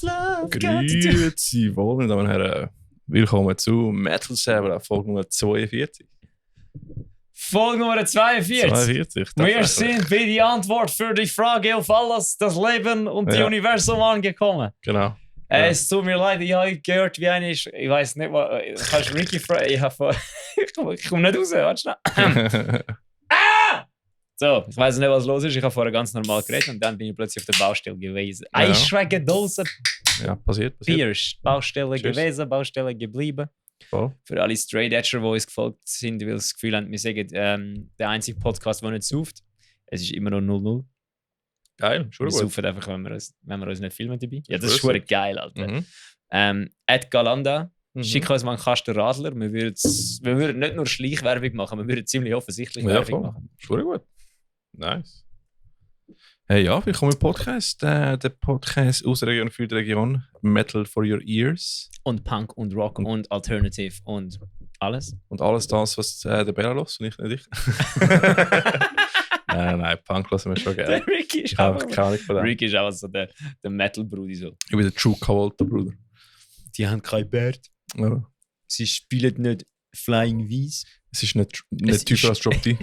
love Grüezi wohl, meine Damen und Herren. Willkommen zu Metal Saber, Folge Nummer 42. Folge Nummer 42. 42. Wir sind bei die Antwort für die Frage auf alles, das Leben und die Universum angekommen. Genau. Es tut mir leid, ich habe gehört, wie eine ist. Ich weiß nicht, was. Kannst du Ricky fragen? Ich komme nicht raus, warte schnell. So, ich weiß nicht, was los ist. Ich habe vorher ganz normal geredet und dann bin ich plötzlich auf der Baustelle gewesen. Ja. Eischwägen-Dose. Ja, passiert. Pierce. Baustelle Tschüss. gewesen, Baustelle geblieben. Voll. Für alle Straight Edger, die uns gefolgt sind, weil sie das Gefühl haben, wir sagen, der einzige Podcast, der nicht sauft. Es ist immer noch 0-0. Geil, schon Wir gut. saufen einfach, wenn wir uns nicht filmen dabei. Ja, das ist Grüße. schon geil, Alter. Mhm. Ed Galanda, Mhm. schick uns mal einen Kasten Radler. Wir würden nicht nur Schleichwerbung machen, wir würden ziemlich offensichtlich Ja, Werbung voll. machen. Schon gut. Nice. Hey, ja, willkommen im Podcast. Der Podcast aus der Region für die Region. Metal for your ears. Und Punk und Rock und Alternative und alles. Und alles das, was der Bella los und ich nicht ich. Nein, Punk lassen wir schon gerne. Der Ricky ist Ich habe einfach... keine Ahnung von dem. Ricky ist auch so der Metal-Brudi so. Ich bin der True Cavolta, Bruder. Die haben kein Bart. Ja. Sie spielen nicht Flying Weiss. Es ist nicht Es tiefer ist- als Drop D.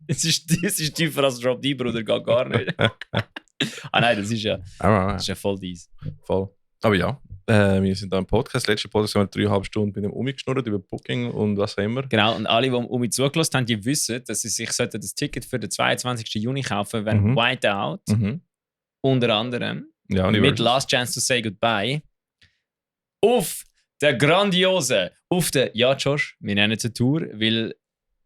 Es ist tiefer als Drop D, Bruder, geht gar nicht. Nein, das ist ja voll dies. Voll. Aber ja, wir sind da im Podcast. Letzte Podcast haben wir 3,5 Stunden mit dem umgeschnurrt über Booking und was auch immer. Genau, und alle, die um mich zugelassen haben, die wissen, dass sie sich das Ticket für den 22. Juni kaufen, wenn Mhm. Whiteout Mhm. unter anderem Ja, mit Universal. Last Chance to Say Goodbye auf der grandiosen, auf der, ja Josh, wir nennen es eine Tour, weil,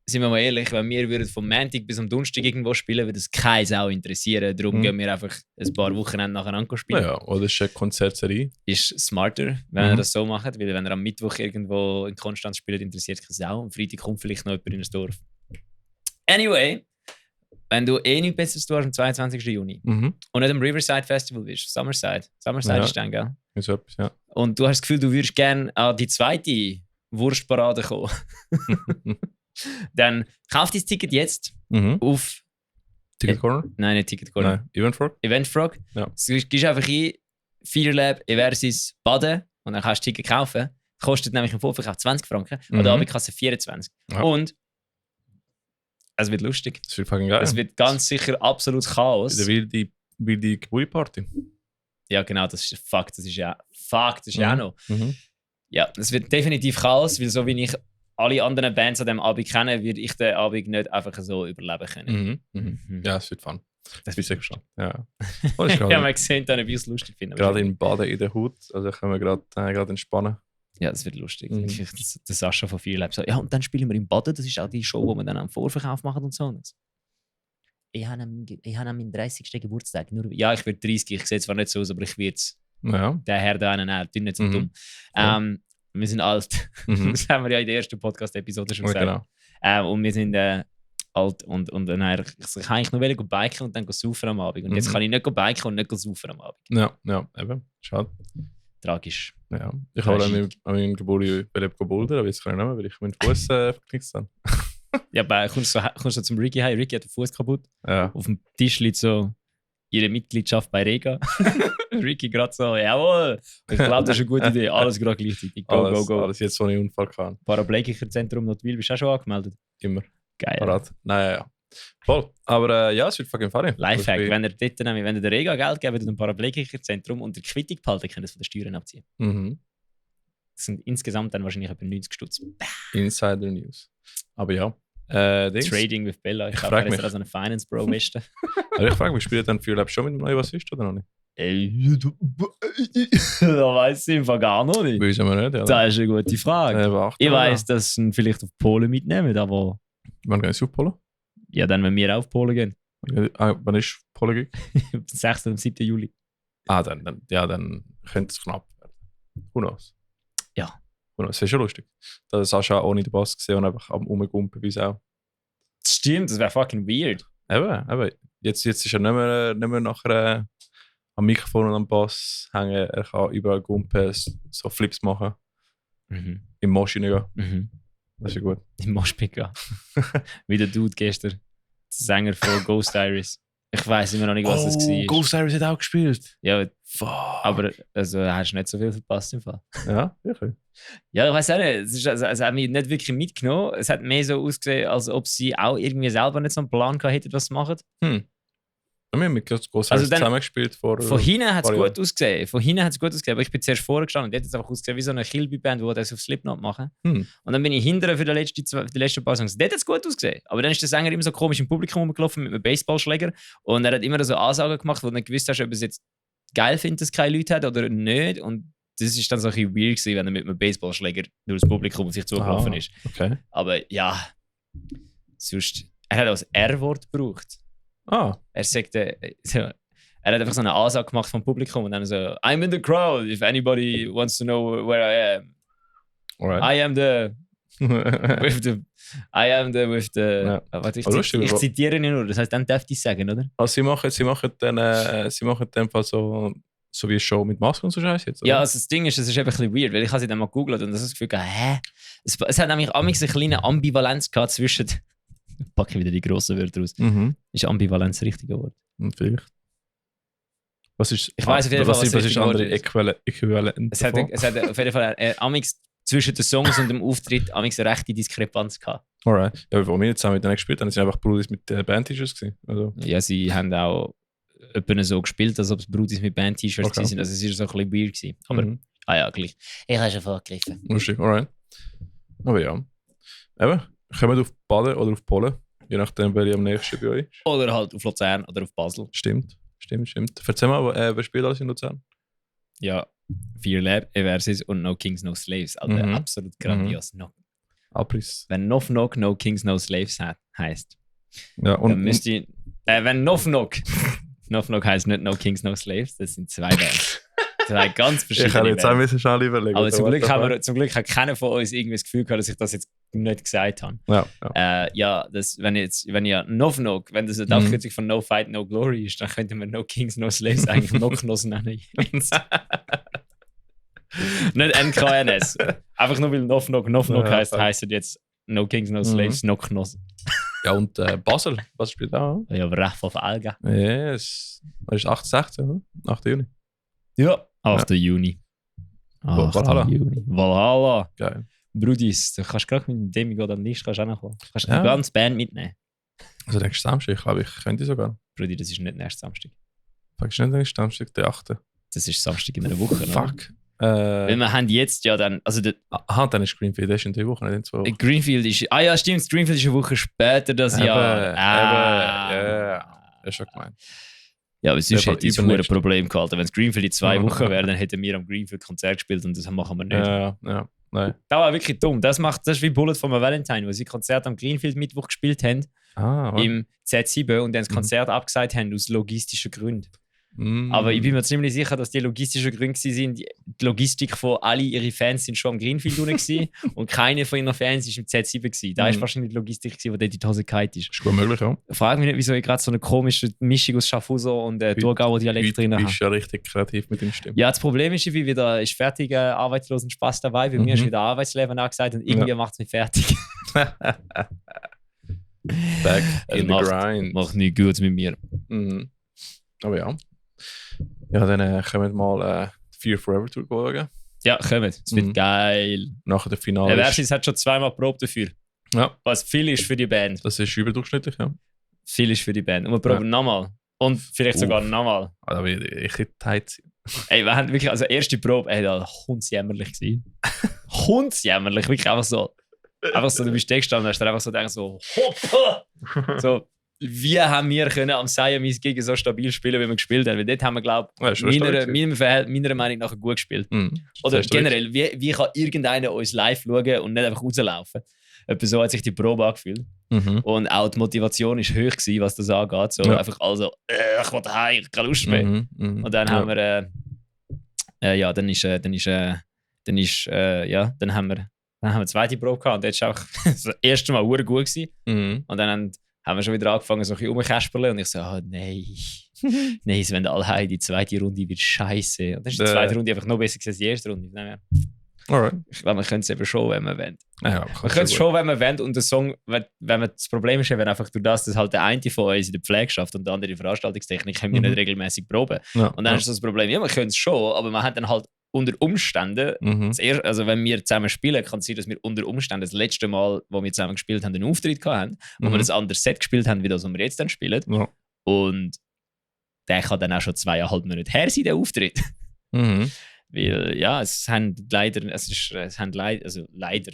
sind wir mal ehrlich, wenn wir würden vom Montag bis am Donnerstag irgendwo spielen, würde es keine Sau interessieren. Darum Mhm. gehen wir einfach ein paar Wochenende nacheinander spielen. Ja, oder ist eine Konzertserie. Ist smarter, wenn ihr Mhm. das so macht, weil wenn ihr am Mittwoch irgendwo in Konstanz spielt, interessiert keine Sau. Am Freitag kommt vielleicht noch jemand in das Dorf. Anyway, wenn du nichts Besseres tust am 22. Juni Mhm. und nicht am Riverside Festival bist, Summerside Ja. ist dann, gell? Ist so etwas, ja. Und du hast das Gefühl, du würdest gerne an die zweite Wurstparade kommen, dann kauf dein Ticket jetzt Mhm. auf, Ticket Corner? nein, nicht Ticket Corner, Nein, Eventfrog? Eventfrog. Ja. Du gehst einfach ein, Fearlab versus Baden und dann kannst du Ticket kaufen. Kostet nämlich im Vorverkauf 20 Franken Mhm. oder Abendkasse 24. Ja. Und es wird lustig. Das wird fucking geil. Es wird ganz sicher absolutes Chaos. Der wilde Geburtstagsparty. Ja, genau, das ist Fakt. Das ist ja auch noch. Mhm. Ja, es wird definitiv Chaos, weil so wie ich alle anderen Bands an diesem Abend kenne, würde ich den Abend nicht einfach so überleben können. Mhm. Mhm. Mhm. Ja, es wird fun. Das Bist wird du gespannt? Ja. Oh, ist ja, gerade man sieht dann, wie ich es lustig finde. gerade in Baden in der Hut. Also können wir gerade entspannen. Ja, das wird lustig. Mhm. Der Sascha von Fearlab so, ja, und dann spielen wir im Baden, das ist auch die Show, die wir dann am Vorverkauf machen und so. Ich habe meinen 30. Geburtstag. Ja, ich werde 30, ich sehe zwar nicht so aus, aber ich werde es. Ja. Der Herr da einen, tu nicht so Mhm. dumm. Ja. Wir sind alt. Mhm. Das haben wir ja in der ersten Podcast-Episode schon Ja, gesagt. genau. Und wir sind alt und dann ich kann eigentlich nur biken und dann saufen am Abend. Und jetzt Mhm. kann ich nicht biken und nicht saufen am Abend. Ja, eben. Schade. Tragisch. Ja. Ich habe an meinem Geburtstag gebouldert, aber jetzt kann ich nicht mehr, weil ich meinen Fuß verknickt habe. Ja, aber kommst du zum Ricky heim? Ricky hat den Fuß kaputt. Ja. Auf dem Tisch liegt so ihre Mitgliedschaft bei Rega. Ricky gerade so, jawohl. Ich glaube, das ist eine gute Idee. Alles gerade gleichzeitig. Go, Alles, go, go. alles jetzt, so einen Unfall kann. Paraplegiker Zentrum Notwil, bist du auch schon angemeldet? Immer. Geil. Parat. Nein, ja. Voll. Aber ja, es wird fucking funny. Lifehack, Also, wenn ihr der Rega Geld gebt und dem Paraplegiker-Zentrum und der Quittung behalten, könnt ihr es von den Steuern abziehen. Mhm. Das sind insgesamt dann wahrscheinlich etwa 90 Stutz. Insider News. Aber ja. Dings. Trading with Bella. Ich Ich habe frag mich. extra so eine Finance Bro Weste. Aber ich frage mich, spielt dann Fearlab schon mit dem neuen Bassist oder noch nicht? Da weiß ich einfach gar noch nicht. Wissen wir nicht, ja. Das ist eine gute Frage. Warte Ich mal. weiss, dass sie ihn vielleicht auf Polen mitnehmen, aber Wann gehen Sie auf Polen? ja, dann, wenn wir auf Polen gehen. Wann ist Polen? Am 6. und 7. Juli. Dann könnte es knapp werden. Who knows? Ja. Who knows? Das wäre schon lustig. Da hat Sascha ohne den Bass gesehen und einfach am Rumgumpen wie Sau. Das stimmt, das wäre fucking weird. Eben. Jetzt ist er nicht mehr nachher am Mikrofon und am Bass hängen. Er kann überall gumpen, so Flips machen, Mhm. im Mosch reingehen. Mhm. Das ist ja gut. Im Moshpit gehen. Wie der Dude gestern, der Sänger von Ghost Iris. Ich weiß immer noch nicht, was das war. Ghost Series hat auch gespielt. Ja, Fuck. aber also, hast du nicht so viel verpasst im Fall. Ja, wirklich. Ja, ich weiß auch nicht. Es hat mich nicht wirklich mitgenommen. Es hat mehr so ausgesehen, als ob sie auch irgendwie selber nicht so einen Plan gehabt hätten, was sie machen. Wir haben mit Ghost Series Also dann- zusammengespielt vor. Von hinten hat es paar gut ausgesehen. Aber ich bin zuerst vorne gestanden und dort hat es einfach ausgesehen wie so eine Kilby-Band, die das auf Slipknot machen. Und dann bin ich hinterher für die letzten paar Songs. Dort hat es gut ausgesehen. Aber dann ist der Sänger immer so komisch im Publikum rumgelaufen mit einem Baseballschläger und er hat immer so Ansagen gemacht, wo du nicht gewusst hast, ob er es jetzt geil findet, dass es keine Leute hat oder nicht. Und das ist dann so ein bisschen weird gewesen, wenn er mit einem Baseballschläger durch das Publikum auf sich zugelaufen ist. Okay. Aber ja, sonst, er hat auch das R-Wort gebraucht. Er sagte, er hat einfach so eine Ansage gemacht vom Publikum und dann so, I'm in the crowd, if anybody wants to know where I am. Alright. I am the with the. Ja. Warte, ich zitiere ihn nur, das heißt, dann darf ich sagen, oder? Also sie machen dann in dem Fall so wie eine Show mit Maske und so Scheiß jetzt, oder? Ja, also das Ding ist, es ist eben ein bisschen weird, weil ich habe sie dann mal gegoogelt und das Gefühl gehabt, es hat nämlich amigs eine kleine Ambivalenz gehabt zwischen. Packe ich wieder die grossen Wörter raus. Ist Ambivalenz das richtige Wort? Und vielleicht. Was ist, Ich weiss auf jeden Fall, was ist richtig andere Wort Äquivalent Es hat auf jeden Fall amigs zwischen den Songs und dem Auftritt amigs eine rechte Diskrepanz gehabt. Alright. Ja, wo wir jetzt zusammen mit denen gespielt haben, sind einfach Brudis mit Band-T-Shirts gewesen. Also. Ja, sie haben auch etwa so gespielt, als ob es Brudis mit Band-T-Shirts Okay. sind. Also es war so ein bisschen weird gewesen. Aber, ja, gleich. Ich habe schon vorgegriffen. Lustig, alright. Aber ja. Eben, kommen wir auf Baden oder auf Polen, je nachdem, wer am nächsten bei euch ist. Oder halt auf Luzern oder auf Basel. Stimmt. Erzähl mal, wer spielt alles in Luzern? Ja, Fear Lab, Eversis und No Kings, No Slaves. Also absolut grandios. Abriss. Wenn Knock Knock No Kings, No Slaves heisst, Ja, dann müsst ihr. Wenn Knock Knock heisst nicht No Kings, No Slaves, das sind zwei Bands. Zwei ganz verschiedene ich habe jetzt auch Bands. ein bisschen überlegen. Aber zum Glück hat keiner von uns irgendwie das Gefühl gehabt, dass ich das jetzt nicht gesagt habe. Ja. Wenn ihr wenn das eine Abkürzung von No Fight, No Glory ist, dann könnten wir No Kings, No Slaves eigentlich Knock-Knoss nennen. Nicht NKNS. Einfach nur weil Knock heisst jetzt No Kings, No Slaves, Knock-Knoss. Ja, und Basel spielt auch. Ja, aber recht von Alga. Ja, es ist 8. 8. Juni. Ja, 8. Juni. 8. Valhalla. Juni. Valhalla. Geil. Brudis, du kannst gerade mit dem Demigod an die Liste auch noch kommen. Du kannst die Ja. ganze Band mitnehmen. Also nächsten Samstag, ich glaube, ich könnte sogar. Brudi, das ist nicht nächsten Samstag. Fuck, ist nicht nächsten Samstag, der 8. Das ist Samstag in einer Woche. Oder? Fuck. Weil wir haben jetzt ja dann, also Dann ist Greenfield, das ist in 3 Wochen, nicht in 2 Wochen. Greenfield ist, ja stimmt, Greenfield ist eine Woche später das Jahr. Ja, ist schon gemeint. Ja, aber sonst Ja, hätte ich ein Problem gehalten. Wenn es Greenfield in 2 Wochen wäre, dann hätten wir am Greenfield Konzert gespielt und das machen wir nicht. Ja, nein. Das war wirklich dumm. Das ist wie Bullet von Valentine, wo sie Konzert am Greenfield Mittwoch gespielt haben, im Z7 und dann das Konzert abgesagt haben aus logistischen Gründen. Aber ich bin mir ziemlich sicher, dass die logistischen Gründe waren. Die Logistik von alle ihre Fans sind schon am Greenfield gewesen und keiner von ihren Fans war im Z7 gewesen. Da ist wahrscheinlich die Logistik, die dort in die Hose gefallen ist. Ist gut möglich, ja. Frag mich nicht, wieso ich gerade so eine komische Mischung aus Schaffhauser und Thurgauer Dialekt drin Du habe. bist ja richtig kreativ mit dem Stimmen. Ja, das Problem ist, wie wieder ist fertig arbeitslosen Spaß dabei. Bei mir ist wieder Arbeitsleben angesagt und irgendwie macht es mich fertig. Back in the grind. Macht nichts Gutes mit mir. Aber ja. Ja, dann können wir mal Fear Forever Tour schauen. Ja, kommen. Es wird geil. Nachher der Finale. Versus hat schon 2-mal probt dafür. Ja. Was viel ist für die Band. Das ist überdurchschnittlich, ja. Viel ist für die Band. Und wir proben nochmal. Und vielleicht sogar nochmal. Aber ich hätte Zeit. Ey, wir haben wirklich, also erste Probe, da hundsjämmerlich gewesen. Hundsjämmerlich, wirklich einfach so, du bist da gestanden und hast dir einfach so gedacht, so, hoppa! So, wie haben wir können am Siamese gegen so stabil spielen, wie wir gespielt haben? Weil dort haben wir, glaube ich, meiner Meinung nach gut gespielt. Oder generell, wie kann irgendeiner uns live schauen und nicht einfach rauslaufen? Etwa so hat sich die Probe angefühlt. Und auch die Motivation war hoch gewesen, was das angeht. So einfach also, ich will heim, ich habe keine Lust mehr. Und dann haben wir, dann haben wir eine zweite Probe gehabt und das war auch das erste Mal gut gewesen. Und dann haben wir schon wieder angefangen, so ein bisschen rumzukäspeln und ich so, nein, es werden alle heim, die zweite Runde wird scheiße. Und dann ist die zweite Runde einfach noch besser gewesen als die erste Runde. Alright. Ich glaube, man könnte es eben schon, wenn man will. Ja, Man könnte es schon, wenn man will. Und der Song, wenn man das Problem ist, wenn einfach durch das halt der eine von uns in der Pflege schafft und der andere in der Veranstaltungstechnik, können wir nicht regelmäßig proben. Ja, Und dann ist das Problem, ja, man könnte es schon, aber man hat dann halt unter Umständen, also wenn wir zusammen spielen, kann es sein, dass wir unter Umständen das letzte Mal, wo wir zusammen gespielt haben, einen Auftritt hatten, wo wir das andere Set gespielt haben, wie das, was wir jetzt dann spielen. Ja. Und der kann dann auch schon 2,5 Monate her sein, der Auftritt. Weil, ja, es leider,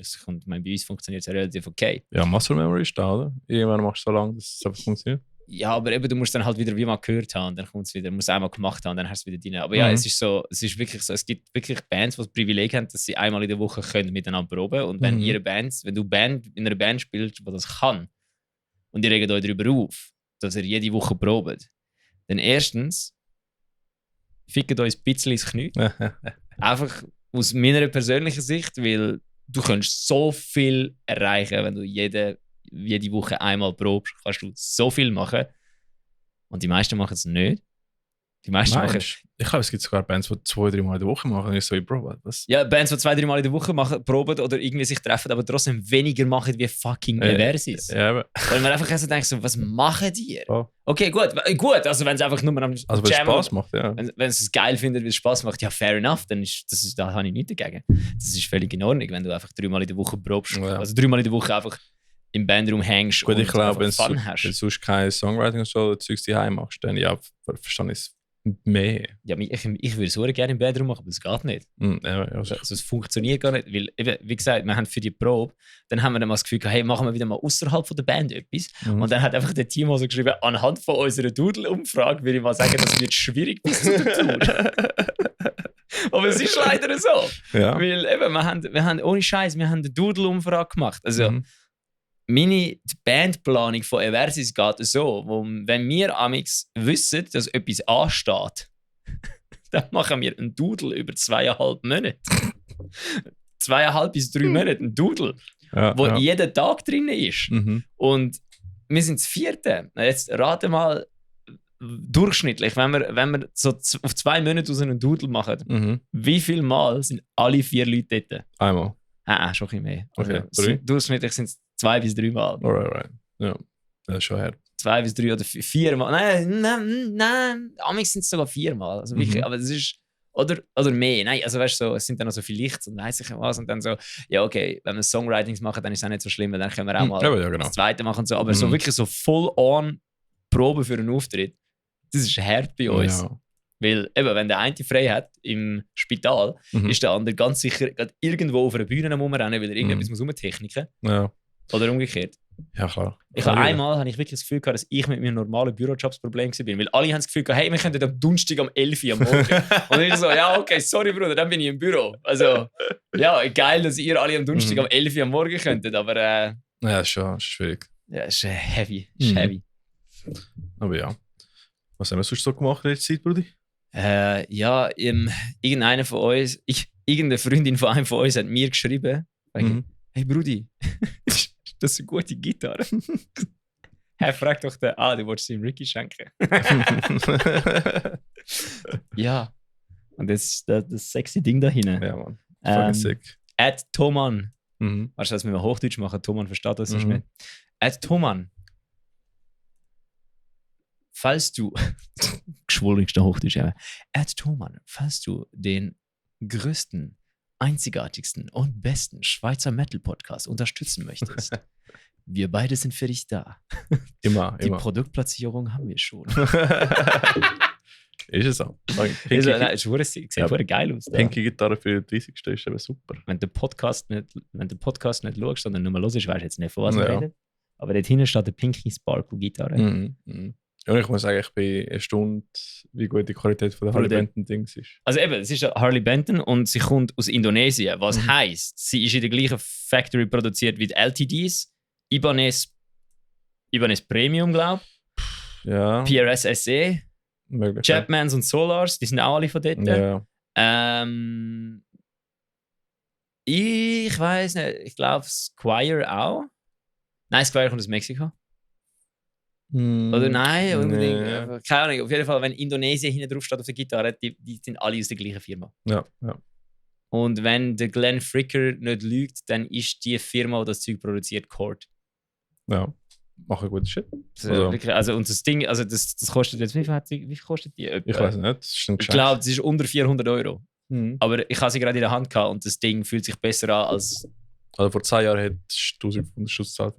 es kommt, bei uns funktioniert es relativ okay. Ja, Muscle Memory ist da, oder? Irgendwann machst du so lange, dass es einfach funktioniert. Ja, aber eben, du musst dann halt wieder wie mal gehört haben und dann kommt es wieder, musst einmal gemacht haben und dann hast du es wieder drin. Aber ja, es ist wirklich so, es gibt wirklich Bands, die das Privileg haben, dass sie einmal in der Woche können miteinander proben und wenn wenn du in einer Band spielst, die das kann und ihr regt euch darüber auf, dass ihr jede Woche probt, dann erstens fickt euch ein bisschen ins Knie. Einfach aus meiner persönlichen Sicht, weil du kannst so viel erreichen, wenn du jede Woche einmal probst, kannst du so viel machen. Und die meisten machen es nicht. Die meisten machen Ich glaube, es gibt sogar Bands, die 2-3 Mal in der Woche machen. Und ich so, Bro, was? Ja, Bands, die 2-3 Mal in der Woche machen, proben oder irgendwie sich treffen, aber trotzdem weniger machen wie fucking Eversis. Ja, aber. Weil man einfach so denkt, so, was machen die? Oh. Okay, gut, also wenn es einfach nur am Also wenn es Spaß macht, ja. Wenn es geil findet, wie es Spaß macht, ja, fair enough, dann da habe ich nichts dagegen. Das ist völlig in Ordnung, wenn du einfach 3 Mal in der Woche probst. Ja. Also 3 Mal in der Woche einfach im Bandraum hängst und ich glaube, wenn Fun hast. Wenn du sonst kein Songwriting oder Zeugs daheim machst, dann ja, verstehe ich es mehr. Ja, ich würde es so gerne im Bandraum machen, aber es geht nicht. Also es funktioniert gar nicht, weil, eben, wie gesagt, wir haben für die Probe, dann haben wir dann mal das Gefühl gehabt, hey, machen wir wieder mal außerhalb von der Band etwas. Und dann hat einfach der Team so geschrieben, anhand von unserer Doodle-Umfrage würde ich mal sagen, das wird schwierig bis zu der Tour. Aber es ist leider so. Ja. Weil eben, wir haben ohne Scheiß, wir haben eine Doodle-Umfrage gemacht. Also, die Bandplanung von Eversis geht so, wenn wir amix wissen, dass etwas ansteht, dann machen wir einen Doodle über 2,5 Monate. 2,5 bis 3 Monate, ein Doodle, wo jeden Tag drin ist. Und wir sind das 4. Jetzt rate mal, durchschnittlich, wenn wir so auf 2 Monate aus einem Doodle machen, wie viel Mal sind alle 4 Leute dort? Einmal. Schon ein bisschen mehr. Okay, also, durchschnittlich sind es 2 bis 3 Mal. Alright. Ja, das ist schon her. 2 bis 3 oder 4 Mal. Nein, amix sind es sogar 4 Mal. Also wirklich, aber das ist... Oder mehr. Nein, also weißt du, so, es sind dann noch so viele Lichts und weiss ich was. Und dann so, ja okay, wenn wir Songwritings machen, dann ist es auch nicht so schlimm, weil dann können wir auch mal das Zweite machen und so. Aber so wirklich so full-on Proben für einen Auftritt, das ist hart bei uns. Ja. Weil eben, wenn der eine frei hat im Spital, ist der andere ganz sicher irgendwo auf einer Bühne rumrennen, weil er irgendetwas muss rumtechniken. Ja. Oder umgekehrt. Ja, klar. Einmal habe ich wirklich das Gefühl gehabt, dass ich mit meinem normalen Bürojobs Problem war. Weil alle haben das Gefühl gehabt, hey, wir könnten am Donnerstag um 11 Uhr am Morgen. Und ich so, ja, okay, sorry, Bruder, dann bin ich im Büro. Also, ja, geil, dass ihr alle am Donnerstag um 11 Uhr am Morgen könntet, aber... ja, das ist schon schwierig. Ja, ist heavy. Ist heavy. Aber ja. Was haben wir sonst so gemacht in der Zeit, Brudi? Ja, irgendeine von uns, irgendeine Freundin von einem von uns hat mir geschrieben, hey Brudi, das ist eine gute Gitarre. Hey, frag doch den, du wolltest sie ihm Ricky schenken. Ja, und das sexy Ding da hinten. Ja, Mann. Fucking sick. @Thoman. Weißt du, dass wir mal Hochdeutsch machen? Thoman versteht das nicht mehr. @Thoman. Falls du, geschwulligster Hochdeutsch, @Thoman, falls du den größten, einzigartigsten und besten Schweizer Metal-Podcast unterstützen möchtest, wir beide sind für dich da. Immer. Die Produktplatzierung haben wir schon. Ist es auch. Sieht geil aus. Pinky Gitarre für die 30. ist aber super. Wenn du den Podcast nicht schaust, sondern nur mal hörst, weißt du jetzt nicht, von was wir reden. Aber dort hinten steht eine Pinky Sparkle Gitarre. Ja, ich muss sagen, ich bin erstaunt, wie gut die Qualität von der Harley Benton Dings ist. Also eben, es ist eine Harley Benton und sie kommt aus Indonesien. Was heisst, sie ist in der gleichen Factory produziert wie die LTDs. Ibanez Premium, glaube ich. Ja. PRS SE. Möglich. Chapmans und Solars, die sind auch alle von dort. Ja. Ich weiß nicht, ich glaube Squire auch. Nein, Squire kommt aus Mexiko. Oder nein, unbedingt. Nee. Keine Ahnung. Auf jeden Fall, wenn Indonesien hinten drauf steht auf der Gitarre, die sind alle aus der gleichen Firma. Ja. Und wenn der Glenn Fricker nicht lügt, dann ist die Firma, die das Zeug produziert, Cord. Ja, machen guten Shit. Also, und das Ding, also das kostet jetzt, wie viel kostet die? Ich weiß nicht, das ist ein Ich Geschenk. glaube, es ist unter 400 Euro. Mhm. Aber ich habe sie gerade in der Hand gehabt und das Ding fühlt sich besser an als. Also vor 10 Jahren hättest du 1500 Schuss gezahlt.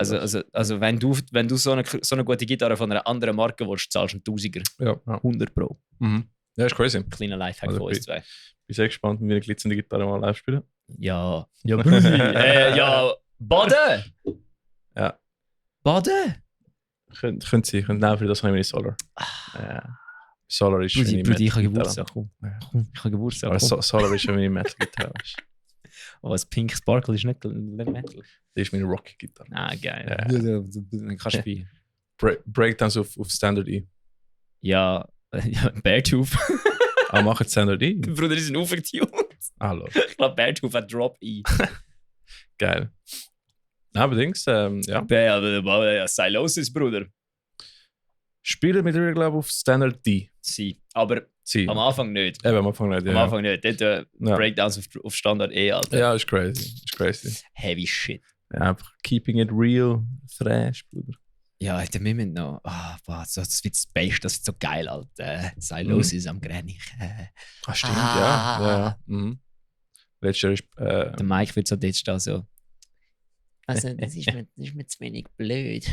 Also wenn du so eine gute Gitarre von einer anderen Marke willst, zahlst du einen Tausiger. Ja. 100 Pro. Mhm. Ja, ist crazy. Kleiner Lifehack Also von uns zwei. Bin sehr gespannt, wie wir eine glitzernde Gitarre mal live spielen. Ja. Ja, Brudi. Ja, Baden! Ja. Baden! Könnte sie, nein, für das habe ich meine Solar. Ja. Solar ist Brudi, meine ich habe Metal-Gitarre. Geburtstag. Komm, ich habe Geburtstag. Aber Komm. Solar ist ja meine Metal-Gitarre. Oh, das Pink Sparkle ist nicht Metal. Das ist meine Rocky-Gitarre. Ah, geil. Ja. Dann kannst du spielen. Breakdowns auf Standard E. Ja, Beartooth. Ah, machen Standard E? Bruder, die sind aufgetuned. Hallo. Ich glaube, Beartooth hat Drop E. Geil. Allerdings, ja. Ja, Silosis, Bruder. Spielen mit ihr, glaube ich, auf Standard D. Sie. Aber Sie. am Anfang nicht. Eben, am Anfang nicht. Am Ja, Anfang nicht. Dort Ja. Breakdowns auf Standard E, Alter. ja, ist crazy. Ist crazy. Heavy shit. Ja, einfach keeping it real, fresh, Bruder. Ja, Alter, wir müssen noch. Das wird das Beste, das wird so geil, Alter. Silosis am Grenich. Ah, stimmt, ja. Mhm. Letztes Jahr ist. Der Mike wird so dort stehen, so. Also, das ist mir zu wenig blöd.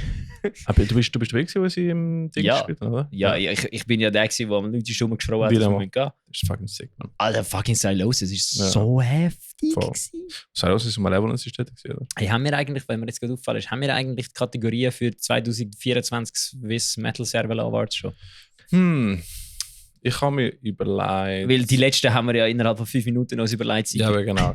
Aber du bist dabei gewesen, als sie im Ding Ja. gespielt haben, oder? Ja, ich bin ja der, der am Leute schon geschrien hat, Wie dass wir lange? gehen müssen. Das ist fucking sick, man. Alter, fucking Silosis ist Ja. so heftig Voll. gewesen. Silos ist Malevolence ist dort gewesen, oder? Hey, haben wir eigentlich, wenn mir jetzt gerade auffallen ist, haben wir eigentlich die Kategorien für 2024 Swiss Metal Serval Awards schon? Ich habe mir überlegt. Weil die letzten haben wir ja innerhalb von 5 Minuten uns überlegt. Ja, aber genau.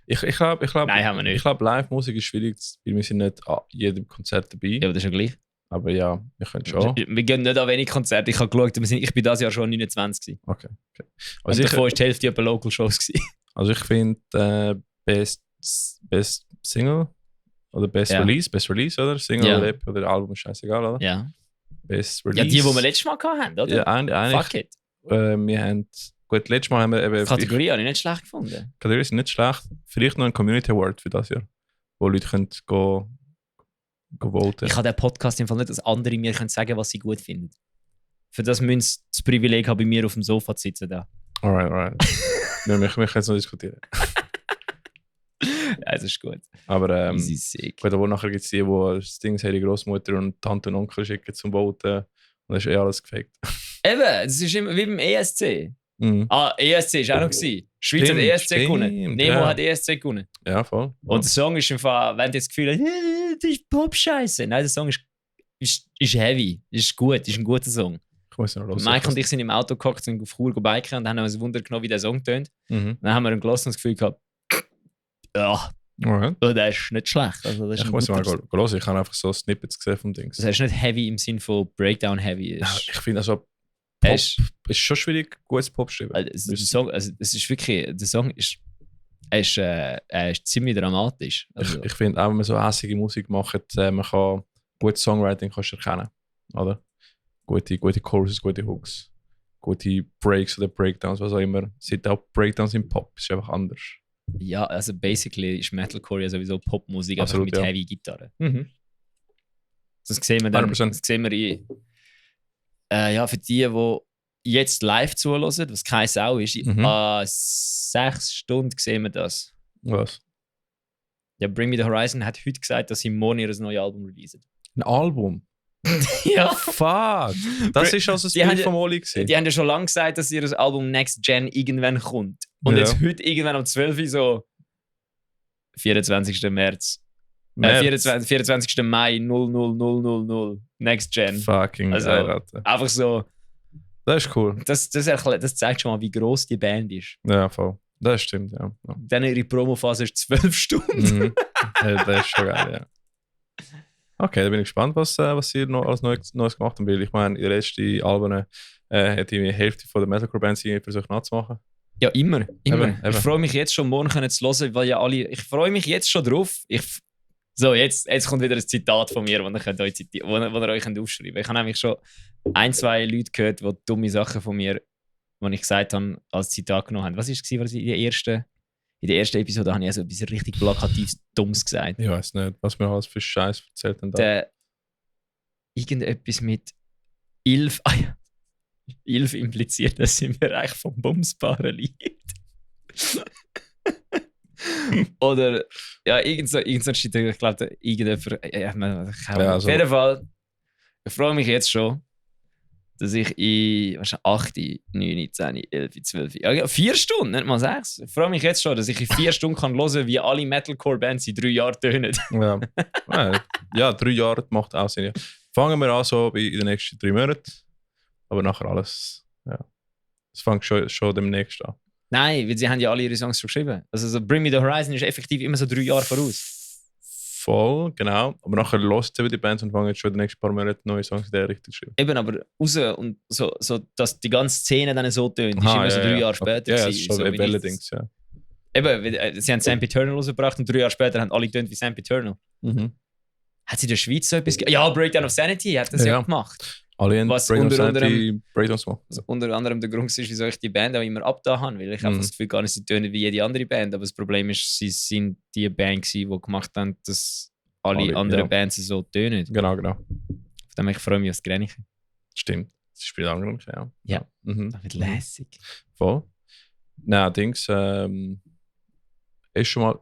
Ich glaube, Nein, haben wir nicht. Ich glaube, Live-Musik ist schwierig, weil wir sind nicht an jedem Konzert dabei. Ja, aber das ist ja gleich. Aber ja, wir können schon. Wir gehen nicht an wenig Konzerte. Ich habe geschaut, ich bin dieses Jahr schon 29 gewesen. Okay. Und Also ich, davon war die Hälfte etwa Local Shows gewesen. also ich finde Best Single oder Best Ja. Release, oder? Single Ja. oder EP oder Album ist scheißegal, oder? Ja. Best Ja, Release. die wir letztes Mal hatten, oder? Ja, eigentlich. Fuck it. Wir haben. Gut, letztes Mal haben wir eben. Die Kategorie habe ich nicht schlecht gefunden. Kategorien sind nicht schlecht. Vielleicht noch ein Community Award für das Jahr, wo Leute können voten. Ich habe den Podcast im Fall nicht, dass andere mir können sagen, was sie gut finden. Für das müssen sie das Privileg haben, bei mir auf dem Sofa zu sitzen. Da. Alright. Ja, wir können jetzt noch diskutieren. Ja, das ist gut. Aber Easy sick. gut, aber nachher gibt es die, die das Ding ihre Großmutter und Tante und Onkel schicken zum Voten. Und das ist alles gefaked. Eben, das ist immer wie beim ESC. Mhm. Ah, ESC ist auch noch gewesen. Schweiz hat Stimmt, ESC gewonnen. stimmt, Nemo ja. hat ESC gewonnen. Ja, voll. Und der Song ist einfach, wenn du das Gefühl hast, das ist Pop-Scheiße. Nein, der Song ist heavy, ist gut, ist ein guter Song. Ich muss noch los. Mike und ich sind im Auto gehockt, sind auf Chur biken und haben uns Wunder genommen, wie der Song tönt. Mhm. Dann haben wir ihn gelassen und das Gefühl gehabt, ja, Alright. der ist nicht schlecht. Also, das ist Ich ein muss mal guter- hören. Ich habe einfach so Snippets gesehen vom Ding. Das ist nicht heavy im Sinn von Breakdown heavy. Ja, ich finde also Er Pop ist- ist schon schwierig, gutes Pop schreiben. Also, es ist wirklich, der Song ist, er ist ziemlich dramatisch. Also, Ich finde auch, wenn man so hässige Musik macht, man kann gutes Songwriting kannst du erkennen. Oder? Gute Choruses, gute Hooks, gute Breaks oder Breakdowns, was auch immer. Es sind auch Breakdowns im Pop, ist einfach anders. ja, also basically ist Metalcore ja sowieso Popmusik, einfach Absolut, mit ja. heavy Gitarre. Das sehen wir 100%. das sehen wir ja, für die jetzt live zuhören, was keine Sau ist, Mhm. 6 Stunden sehen wir das. Was? Ja, Bring Me The Horizon hat heute gesagt, dass sie morgen ihr neues Album releasen. Ein Album? Ja. Fuck! Das ist also das Die haben Bild ja- vom Oli gewesen. Die haben ja schon lange gesagt, dass ihr Album Next Gen irgendwann kommt. Und Ja. jetzt heute irgendwann um 12 Uhr so 24. März. März. 24. Mai 00000 Next Gen. Fucking Also- geil, Alter. Einfach so, Das ist cool. das zeigt schon mal, wie groß die Band ist. Ja, voll. Das stimmt, ja. Ja. Dann ihre Promophase ist 12 Stunden. Mhm. Ja, das ist schon geil, ja. Okay, da bin ich gespannt, was ihr noch alles Neues gemacht habt. Weil ich meine, ihr letzte Alben hat die Hälfte von der Metalcore-Bands versucht nachzumachen. Ja, immer. Eben. Ich freue mich jetzt schon, morgen können zu hören, weil ja alle. Ich freue mich jetzt schon drauf. So, jetzt kommt wieder ein Zitat von mir, das ihr euch aufschreiben könnt. Ich habe nämlich schon 2 Leute gehört, die dumme Sachen von mir, die ich gesagt habe, als Zitat genommen haben. Was war die erste? in der ersten Episode habe ich also etwas richtig plakatives Dummes gesagt. Ich weiß nicht, was wir alles für Scheiß erzählt haben. Irgendetwas mit Ilf. Ah ja. Ilf impliziert, dass sie im Bereich vom Bumsbaren liegt. Oder ja, irgend so steht, ich glaube, irgendjemand. Auf jeden Fall, ich freue mich jetzt schon, dass ich in 8, 9, 10, 11, 12, 4 Stunden, nicht mal 6. Ich freue mich jetzt schon, dass ich in 4 Stunden kann hören, wie alle Metalcore-Bands in 3 Jahren tönen. Ja, 3 Jahre macht auch Sinn. Ja. Fangen wir an so in den nächsten 3 Monaten, aber nachher alles, ja. Es fängt schon demnächst an. Nein, weil sie haben ja alle ihre Songs schon geschrieben. Also so Bring Me The Horizon ist effektiv immer so 3 Jahre voraus. Voll, genau. Aber nachher lost sie wieder die Bands und fangen jetzt schon in den nächsten paar Monaten neue Songs in der Richtung zu schreiben. Eben, aber raus und so, dass die ganze Szene dann so tönt, ist immer so 3 Jahre später. Ja, das ist schon so Dings, ja. Eben, sie haben Sam Eternal rausgebracht und 3 Jahre später haben alle tönt wie Sam Eternal. Mhm. Hat sie in der Schweiz so etwas Ja, Breakdown of Sanity hat das ja gemacht. Alle haben Breakdown of Sanity Breakdowns gemacht. Was unter anderem der Grund ist, wieso ich die Band auch immer abgetan habe, weil ich einfach das Gefühl gar nicht, sie tönen wie jede andere Band. Aber das Problem ist, sie sind die Band gewesen, die gemacht haben, dass alle anderen Bands so tönen. Genau. Von dem ich freue mich aufs Grenchen. Stimmt. Das ist viel angenehm, ja. Ja, das wird lässig. Voll. Nein, Dings, ist schon mal,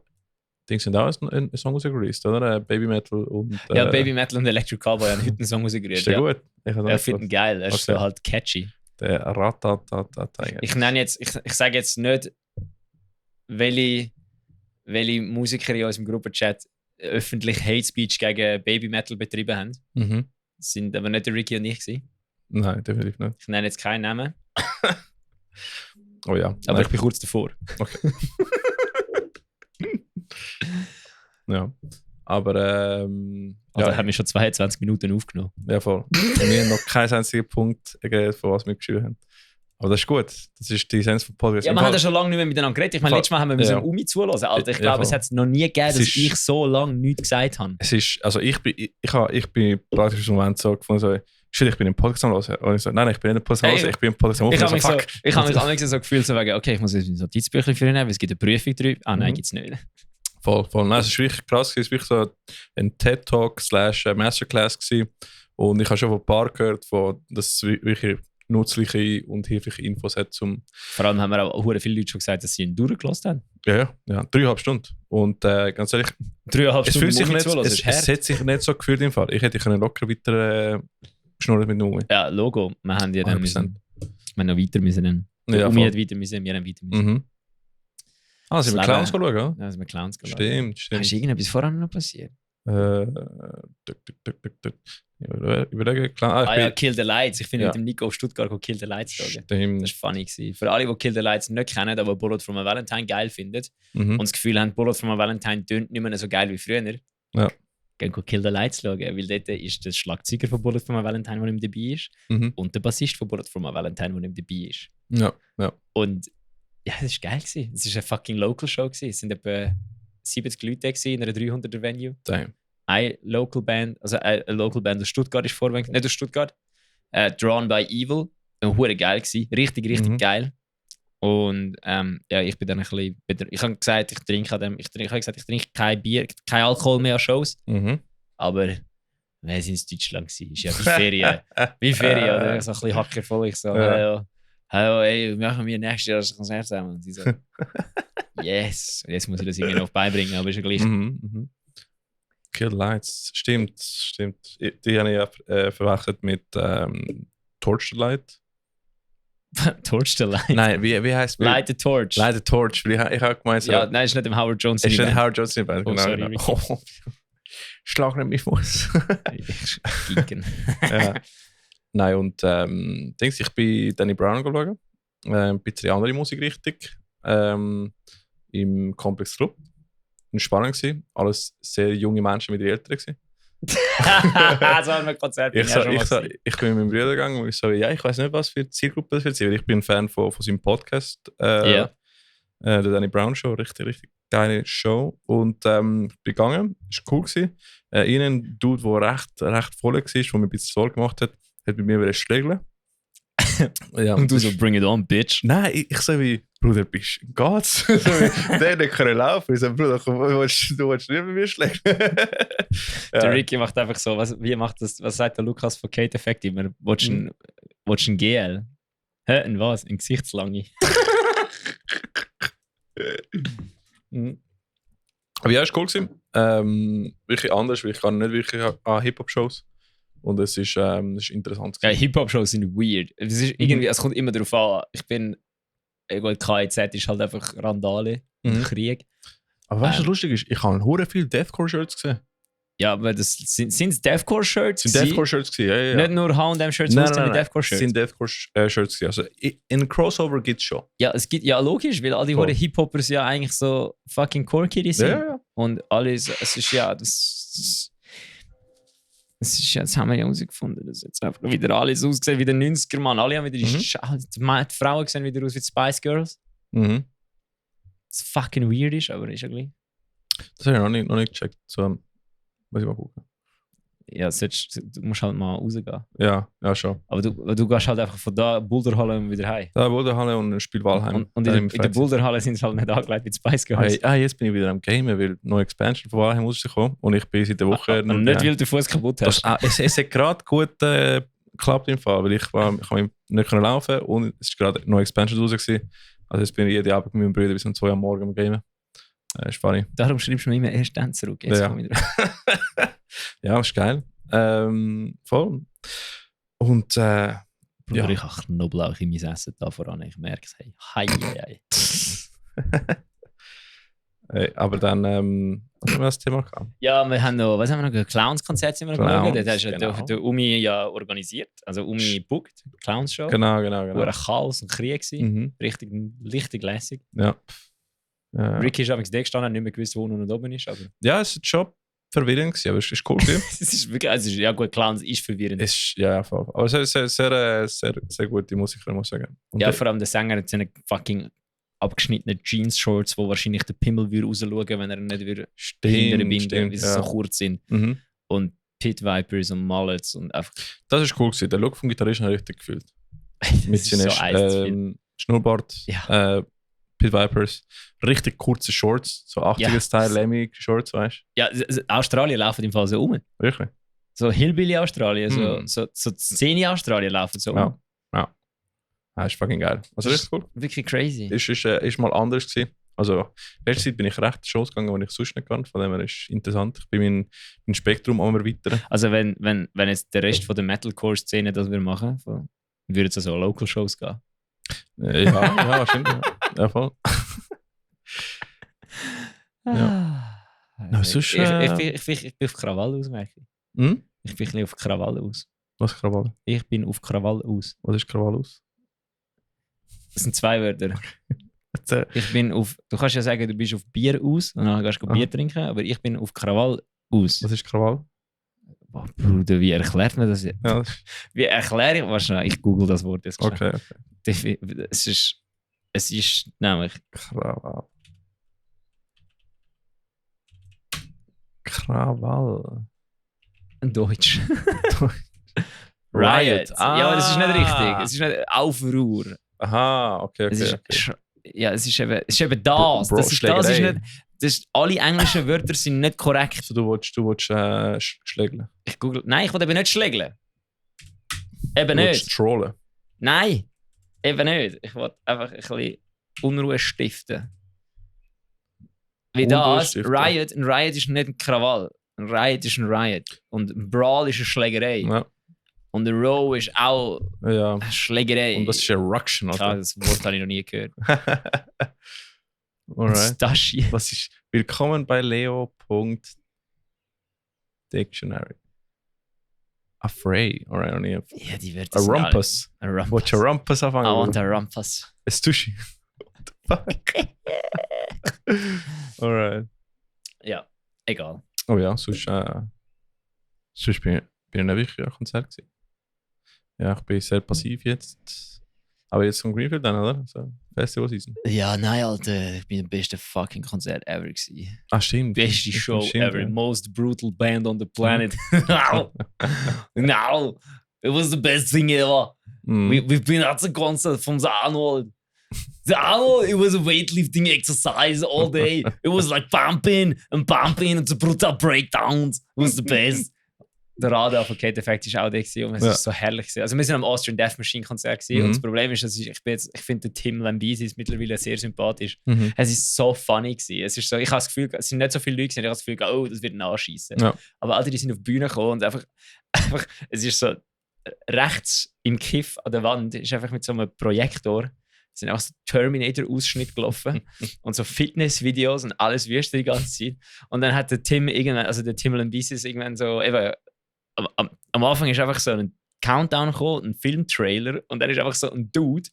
Dings sind auch ein Song rausgereleased, oder? Baby Metal und... ja, Baby Metal und Electric Cowboy haben heute einen Song rausgereleased. Ist der gut? Ich finde ihn geil, er ist so halt catchy. Der Ratatata. Ich sage jetzt nicht, welche Musiker in unserem Gruppenchat öffentlich Hate Speech gegen Baby Metal betrieben haben. Mhm. Das sind aber nicht der Ricky und ich gewesen. Nein, definitiv nicht. Ich nenne jetzt keinen Namen. Oh ja. Aber ich bin kurz davor. Okay. Ja. Aber haben wir schon 22 Minuten aufgenommen. Ja, voll. Wir haben noch keinen einzigen Punkt gegeben, von was wir geschrieben haben. Aber das ist gut. Das ist die Essenz vom Podcast. Ja, wir haben ja schon lange nicht mehr miteinander geredet. Ich meine, letztes Mal haben wir müssen Umi zuhören. Alter, ich glaube, es hat es noch nie gegeben, dass ich so lange nichts gesagt habe. Es ist, also ich bin praktisch im Moment so gefunden, so, ich bin im Podcast am Hören. Und ich so, nein, ich bin nicht im Podcast am Hören, ich bin im Podcast am Aufnehmen. Ich habe mich am so gefühlt, so wegen, okay, ich muss jetzt ein Notizbüchlein für ihn nehmen, weil es gibt eine Prüfung drüber. Ah, nein, gibt es nicht. Voll. Nein, es ist wirklich krass. Es war wirklich so ein TED-Talk / Masterclass gewesen. Und ich habe schon von ein paar gehört, dass es wirklich nützliche und hilfreiche Infos hat. Vor allem haben wir auch viele Leute schon gesagt, dass sie ihn durchgelassen haben. Ja, 3,5 Stunden. Und ganz ehrlich, 3,5 Stunden es hat sich nicht so gefühlt im Fall. Ich hätte locker weiter schnurren mit Numi. Ja, Logo. Wir haben ja dann noch weiter müssen. Ja, Umi hat weiter müssen, wir haben weiter müssen. Mhm. Ah, sind wir Clowns schauen, oder? Ja, sind wir Clowns geschaut. Stimmt. Ist irgendetwas vorher noch passiert? Überlege, klar. Kill the Lights. Ich finde mit dem Nico auf Stuttgart Kill the Lights schauen. Stimmt. Das war funny gewesen. Für alle, die Kill the Lights nicht kennen, aber Bullet from a Valentine geil finden und das Gefühl haben, Bullet from a Valentine tönt nicht mehr so geil wie früher. Ja. Gehen Kill the Lights schauen, weil dort ist der Schlagzeuger von Bullet from a Valentine, der ihm dabei ist, und der Bassist von Bullet from a Valentine, der ihm dabei ist. Ja. Und ja, das war geil gewesen. Es war eine fucking Local Show gewesen. Es sind etwa 70 Leute in einer 300er Venue. Damn. Eine Local Band aus Stuttgart ist vorweg, nicht aus Stuttgart. Drawn by Evil. Hure geil gewesen. Richtig geil. Und ich bin dann ein bisschen. Ich habe gesagt, ich trinke kein Bier, kein Alkohol mehr an Shows. Aber wir sind in Deutschland gewesen. Ist ja wie Ferien. Oder? So ein bisschen hackervoll. Ich so, hallo, ey, machen wir nächstes Jahr das Konzert zusammen. Und sie so, yes. Und jetzt muss ich das irgendwie noch beibringen, aber ist ja gleich. Kill the Lights, stimmt. Die habe ich ja verwechselt mit Torch the Light. Torch the Light? Nein, wie heißt es? Light the Torch. Light the Torch. Ich habe gemeint, so, ja, nein, ist nicht im Howard Jones Band. Ist nicht Howard Jones Band, genau. Sorry, genau. Schlag nicht mich Fuß. Ja. Nein, und ich bin Danny Brown geschaut. Ein bisschen andere Musikrichtung. Im Complex Club. Spannend gewesen. Alles sehr junge Menschen mit ihren Eltern gewesen. So ein Konzert. Ich bin mit meinem Bruder gegangen und ich so, ich weiß nicht, was für Zielgruppe das wird sein. Ich bin ein Fan von seinem Podcast. Der Danny Brown Show. Richtig geile Show. Und bin gegangen. Ist cool gewesen. Ein Dude, der recht voll war, der mir ein bisschen Sorge gemacht hat bei mir schlägeln. Ja, Und du so, bring it on, bitch. Nein, ich so wie, Bruder, geht's? So wie, der nicht können laufen. Ich so, Bruder, komm, du willst nicht mit mir schlecht. Der Ricky macht einfach so, was sagt der Lukas von Kate Effect immer? Willst du ein GL? Hä, ein was? Ein Gesichtslange? Aber ja, es war cool gewesen. Wirklich anders, weil ich kann nicht wirklich an Hip-Hop-Shows. Und es ist interessant Ja, gewesen. Hip-Hop-Shows sind weird. Es ist irgendwie, es kommt immer darauf an. Ich bin, gut, KIZ ist halt einfach Randale und Krieg. Aber weißt du, was lustig ist? Ich habe hure viele Deathcore-Shirts gesehen. Ja, aber das sind es Deathcore-Shirts? Es sind Deathcore-Shirts gewesen, ja. Nicht nur H&M-Shirts, sondern Deathcore-Shirts. Es sind Deathcore-Shirts gewesen. Also in Crossover gibt es schon. Ja, es gibt, ja logisch, weil all die Voll. Hip-Hoppers ja eigentlich so fucking Core-Kiddies sind. Ja. Und alles, es ist ja, das ist ja, das haben wir ja herausgefunden, dass jetzt einfach wieder alles aussehen wie der 90er, Mann. Alle haben wieder die Frauen sehen wieder aus wie die Spice Girls. Mhm. Das fucking weird ist, aber ist ja gleich. Das habe ich noch nicht gecheckt. So, muss ich mal gucken. Ja, du musst halt mal rausgehen. Ja, schon. Aber du gehst halt einfach von da Boulderhalle und wieder heim. Da wurde Halle und spielt Walheim. Und in der Boulderhalle sind es halt nicht angelegt wie die Spice Girls. Jetzt bin ich wieder am Gamen, weil neue Expansion von Walheim rausgekommen und ich bin seit der Woche... Und nicht, weil du den Fuß kaputt hast. Es hat gerade gut geklappt im Fall, weil ich nicht laufen und es ist gerade eine neue Expansion raus gewesen. Also jetzt bin ich jede Abend mit meinem Bruder bis um 2 Uhr am Morgen am Gamen. Ist funny. Darum schreibst du mir immer erst dann zurück. Jetzt Ja. komm ich drauf. Ja, ist geil. Voll. Und Bruder, Ja. ich habe Knoblauch in mein Essen da voran. Ich merke es. Hey. aber dann was haben wir das Thema gehabt? Ja, wir haben noch, was haben wir noch? Clowns-Konzert sind wir noch Clowns, geschaut. Das hast ja genau. der Umi ja organisiert. Also Umi bookt, Clowns-Show. Genau. War ein Chaos und Krieg gewesen. Mhm. Richtig lässig. Ja. Ricky ist übrigens da gestanden, nicht mehr gewusst, wo unten und oben ist. Aber Ja, es ist schon verwirrend gewesen, aber es ist cool gewesen. es ist wirklich, ja gut, Clowns ist verwirrend. Es ist, ja, voll. Aber es ist sehr gute Musiker, muss ich sagen. Und Ja, vor allem der Sänger hat seine fucking abgeschnittenen Jeans-Shorts, wo wahrscheinlich der Pimmel würde rausschauen, wenn er nicht würde hindern binden, weil sie so kurz sind. Mhm. Und Pit Vipers und Mullets und einfach... Das ist cool gewesen. Der Look vom Gitarristen habe ich richtig gefühlt. Das Mit ist seinen so eisig. Schnurrbart, Ja. Pit Vipers, richtig kurze Shorts, so 80er-Style, Lemmy-Shorts, weißt Ja, Australien laufen im Fall so um. du? Wirklich? So Hillbilly Australien, Mm. so Szene Australien laufen so um. Ja. Das ist fucking geil. Also richtig cool. Wirklich crazy. Ist mal anders gewesen. Also, letzte Zeit bin ich recht Shows gegangen, die ich sonst nicht kann. Von dem her ist es interessant. Ich bin mein Spektrum am erweitern. Also wenn jetzt der Rest von der Metalcore-Szene das wir machen, würden es also Local-Shows gehen. Ja, wahrscheinlich. Ja, voll. Also, sonst, ich bin auf Krawall aus, merke ich. Hm? Ich bin ein bisschen auf Krawall aus. Was ist Krawall? Ich bin auf Krawall aus. Was ist Krawall aus? Das sind 2 Wörter. Ich bin auf, du kannst ja sagen, du bist auf Bier aus und dann gehst du Bier trinken, aber ich bin auf Krawall aus. Was ist Krawall? Oh, Bruder, wie erklärt man das jetzt? Ja, Wie erkläre ich? Wahrscheinlich, ich google das Wort jetzt. okay. Es ist nämlich Krawall. ein Deutsch. Riot. Ja, aber das ist nicht richtig. Es ist nicht Aufruhr. Aha, okay. Es ist, ja, es ist eben das. Bro, Das ist nicht, Schlägerei. alle englischen Wörter sind nicht korrekt. Also, du willst schlägeln. Ich google. Nein, ich will eben nicht schlägeln. Eben Du willst nicht. trollen. Nein, eben nicht. Ich will einfach ein bisschen Unruhe stiften. Wie Unruhe das, stiften. ein Riot ist nicht ein Krawall. Ein Riot ist ein Riot. Und ein Brawl ist eine Schlägerei. Ja. Und ein Row ist auch Ja. eine Schlägerei. Und was ist Eruction? Ja, das Wort habe ich noch nie gehört. Alright. Das hier. Was ist willkommen bei Leo.Dictionary. Afraid. Alright, noch nie. Ja, die Wörter A sind alle- rumpus. A rumpus. Willst du a rumpus I anfangen? want a rumpus. Ein Sushi. What the fuck? Alright. Ja, egal. Oh ja, sonst bin ich nicht wirklich an Konzert gewesen. Ja, ich bin sehr passiv jetzt. Aber jetzt vom Greenfield dann, oder? So, Festival Season. Ja, nein, Alter. Ich bin der beste fucking Konzert ever gewesen. Ah, stimmt. Beste Show Stimmt, ever. ja. Most brutal band on the planet. No! No! It was the best thing ever. We've been at the concert from the Arnold. The Arnold, it was a weightlifting exercise all day. It was like bumping and the brutal breakdowns. It was the best. Der Radar von Kate Effect war auch da und es war so herrlich. Also wir sind am Austrian Death Machine Konzert und das Problem ist, dass ich finde Tim Lambesis mittlerweile sehr sympathisch. Es ist so funny gewesen. Es ist so, ich habe das Gefühl, es sind nicht so viele Leute, ich habe das Gefühl, oh, das wird nachschießen. Ja. Aber alle, die sind auf die Bühne gekommen und einfach es ist so, rechts im Kiff an der Wand ist einfach mit so einem Projektor sind auch so Terminator-Ausschnitt gelaufen und so Fitnessvideos und alles Wüste die ganze Zeit. Und dann hat der Tim Lambesis irgendwann so, eben, am Anfang ist einfach so ein Countdown gekommen, ein Filmtrailer und dann ist einfach so ein Dude,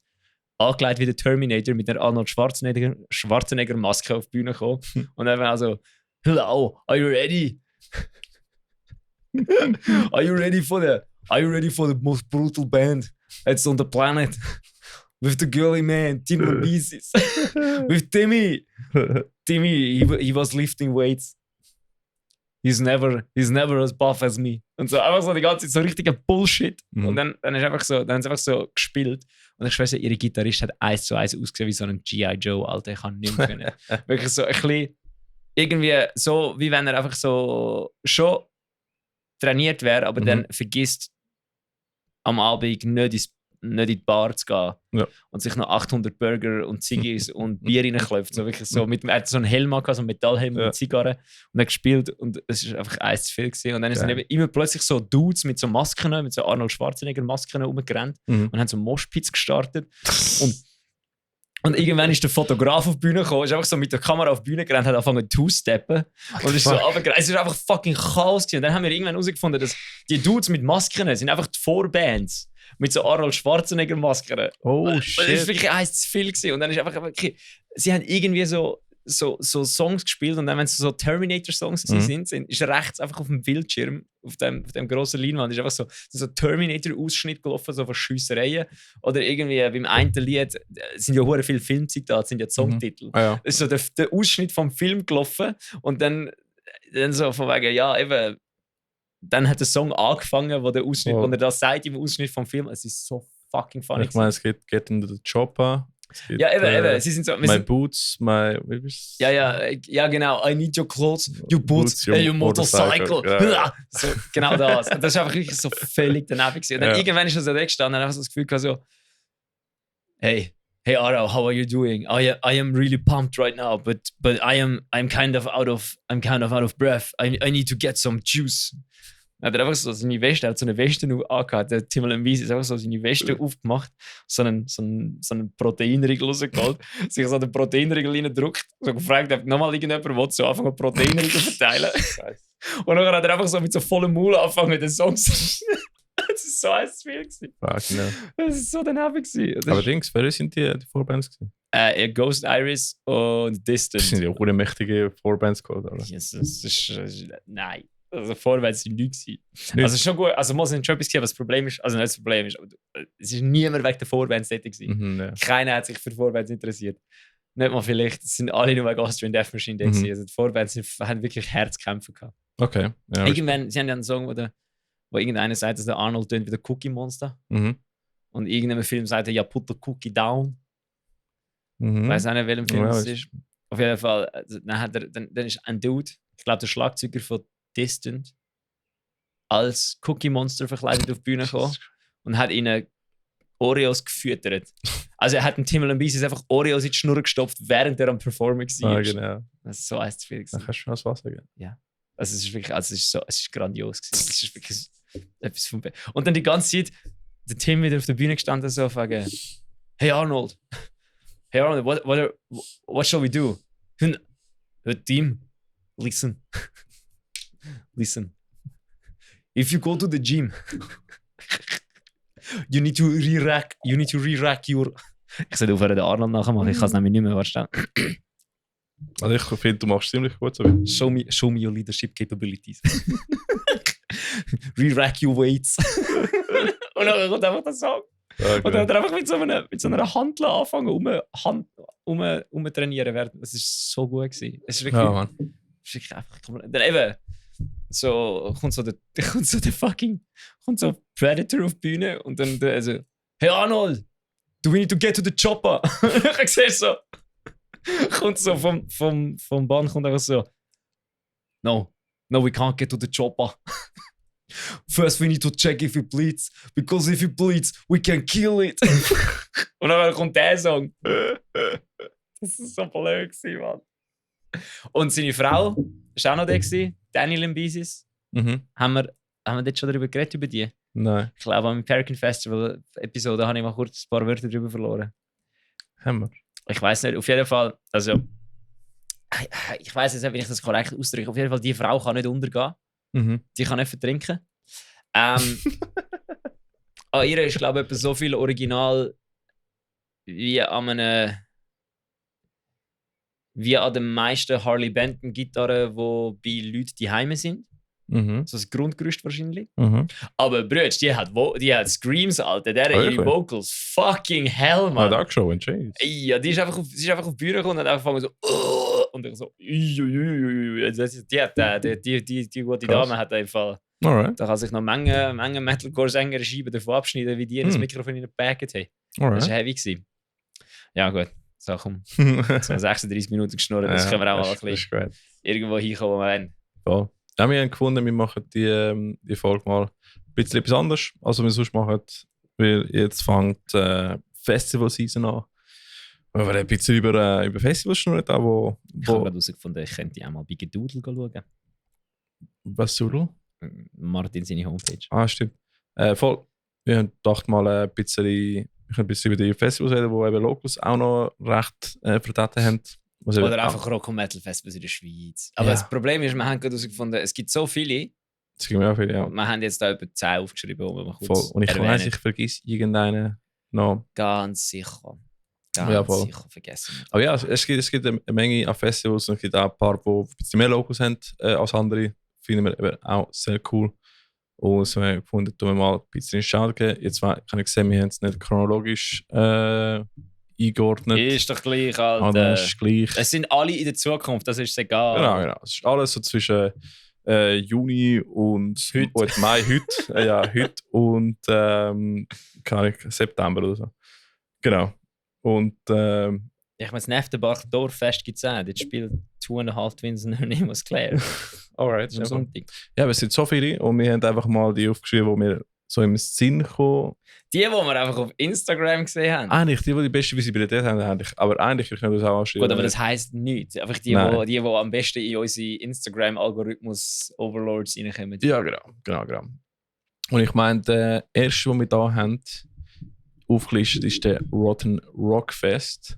angelegt wie der Terminator mit einer Arnold Schwarzenegger Maske auf die Bühne gekommen. Und dann also, hello, are you ready? Are you ready for the most brutal band that's on the planet? With the girly man, Tim Lambesis. With Timmy. Timmy, he was lifting weights. He's never as buff as me. Und so einfach so die ganze Zeit so richtiger Bullshit. Und dann ist einfach so, dann haben sie einfach so gespielt. Und ich schwöre, ihre Gitarrist hat 1:1 ausgesehen wie so ein G.I. Joe, Alter. Ich kann nicht mehr können. Wirklich so ein bisschen, irgendwie so, wie wenn er einfach so schon trainiert wäre, aber dann vergisst, am Abend nicht in die Bar zu gehen und sich noch 800 Burger und Ziggis und Bier reinklopft. So wirklich so, er hat so einen Helm gehabt, so einen Metallhelm mit Zigarren und hat gespielt und es war einfach eins zu viel gewesen. Und dann sind eben immer plötzlich so Dudes mit so Masken, mit so Arnold Schwarzenegger Masken rumgerannt und haben so Moshpits gestartet. Und irgendwann ist der Fotograf auf die Bühne gekommen, ist einfach so mit der Kamera auf die Bühne gerannt, hat angefangen zu steppen und ist so runtergerannt. Es ist einfach fucking Chaos gewesen. Und dann haben wir irgendwann herausgefunden, dass die Dudes mit Masken sind einfach die Vorbands mit so Arnold Schwarzenegger Masken. Oh shit. Das war wirklich eins zu viel gewesen. Und dann ist einfach wirklich, sie haben irgendwie so Songs gespielt und dann, wenn es so Terminator-Songs sind, ist rechts einfach auf dem Bildschirm, auf dem grossen Leinwand, ist einfach so Terminator-Ausschnitt gelaufen, so von Schiessereien. Oder irgendwie beim einen Lied sind ja hure viele Filmzitate, sind ja die Songtitel. Es ist so der Ausschnitt vom Film gelaufen und dann so von wegen, ja, eben, dann hat der Song angefangen, wo der Ausschnitt, wo er das sagt im Ausschnitt vom Film. Es ist so fucking funny. Ich meine, es geht in den Chopper. Geht, ja, eben. Sie sind so, my boots, my... Ja, genau. I need your clothes, your boots, your motorcycle. Ja. So, genau das. Und das war einfach wirklich so völlig daneben gewesen. Und dann irgendwann ist er so weggestanden und einfach so das Gefühl gehabt, so, hey Aro, how are you doing? I am really pumped right now, but I'm kind of out of breath. I need to get some juice. Er hat einfach so seine Weste, hat so eine Weste angehabt. Der Tim Lambesis hat einfach so seine Weste aufgemacht, so einen Proteinriegel rausgeholt, sich so den Proteinriegel reingedrückt, so gefragt, ob nochmal irgendjemand will, so anfangen Proteinriegel verteilen. Und dann hat er einfach so mit so vollem Maul angefangen mit den Songs. Das war so eins zu viel gewesen. Fuck, no. Das war so daneben gewesen. Aber wer sind die Vorbands gewesen? Ghost Iris und Distant. Das sind ja auch eine mächtige Vorbands gehabt, oder? Yes, nein. Also Vorwärts sind nichts gewesen. Also schon gut, also muss schon etwas geben, was das Problem ist, also nicht das Problem ist, aber es ist niemand wegen der Vorwärts tätig gewesen. Keiner hat sich für Vorwärts interessiert. Nicht mal vielleicht, es sind alle nur wegen Austrian Death Machine da gewesen. Also die Vorwärts haben wirklich Herzkämpfe gehabt. Okay. Ja, irgendwann, sie haben ja einen Song, wo irgendeiner sagt, dass der Arnold tönt wie der Cookie Monster. Und in irgendeinem Film sagt er, ja, put the cookie down. Ich weiß auch nicht, welchem Film das ist. Auf jeden Fall, dann ist ein Dude, ich glaube der Schlagzeuger von Distant, als Cookie Monster verkleidet auf die Bühne gekommen und hat ihnen Oreos gefüttert. Also er hat den Tim Lambesis einfach Oreos in die Schnur gestopft, während er am Performen war. Genau. Das ist so eins zu viel. Dann kannst du schon das Wasser geben. Ja. Also es ist wirklich, es ist grandios gewesen. Es ist wirklich etwas vom Und dann die ganze Zeit, der Tim wieder auf der Bühne gestanden, so fragen, hey Arnold, what shall we do? Team, listen. If you go to the gym, you need to re-rack your... Ich sollte aufhören, den Arnold nachmachen, ich kann es nämlich nicht mehr verstehen. Also ich finde, du machst es ziemlich gut so. Show me your leadership capabilities. Re-rack your weights. Und dann kommt einfach der Song. Okay. Und dann hat er einfach mit so einer Handel angefangen, trainieren werden. Das war so gut gewesen. Es ist wirklich, ist wirklich einfach... Dann eben... So kommt so Predator auf die Bühne und dann also hey Arnold, do we need to get to the chopper? Ich sehe so, kommt so vom Bahn, kommt einfach so, no, we can't get to the chopper. First we need to check if it bleeds, because if it bleeds, we can kill it. Und dann kommt der Song. Das ist so blöd gewesen, Mann. Und seine Frau war auch noch da gewesen, Daniel Mbizis. Haben wir dort schon darüber geredet, über die? Nein. Ich glaube, am American Festival Episode habe ich mal kurz ein paar Wörter darüber verloren. Haben wir? Ich weiß nicht, auf jeden Fall, also ich weiß jetzt nicht, wenn ich das korrekt ausdrücke, auf jeden Fall, die Frau kann nicht untergehen. Die kann nicht vertrinken. An ihr ist, glaube ich, etwa so viel Original wie an den meisten Harley Benton Gitarren, die bei Leuten die Heime sind. So das Grundgerüst wahrscheinlich. Aber Brütsch, die hat Screams, Alter. Der hat ihre Vocals. Fucking hell, man. Dark Show and Chase. Ja, die ist einfach auf die Bühne gekommen und hat angefangen so und ich so die gute Dame hat einfach Alright. da kann sich noch Menge Metalcore-Sänger Scheiben davon abschneiden, wie die in das Mikrofon gepackt haben. Das war heavy gewesen. Ja gut, so komm. So 36 Minuten geschnurrt, das können wir auch mal ein bisschen irgendwo hinkommen, wo wir wollen. Voll. Ja, wir haben gefunden, wir machen die Folge mal ein bisschen etwas anders, als wir sonst machen, weil jetzt fängt Festival-Season an. Wir wollen ein bisschen über Festivals schnurren, wo... Ich habe gerade herausgefunden, ich könnte auch mal bei Gedoodle schauen. Was du? Martin seine Homepage. Ah, stimmt. Voll. Wir haben gedacht, mal ein bisschen über die Festivals reden, die eben Locals auch noch recht vertreten haben. Oder einfach Rock- und Metal-Festivals in der Schweiz. Aber das Problem ist, wir haben gerade herausgefunden, es gibt so viele. Es gibt mir auch viele, ja. Wir haben jetzt da über 10 aufgeschrieben, wo wir mal kurz voll. Und ich weiss, ich vergesse irgendeinen noch. Ganz sicher. Sicher vergessen. Aber ja, es gibt eine Menge an Festivals und es gibt auch ein paar, die ein bisschen mehr Locals haben als andere. Finden wir eben auch sehr cool. Und so haben wir gefunden, tun wir mal ein bisschen in Schau geben. Jetzt kann ich sehen, wir haben es nicht chronologisch eingeordnet. Ist doch gleich, Alter. Ist gleich. Es sind alle in der Zukunft, das ist egal. Genau. Es ist alles so zwischen Juni und Mai, heute. Heute und September oder so. Genau. Und ich meine, das Neftenbach Dorffest gibt es auch. Dort spielt 2,5 Twins noch nicht was klären. Alright. Am Sonntag. Ja, aber es sind so viele und wir haben einfach mal die aufgeschrieben, die mir so im Sinn kommen. Die wir einfach auf Instagram gesehen haben. Eigentlich, die beste Visibilität haben, aber eigentlich können wir das auch anschreiben. Gut, aber das heisst nichts. Einfach die am besten in unsere Instagram-Algorithmus-Overlords reinkommen. Ja, genau. Und ich meine, der erste, den wir hier haben, aufgelistet, ist der Rotten Rock Fest.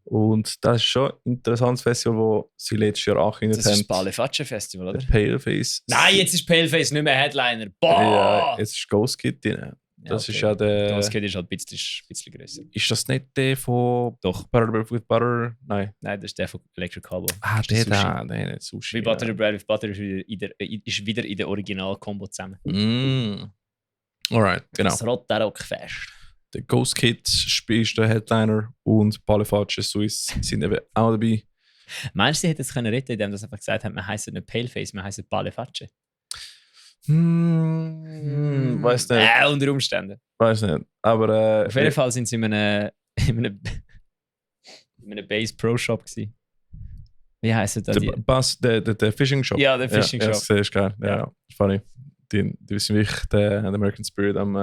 Und das ist schon ein interessantes Festival, das sie letztes Jahr angekündigt haben. Das ist das Palefatsche Festival, oder? Paleface. Nein, jetzt ist Paleface nicht mehr Headliner. Boah! Ja, jetzt ist Ghost Kid drin. Das ist ja der... Ghost Kid ist halt ein bisschen grösser. Ist das nicht der von... Doch. Butter with Butter? Nein, das ist der von Electric Cowboy. der nicht Sushi. Wie Butter Bread with Butter ist wieder in der Original-Kombo zusammen. Alright, genau. Das Rotten Rock Fest. Der Ghost Kid ist der Headliner und Palefatsche Swiss sind eben auch dabei. Meinst du, sie hätten es können retten, indem sie einfach gesagt haben, wir heißen nicht Paleface, wir heißen Palefatsche? Weiß nicht. Unter Umständen. Weiß nicht. Aber auf jeden Fall sind sie in einem Base Pro Shop gewesen. Wie heisst das? Der Fishing Shop. Ja, der Fishing Shop. Das ist geil. Ja, funny. Die wissen wirklich den American Spirit am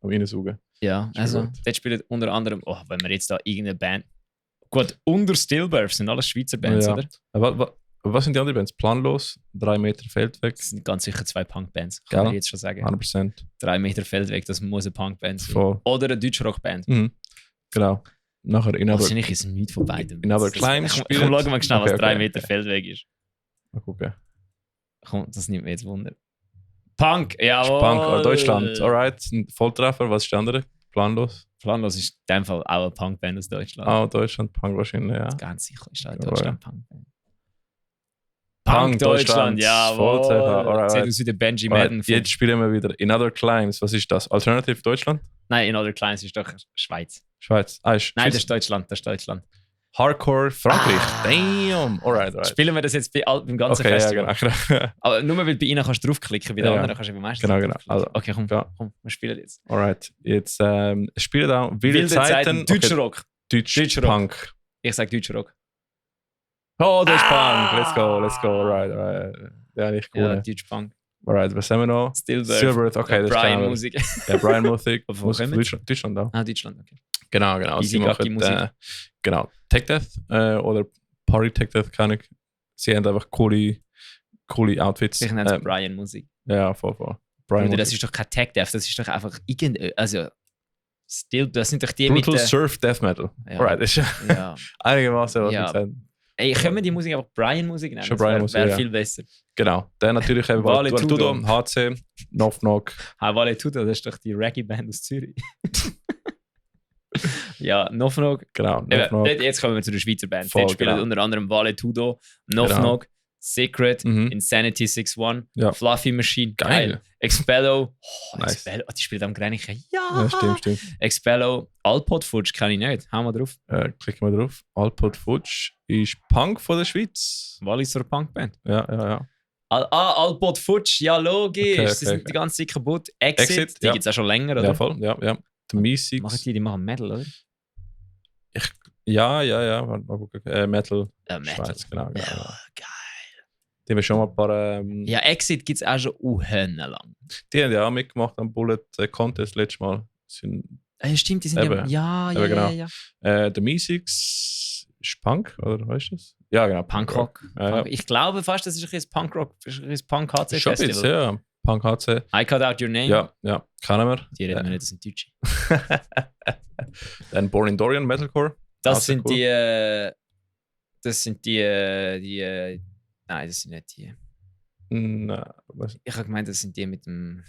reinsaugen. Ja, also dort spielt unter anderem, wenn wir jetzt da irgendeine Band. Gut, unter Stillbirth sind alles Schweizer Bands, oder? Was sind die anderen Bands? Planlos, 3 Meter Feldweg. Das sind ganz sicher 2 Punk-Bands, kann ich jetzt schon sagen. 100%. 3 Meter Feldweg, das muss eine Punk-Band sein. Voll. Oder eine Deutsch-Rock-Band. Genau. Nachher wahrscheinlich ist es nichts von beiden. In Another Climb spielt. Komm, schau mal schnell, was 3 Meter Feldweg ist. Mal gucken. Komm, das nimmt mir jetzt Wunder. Punk, jawohl. Punk, Deutschland, alright. Volltreffer, was ist der andere? Planlos. Planlos ist in dem Fall auch eine Punkband aus Deutschland. Deutschland, Punk wahrscheinlich, ja. Ganz sicher ist das Deutschland Punkband. Punk Deutschland, ja. Volltreffer, Seht aus wie der Benji Madden. Jetzt spielen wir wieder In Other Climes. Was ist das? Alternative Deutschland? Nein, In Other Climes ist doch Schweiz. Schweiz. Nein, das ist Deutschland. Hardcore Frankreich. Damn. Alright. Spielen wir das jetzt beim ganzen Okay, Festival? ja, genau. Aber nur weil bei ihnen kannst du draufklicken, bei den Ja. anderen kannst du eben meistens Genau, nicht genau. draufklicken. Also, Okay, ja. komm, wir spielen jetzt. Alright. Jetzt spielen da wilde Zeiten. Deutscher Okay, Rock. Deutscher Deutscher Rock. Punk. Ich sag Deutscher Rock. Oh, das ist Punk. Let's go. Alright. Ja, nicht Ja, gut. Deutsch Punk. Alright, was haben wir noch? Stillbirth. Silverth, okay, das Brian kennen wir. Musik. Ja, Brian Musik. Von wo Musik kommen von Deutschland auch. Ah, Deutschland, okay. Genau. Easy Sie Gacki machen Musik. genau, Tech Death oder Party Tech Death, kann ich. Sie haben einfach coole Outfits. Ich nenne es Brian Musik. Ja, voll. Brian Bruder, das Musik. ist doch kein Tech Death, das ist doch einfach also das sind doch die Brutal mit der... Surf Death Metal. Ja. Alright, das ist Ja. einigermaßen was Ja. ich gesagt. Ey, können wir die Musik einfach Brian Musik nennen? Schon Das Brian wär- Musik, wär ja. viel besser. Genau. Dann natürlich eben Vale Tudo, Tudo. HC, Knock Knock. Vale Tudo, das ist doch die Reggae-Band aus Zürich. Ja, Nofnog. Genau, Knock Knock. Jetzt kommen wir zu der Schweizer Band. Voll, Dort spielen genau. unter anderem Vale Tudo, Nofnog, Secret, Mhm. Insanity 61, Ja. Fluffy Machine, Geil. Expello, Nice. Expello, die spielt am Greinichen. Ja, stimmt. Expello, Alpod Fudge kenne ich nicht. Hauen wir drauf. Klicken wir drauf. Alpod Fudge ist Punk von der Schweiz. Walliser Punkband. Ja. Alpod Fudge, ja logisch. Okay, Sie sind okay. die ganze Zeit kaputt. Exit, die ja. gibt es auch schon länger, oder? Ja, voll. Ja. The Meeseeks. Die machen Metal, oder? Ja. Warte mal gucken. Metal. Metal. Schweiz, genau. Ja, geil. Die haben schon mal ein paar. Ja, Exit gibt es auch schon lang. Die haben ja auch mitgemacht am Bullet Contest letztes Mal. Sind, Ja, stimmt, die sind Eben. ja. Eben, genau. The Meeseeks ist Punk, oder weißt du das? Ja, genau. Punkrock. Ja. Ich glaube fast, das ist ein bisschen Punkrock, ein Punk-HC Schon ein bisschen, Festival. ja. Punk HC. I Cut Out Your Name. Ja, kennen wir. Die reden wir nicht, das sind Deutsche. Dann Born in Dorian Metalcore. Das Also sind cool. nein, das sind nicht die. Nein, was? Ich habe gemeint, das sind die mit dem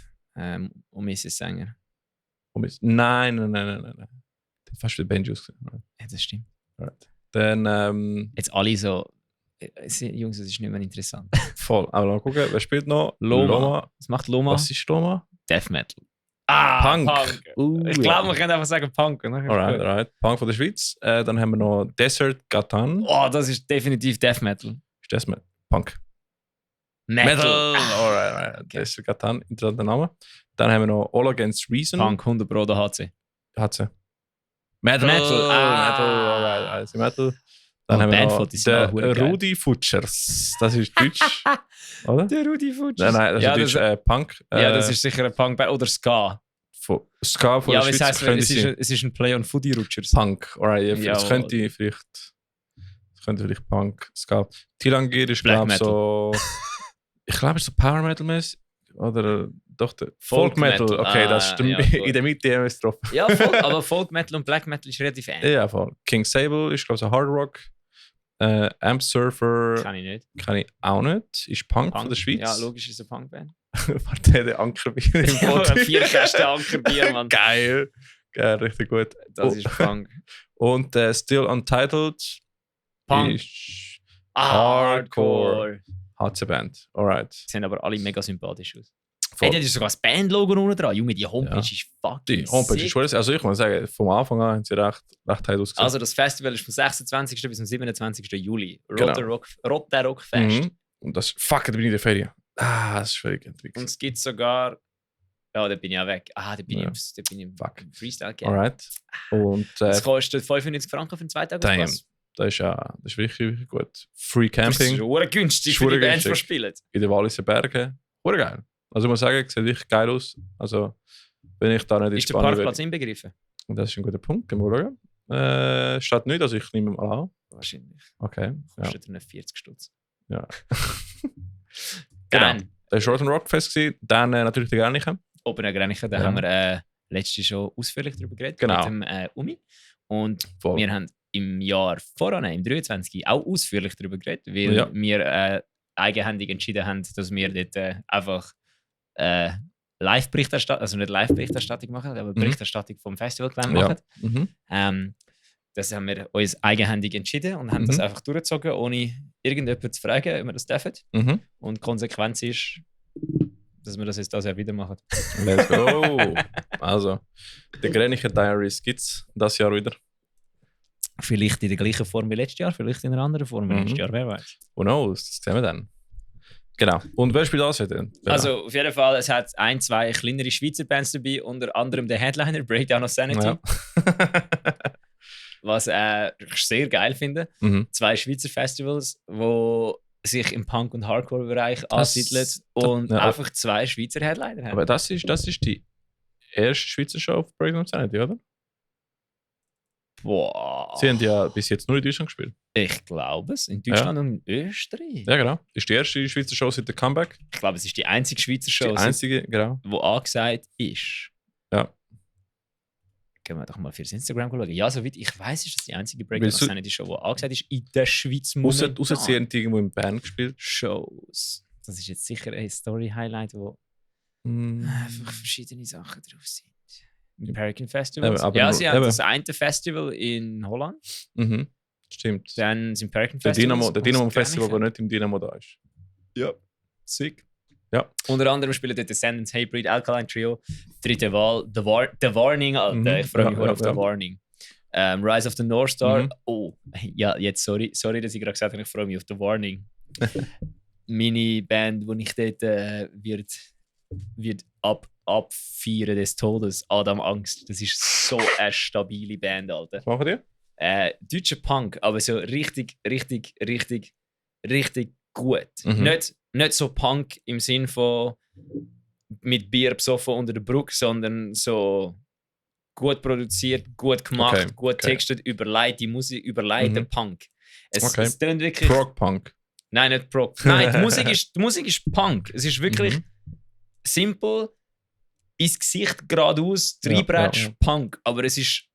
Oasis-Sänger. Nein. Fast wie Benjus. Ja, das stimmt. Dann Jetzt alle so, Jungs, das ist nicht mehr interessant. voll. Aber mal gucken, wer spielt noch? Loma. Was macht Loma? Was ist Loma? Death Metal. Punk. Ich glaube, man kann einfach sagen Punk. Ne? Alright. Punk von der Schweiz. Dann haben wir noch Desert Gatan. Oh, das ist definitiv Death Metal. Ist das mit Punk? Metal. Alright. Okay. Desert Gatan, interessanter Name. Dann haben wir noch All Against Reason. Punk, 100 Pro, der HC. Hat sie. Metal. Metal. Alright. Also Metal. Dann Oh, haben wir Bandfotos sind auch noch verdammt geil. Rudi Futschers. Das ist Deutsch. Oder? Der Rudi Futsch. Nein, das ja, ist Deutsch. Punk. ja, das ist sicher ein Punk oder Ska. Ska von Ja, der aber es Schweiz heisst, könnte es ist, sein. es ist ein Play on Foodie Rutschers. Punk. Alright, ja, das Jawohl. könnte vielleicht Punk, Ska. Tilangir ist, Black glaube ich, so. Ich glaube, es ist so Power Metal mäßig. Oder doch der Folk Metal. Metal. Okay, das stimmt. ja, gut. In der Mitte haben wir es drauf. Ja, voll, aber Folk Metal und Black Metal ist relativ ähnlich. Ja, voll. King Sable ist, glaube ich, so Hard Rock. Amp Surfer Kann ich nicht. kann ich auch nicht. Ist Punk von der Schweiz. Ja, logisch ist es eine Punkband. Warte, der Ankerbier im Ja, Boot. 4 Kästen Ankerbier, Mann. Geil. Geil, richtig gut. Das ist Punk. Und Still Untitled Punk. ist Hardcore. HC-Band. Alright. Sehen aber alle mega sympathisch aus. Voll. Hey, da ist sogar das Bandlogo unten dran. Junge, die Homepage Ja. ist fucking Die Homepage sick. ist schon, also ich muss sagen, vom Anfang an haben sie recht heiß ausgesehen. Also das Festival ist vom 26. bis zum 27. Juli. Genau. Rotter Rock Fest. Und das, fuck, da bin ich in der Ferien. Das ist völlig Und entwickelt. es gibt sogar... Ja, da bin ich auch weg. Da bin Ja. ich im Fuck. Freestyle Game. Alright. Und Das kostet 95 Franken für einen 2 Tage damn, Pass. das ist wirklich gut. Free Das ist Camping schon günstig Ist für die verdammt Bands, die günstig. spielen. in den Walliser Bergen. Hure geil. Also ich muss sagen, sieht wirklich geil aus. Also wenn ich da nicht in Ist der Spanien Parkplatz wäre. inbegriffen? Und das ist ein guter Punkt, können wir schauen. Steht nicht, also ich nehme mal an. Wahrscheinlich. Okay. Ja. Kostet er 40 Stutz. Ja. Dann, Das war Rock Rock Fest. Dann natürlich der Gernichen. Open Air Grenichen, da Ja. haben wir letztes schon ausführlich darüber geredet. Genau. Mit dem Umi. Und Voll. wir haben im Jahr voran, im 23. auch ausführlich darüber geredet, weil Ja. wir eigenhändig entschieden haben, dass wir dort einfach Live-Berichterstattung, also nicht Live-Berichterstattung machen, aber Berichterstattung vom Festivalgelände Ja. machen. Mhm. Das haben wir uns eigenhändig entschieden und haben das einfach durchgezogen, ohne irgendjemanden zu fragen, ob wir das dürfen. Mhm. Und die Konsequenz ist, dass wir das jetzt das Jahr wieder machen. Let's go. Also, die Grenichen Diaries gibt es das Jahr wieder. Vielleicht in der gleichen Form wie letztes Jahr, vielleicht in einer anderen Form wie letztes Jahr, wer weiß. Who knows, das sehen wir dann. Genau. Und wer spielt alles wieder? Also auf jeden Fall, es hat 2 kleinere Schweizer Bands dabei, unter anderem der Headliner Breakdown of Sanity, Ja. was ich sehr geil finde. 2 Schweizer Festivals, wo sich im Punk- und Hardcore-Bereich ansiedeln und einfach 2 Schweizer Headliner haben. Aber das ist die erste Schweizer Show auf Breakdown of Sanity, oder? Boah. Sie haben ja bis jetzt nur in Deutschland gespielt. Ich glaube es. In Deutschland und in Österreich. Ja, genau. Ist die erste Schweizer Show seit dem Comeback. Ich glaube, es ist die einzige Schweizer Show, Die einzige, genau. die angesagt ist. Ja. Gehen wir doch mal für das Instagram schauen. Ja, soweit ich weiß, ist das die einzige Breakdown of Sanity Show, die angesagt ist in der Schweiz. Ausser sie haben irgendwo in Bern gespielt. Shows. Das ist jetzt sicher ein Story-Highlight, wo einfach verschiedene Sachen drauf sind. American Festivals. Aber sie haben das eine Festival in Holland. Stimmt. Dann das American Festival. Der Dynamo Festival, der nicht im Dynamo da ist. Ja, sick. Ja. Unter anderem spielen dort Descendants, Hatebreed, Alkaline Trio, dritte Wahl, The Warning, Alter. Ich freue mich auf The Warning. Rise of the North Star. Oh, ja, jetzt sorry, dass ich gerade gesagt habe, ich freue mich auf The Warning. Meine Band, die ich dort wird abfeiern des Todes, Adam Angst. Das ist so eine stabile Band, Alter. Was machen die? Deutscher Punk, aber so richtig gut. Nicht so Punk im Sinn von mit Bier besoffen unter der Brücke, sondern so gut produziert, gut gemacht, gut textet, überleite Musik, überleite Punk. Es tönt wirklich. Prog Punk. Nein, nicht Prog. Nein, die Musik ist Punk. Es ist wirklich simpel, ins Gesicht geradeaus, Treibratsch, Punk. Aber es ist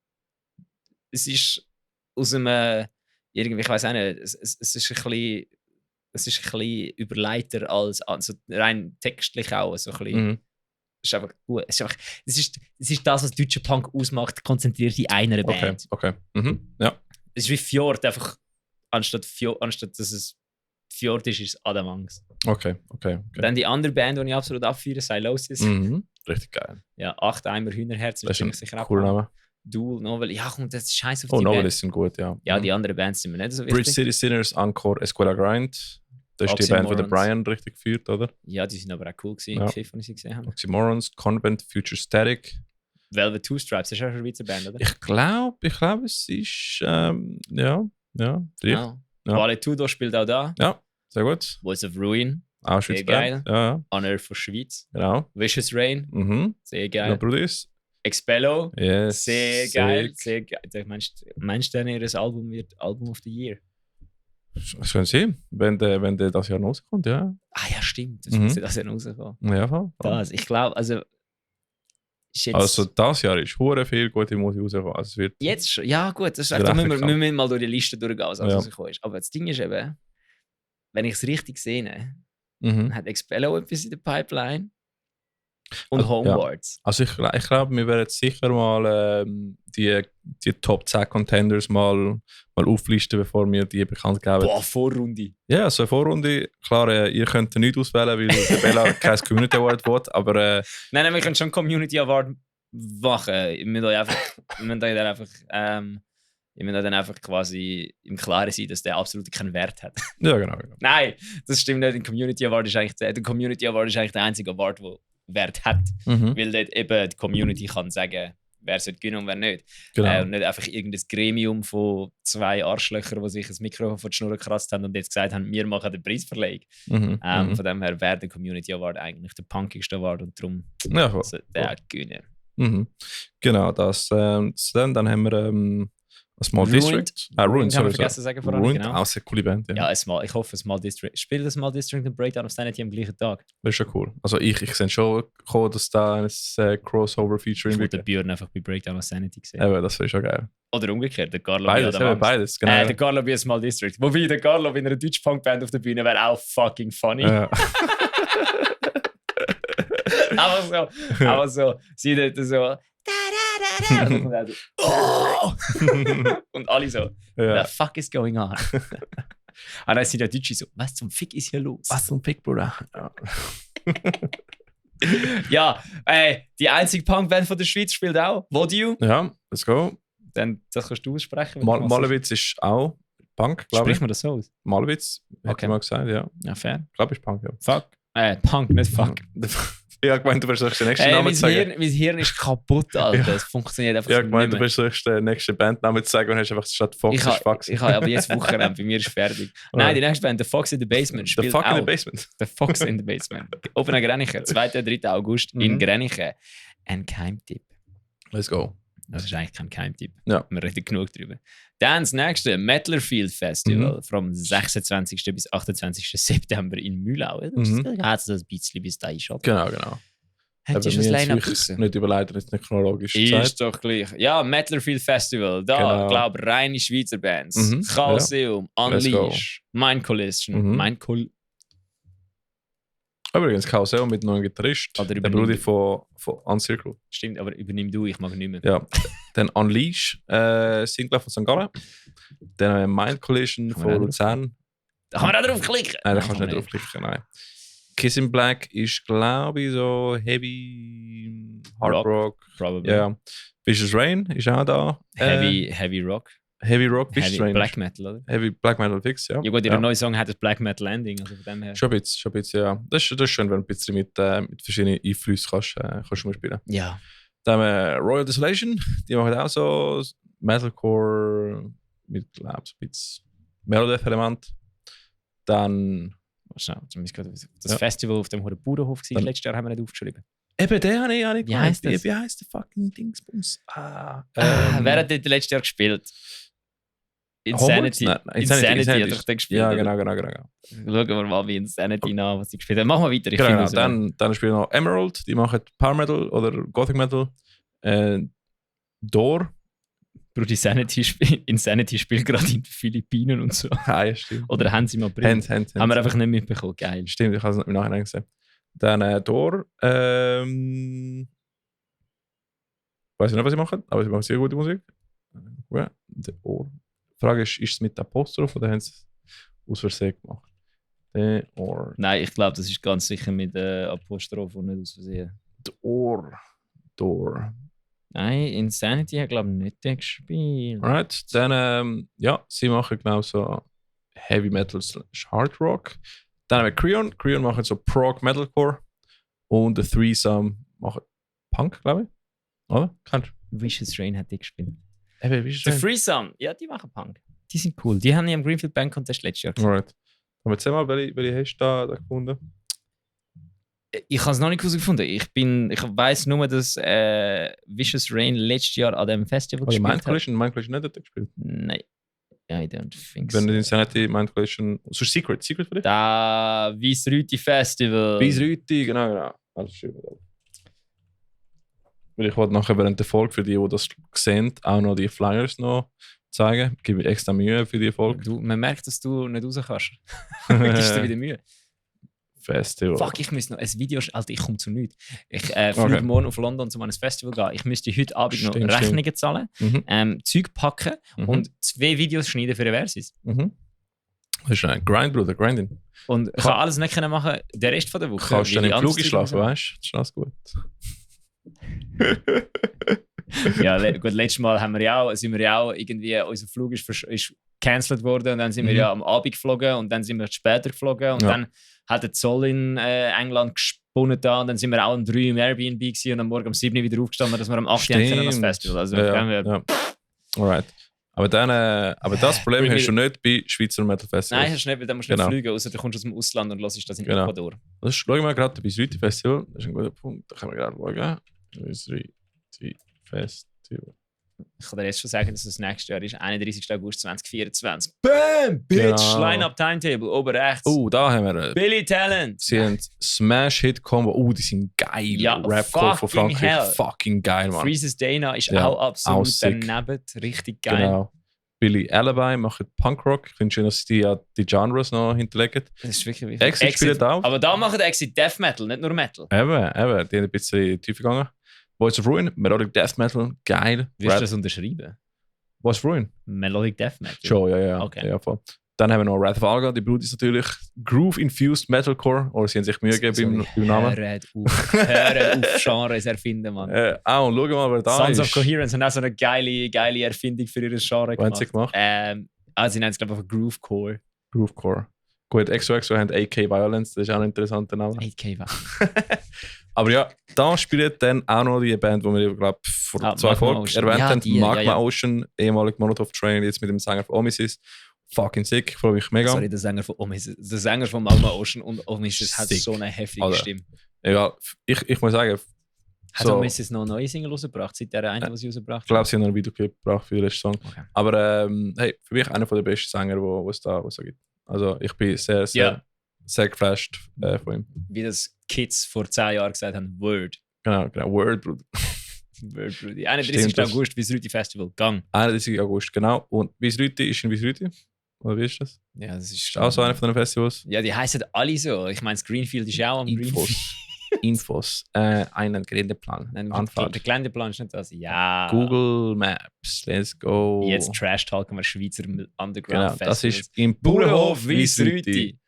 aus einem, irgendwie, ich weiß auch nicht, es ist ein bisschen überleiter als also rein textlich auch. So ein bisschen, es ist einfach gut. Es ist das, was deutsche Punk ausmacht, konzentriert in einer Band. Okay. Ja. Es ist wie Fjord, einfach anstatt dass es Fjord ist es Adam Angst. Okay. Dann die andere Band, die ich absolut abfeiere, Silosis. Richtig geil. Ja, 8 Eimer Hühnerherz. Das ist ein sicher cooler Name. Duel, Novel. Ja, komm, das ist scheiße auf die Band. Oh, Novel sind gut, ja. Ja, die anderen Bands sind mir nicht so wichtig. Bridge City Sinners, Encore, Escuela Grind. Das ist die Band, die der Brian richtig geführt, oder? Ja, die sind aber auch cool gewesen, als ich sie gesehen habe. Oxymorons, Convent, Future Static. Velvet Two Stripes, das ist auch eine Schweizer Band, oder? Ich glaube, es ist, Vale Tudo spielt auch da. Ja, sehr gut. Voice of Ruin. Auch sehr geil. Ja. Honor for Schweiz. Genau. Vicious Rain. Sehr geil. Brudis. Expello. Yes. Sehr geil. Meinst du denn, ihr Album wird Album of the Year? Das können Sie, wenn der das Jahr rauskommt, ja. Ah ja, stimmt. Das muss das Jahr rauskommen. Ja, voll. Das, ich glaube, also das Jahr ist hure viel gute Musik rausgekommen. Also es wird jetzt schon, ja gut, das ist echt, wir müssen mal durch die Liste durchgehen, was rausgekommen ist. Aber das Ding ist eben, wenn ich es richtig sehe, hat Expello etwas in der Pipeline und Homewards. Ja. Also ich glaube, wir werden sicher mal die Top 10 Contenders mal auflisten, bevor wir die bekannt geben. Boah, Vorrunde. Ja, so eine Vorrunde. Klar, ihr könnt nicht auswählen, weil der Bella kein Community Award wird, aber... Nein, wir können schon Community Award machen. Wir müssen dann einfach quasi im Klaren sein, dass der absolut keinen Wert hat. Ja, genau. Nein, das stimmt nicht. Der Community Award ist eigentlich der einzige Award, der Wert hat. Weil dort eben die Community kann sagen, wer sollte gewinnen und wer nicht. Genau. Und nicht einfach irgendein Gremium von 2 Arschlöchern, die sich ein Mikrofon von die Schnur gekratzt haben und jetzt gesagt haben, wir machen den Preisverleih. Von dem her wäre der Community Award eigentlich der punkigste Award und darum sollte der gewinnen. Genau, das. Dann haben wir Small District. Ruined haben wir vergessen zu sagen vorhin. Ruined, auch eine coole Band. Ja, ich hoffe, Small District. Spielt das Small District und Breakdown of Sanity am gleichen Tag? Das ist schon cool. Also ich sehe schon kommen, dass da ein Crossover-Feature ich wollte den Björn einfach bei Breakdown of Sanity sehen. Ja, das wäre schon geil. Oder umgekehrt, der Carlo beides, genau. Der Carlo bei Small District. Wobei der Carlo bei einer Deutsch-Punk-Band auf der Bühne wäre auch fucking funny. Ja. aber so, sie dort so... Und alle so, what the fuck is going on? Und dann sind der Deutsche so, was zum Fick ist hier los? Was zum Fick, Bruder? Ja, die einzige Punkband von der Schweiz spielt auch, Vodou. Ja, let's go. dann das kannst du aussprechen. Malewitz ist auch Punk, glaube ich. Spricht man das so aus? Malewitz, hätte Okay. ich mal gesagt, ja. Ja, fair. Ich glaube, ist Punk, ja. Fuck. Punk, nicht fuck. Ich habe gemeint, du versuchst den nächsten Hey, Namen mein zu sagen. Mein Hirn ist kaputt, Alter. Ja. Es funktioniert einfach Ich habe nicht gemeint, du mehr. versuchst den nächsten Bandnamen zu sagen und hast einfach statt Fox Ich ist Fox. habe aber jetzt Wochenende, bei mir ist fertig. Nein, die nächste Band, The Fox in the Basement, The spielt Fuck in auch. the Basement. The Fox in the Basement. Open an Grenichen, 2. und 3. August in Mhm. Grenichen. Ein Keimtipp. Let's go. Das ist eigentlich kein Geheimtipp. Ja. Wir reden genug drüber. Dann das nächste, Mettlerfield Festival, vom 26. bis 28. September in Mühlau. Das geht so ein bisschen bis da ist. Genau. Hast du schon das Line-Up raus? Nicht überleiten, jetzt nicht chronologisch Ist gesagt. doch gleich. Ja, Mettlerfield Festival. Da, Genau. glaube reine Schweizer Bands. Mhm, Chaoseum, Let's go. Unleash, Mind Collision, Mhm. Übrigens, Chaoseo mit neuen Gitarrist. Oder Der übernimm Bruder du. von Uncircle. Stimmt, aber übernimm du, ich mag nicht mehr. Ja. Dann Unleash, Singler von St. Gallen. Dann Mind Collision Kann man von auch Luzern. Da kann man auch drauf klicken. Nein, da kannst du kann nicht man draufklicken, nein. Kiss in Black ist, glaube ich, so Heavy Hard Rock. Probably. Ja. Vicious Rain ist auch da. Heavy Rock. Heavy Rock, Vicious Heavy Rain. Black Metal, oder? Heavy Black Metal Fix, ja. Ja gut, ihr neuer Song hat das Black Metal Ending, also von dem her. Schon ein bisschen, ja. Das ist schön, wenn du ein bisschen mit verschiedenen Einflüssen kannst du spielen. Ja. Dann Royal Desolation, die machen auch so Metalcore mit, glaube ich, so ein bisschen Melodeath-Element. Dann Schnell, das Ja. Festival auf dem hohen Bauernhof war Dann- letztes Jahr, haben wir nicht aufgeschrieben. eben, den habe ich auch nicht Wie heisst gemeint. das? Wie heisst der fucking Dingsbums? Wer hat dort letztes Jahr gespielt? Insanity. Nein, Insanity hat doch den gespielt. Ja, oder? genau. Schauen wir mal, wie Insanity nach, was sie gespielt haben. Machen wir weiter. Ich Genau, finde raus, dann spielen noch Emerald, die machen Power Metal oder Gothic Metal. Door. Bruder, Insanity spielt gerade in den Philippinen und so. Ja, stimmt. Oder haben sie mal gebracht? Hand. Haben wir einfach nicht mitbekommen. Geil. Stimmt, ich habe es nicht im Nachhinein gesehen. Dann Door. Weiß ich nicht, was sie machen, aber sie machen sehr gute Musik. Ja, Door. Die Frage ist es mit Apostroph oder haben sie es aus Versehen gemacht? Door. Nein, ich glaube, das ist ganz sicher mit Apostroph und nicht aus Versehen. Door. Nein, Insanity hat, glaube ich, nicht den gespielt. Alright, dann, ja, sie machen genau so Heavy Metal / Hard Rock. Dann haben wir Creon. Creon machen so Prog Metalcore. Und The Threesome machen Punk, glaube ich. Oder? Kannst du? Vicious Rain hat die gespielt. Eben, wie ist The Threesome, ja, die machen Punk. Die sind cool. Die haben ja am Greenfield Band Contest letztes Jahr gesehen. Alright. Aber erzähl mal, welche hast du da gefunden? Ich habe es noch nicht herausgefunden. Ich weiss nur, dass Vicious Rain letztes Jahr an dem Festival Oder Mind gespielt hat. Collision nicht hat gespielt. Nein. I don't think Wenn so. du Insanity, Mind Collision. So Secret für dich? Da Wiesrüti Festival. Wiesrüti, genau. Alles schön. Weil ich wollte nachher während der Folge für die das sehen, auch noch die Flyers noch zeigen. Ich gebe mir extra Mühe für die Folge. Man merkt, dass du nicht raus kannst. Gibst dir wieder Mühe. Festival. Fuck, ich müsste noch ein Video... Alter, ich komme zu nichts. Ich fliege morgen auf London, um an ein Festival zu gehen. Ich müsste heute Abend noch Stimmt, Rechnungen zahlen, Mhm. Zeug packen und 2 Videos schneiden für Versis. Mhm. Das ist ein Grind, Bruder, Grinding. Und ich kann alles nicht können machen, den Rest von der Woche. Kannst du weil dann ich im anderes Flug Zeug schlafen, muss. weißt du? Das ist alles gut. Ja, gut, letztes Mal sind wir ja auch irgendwie, unser Flug ist gecancelt worden und dann sind wir ja am Abend geflogen und dann sind wir später geflogen und Ja. dann hat der Zoll in England gesponnen da und dann sind wir auch um 3 im Airbnb gewesen und am Morgen um 7 wieder aufgestanden, dass wir am 8 können an das Stimmt. Festival. Also Ja. Alright. Aber das Problem Bring hast me- du nicht bei Schweizer Metal Festivals. Nein, hast du nicht, weil dann musst du Genau. nicht fliegen, außer du kommst aus dem Ausland und hörst das in Genau. Ecuador. Das ist, schau mal gerade bei Südi Festival. Das ist ein guter Punkt. Da können wir gerade schauen. Südi Festival. Ich kann dir jetzt schon sagen, dass es das nächste Jahr ist, 31. August 2024. Bam! Bitch! Genau. Line-Up Timetable, oben rechts. Da haben wir Billy Talent! sie haben Smash-Hit-Combo. Die sind geil. Ja, Rap-Core von fucking Frankreich. hell. Fucking geil, Mann. Freezes Dana ist Ja, auch absolut auch sick. daneben. Richtig geil. Genau. Billy Alibi macht Punkrock. Ich finde schön, dass sie die Genres noch hinterlegen. Das ist wirklich wichtig. Exit spielt auch. Aber da machen Exit Death Metal, nicht nur Metal. Eben. Die haben ein bisschen tiefer gegangen. Voice of Ruin, Melodic Death Metal, geil. Wirst du das unterschreiben? Voice of Ruin? Melodic Death Metal? Schon, ja. Okay. Ja, voll. Dann haben wir noch Wrath of Alga, die Brudis natürlich. Groove-Infused Metalcore, oder sie haben sich Mühe gegeben beim Namen. Hört auf Genres erfinden, Mann. Und schau mal, wer da Sons ist. of Coherence haben auch so eine geile Erfindung für ihr Genre Was haben sie gemacht? Sie nennen es, glaube ich, einfach Groovecore. Groovecore. Gut, XOXO haben AK Violence, das ist auch ein interessanter Name. 8K war. Aber ja, da spielt dann auch noch die Band, die wir, glaube ich, vor 2 Magma Folgen Ocean. erwähnt Ja, haben. die, Magma ja. Ocean, ehemalig Molotov Train, jetzt mit dem Sänger von Omisis. Fucking sick, ich freue mich mega. Sorry, der Sänger von Omisis. Der Sänger von Magma Ocean und Omisis hat Sick. so eine heftige Alter. Stimme. Egal, ich muss sagen, Hat so, Omisis noch eine neue Single rausgebracht, seit der eine, was sie rausgebracht ich glaube, sie haben noch ein Videoclip gebracht für den letzten Song. Okay. Aber hey, für mich einer der besten Sänger, die es da gibt. Also ich bin sehr, Ja. sehr geflasht von ihm. Wie das Kids vor 10 Jahren gesagt haben, Word. Genau, Word, Bruder. Word, Brudi. 31. Stimmt, das- August, Wiesrüti Festival, Gang. 31. August, genau. Und Wiesrüti ist in Wiesrüti? Oder wie ist das? Ja, das ist Ist auch so einer von den Festivals? Ja, die heißen alle so. Ich meine, das Greenfield ist ja auch am Greenfield. Infos. Einen Geräteplan. Nein, Anfahrt. der Geländeplan ist nicht das. Ja. Google Maps. Let's go. Jetzt Trash-Talken wir Schweizer Underground Genau, das Festivals. ist im Bauernhof Bauernhof Wiesrüti.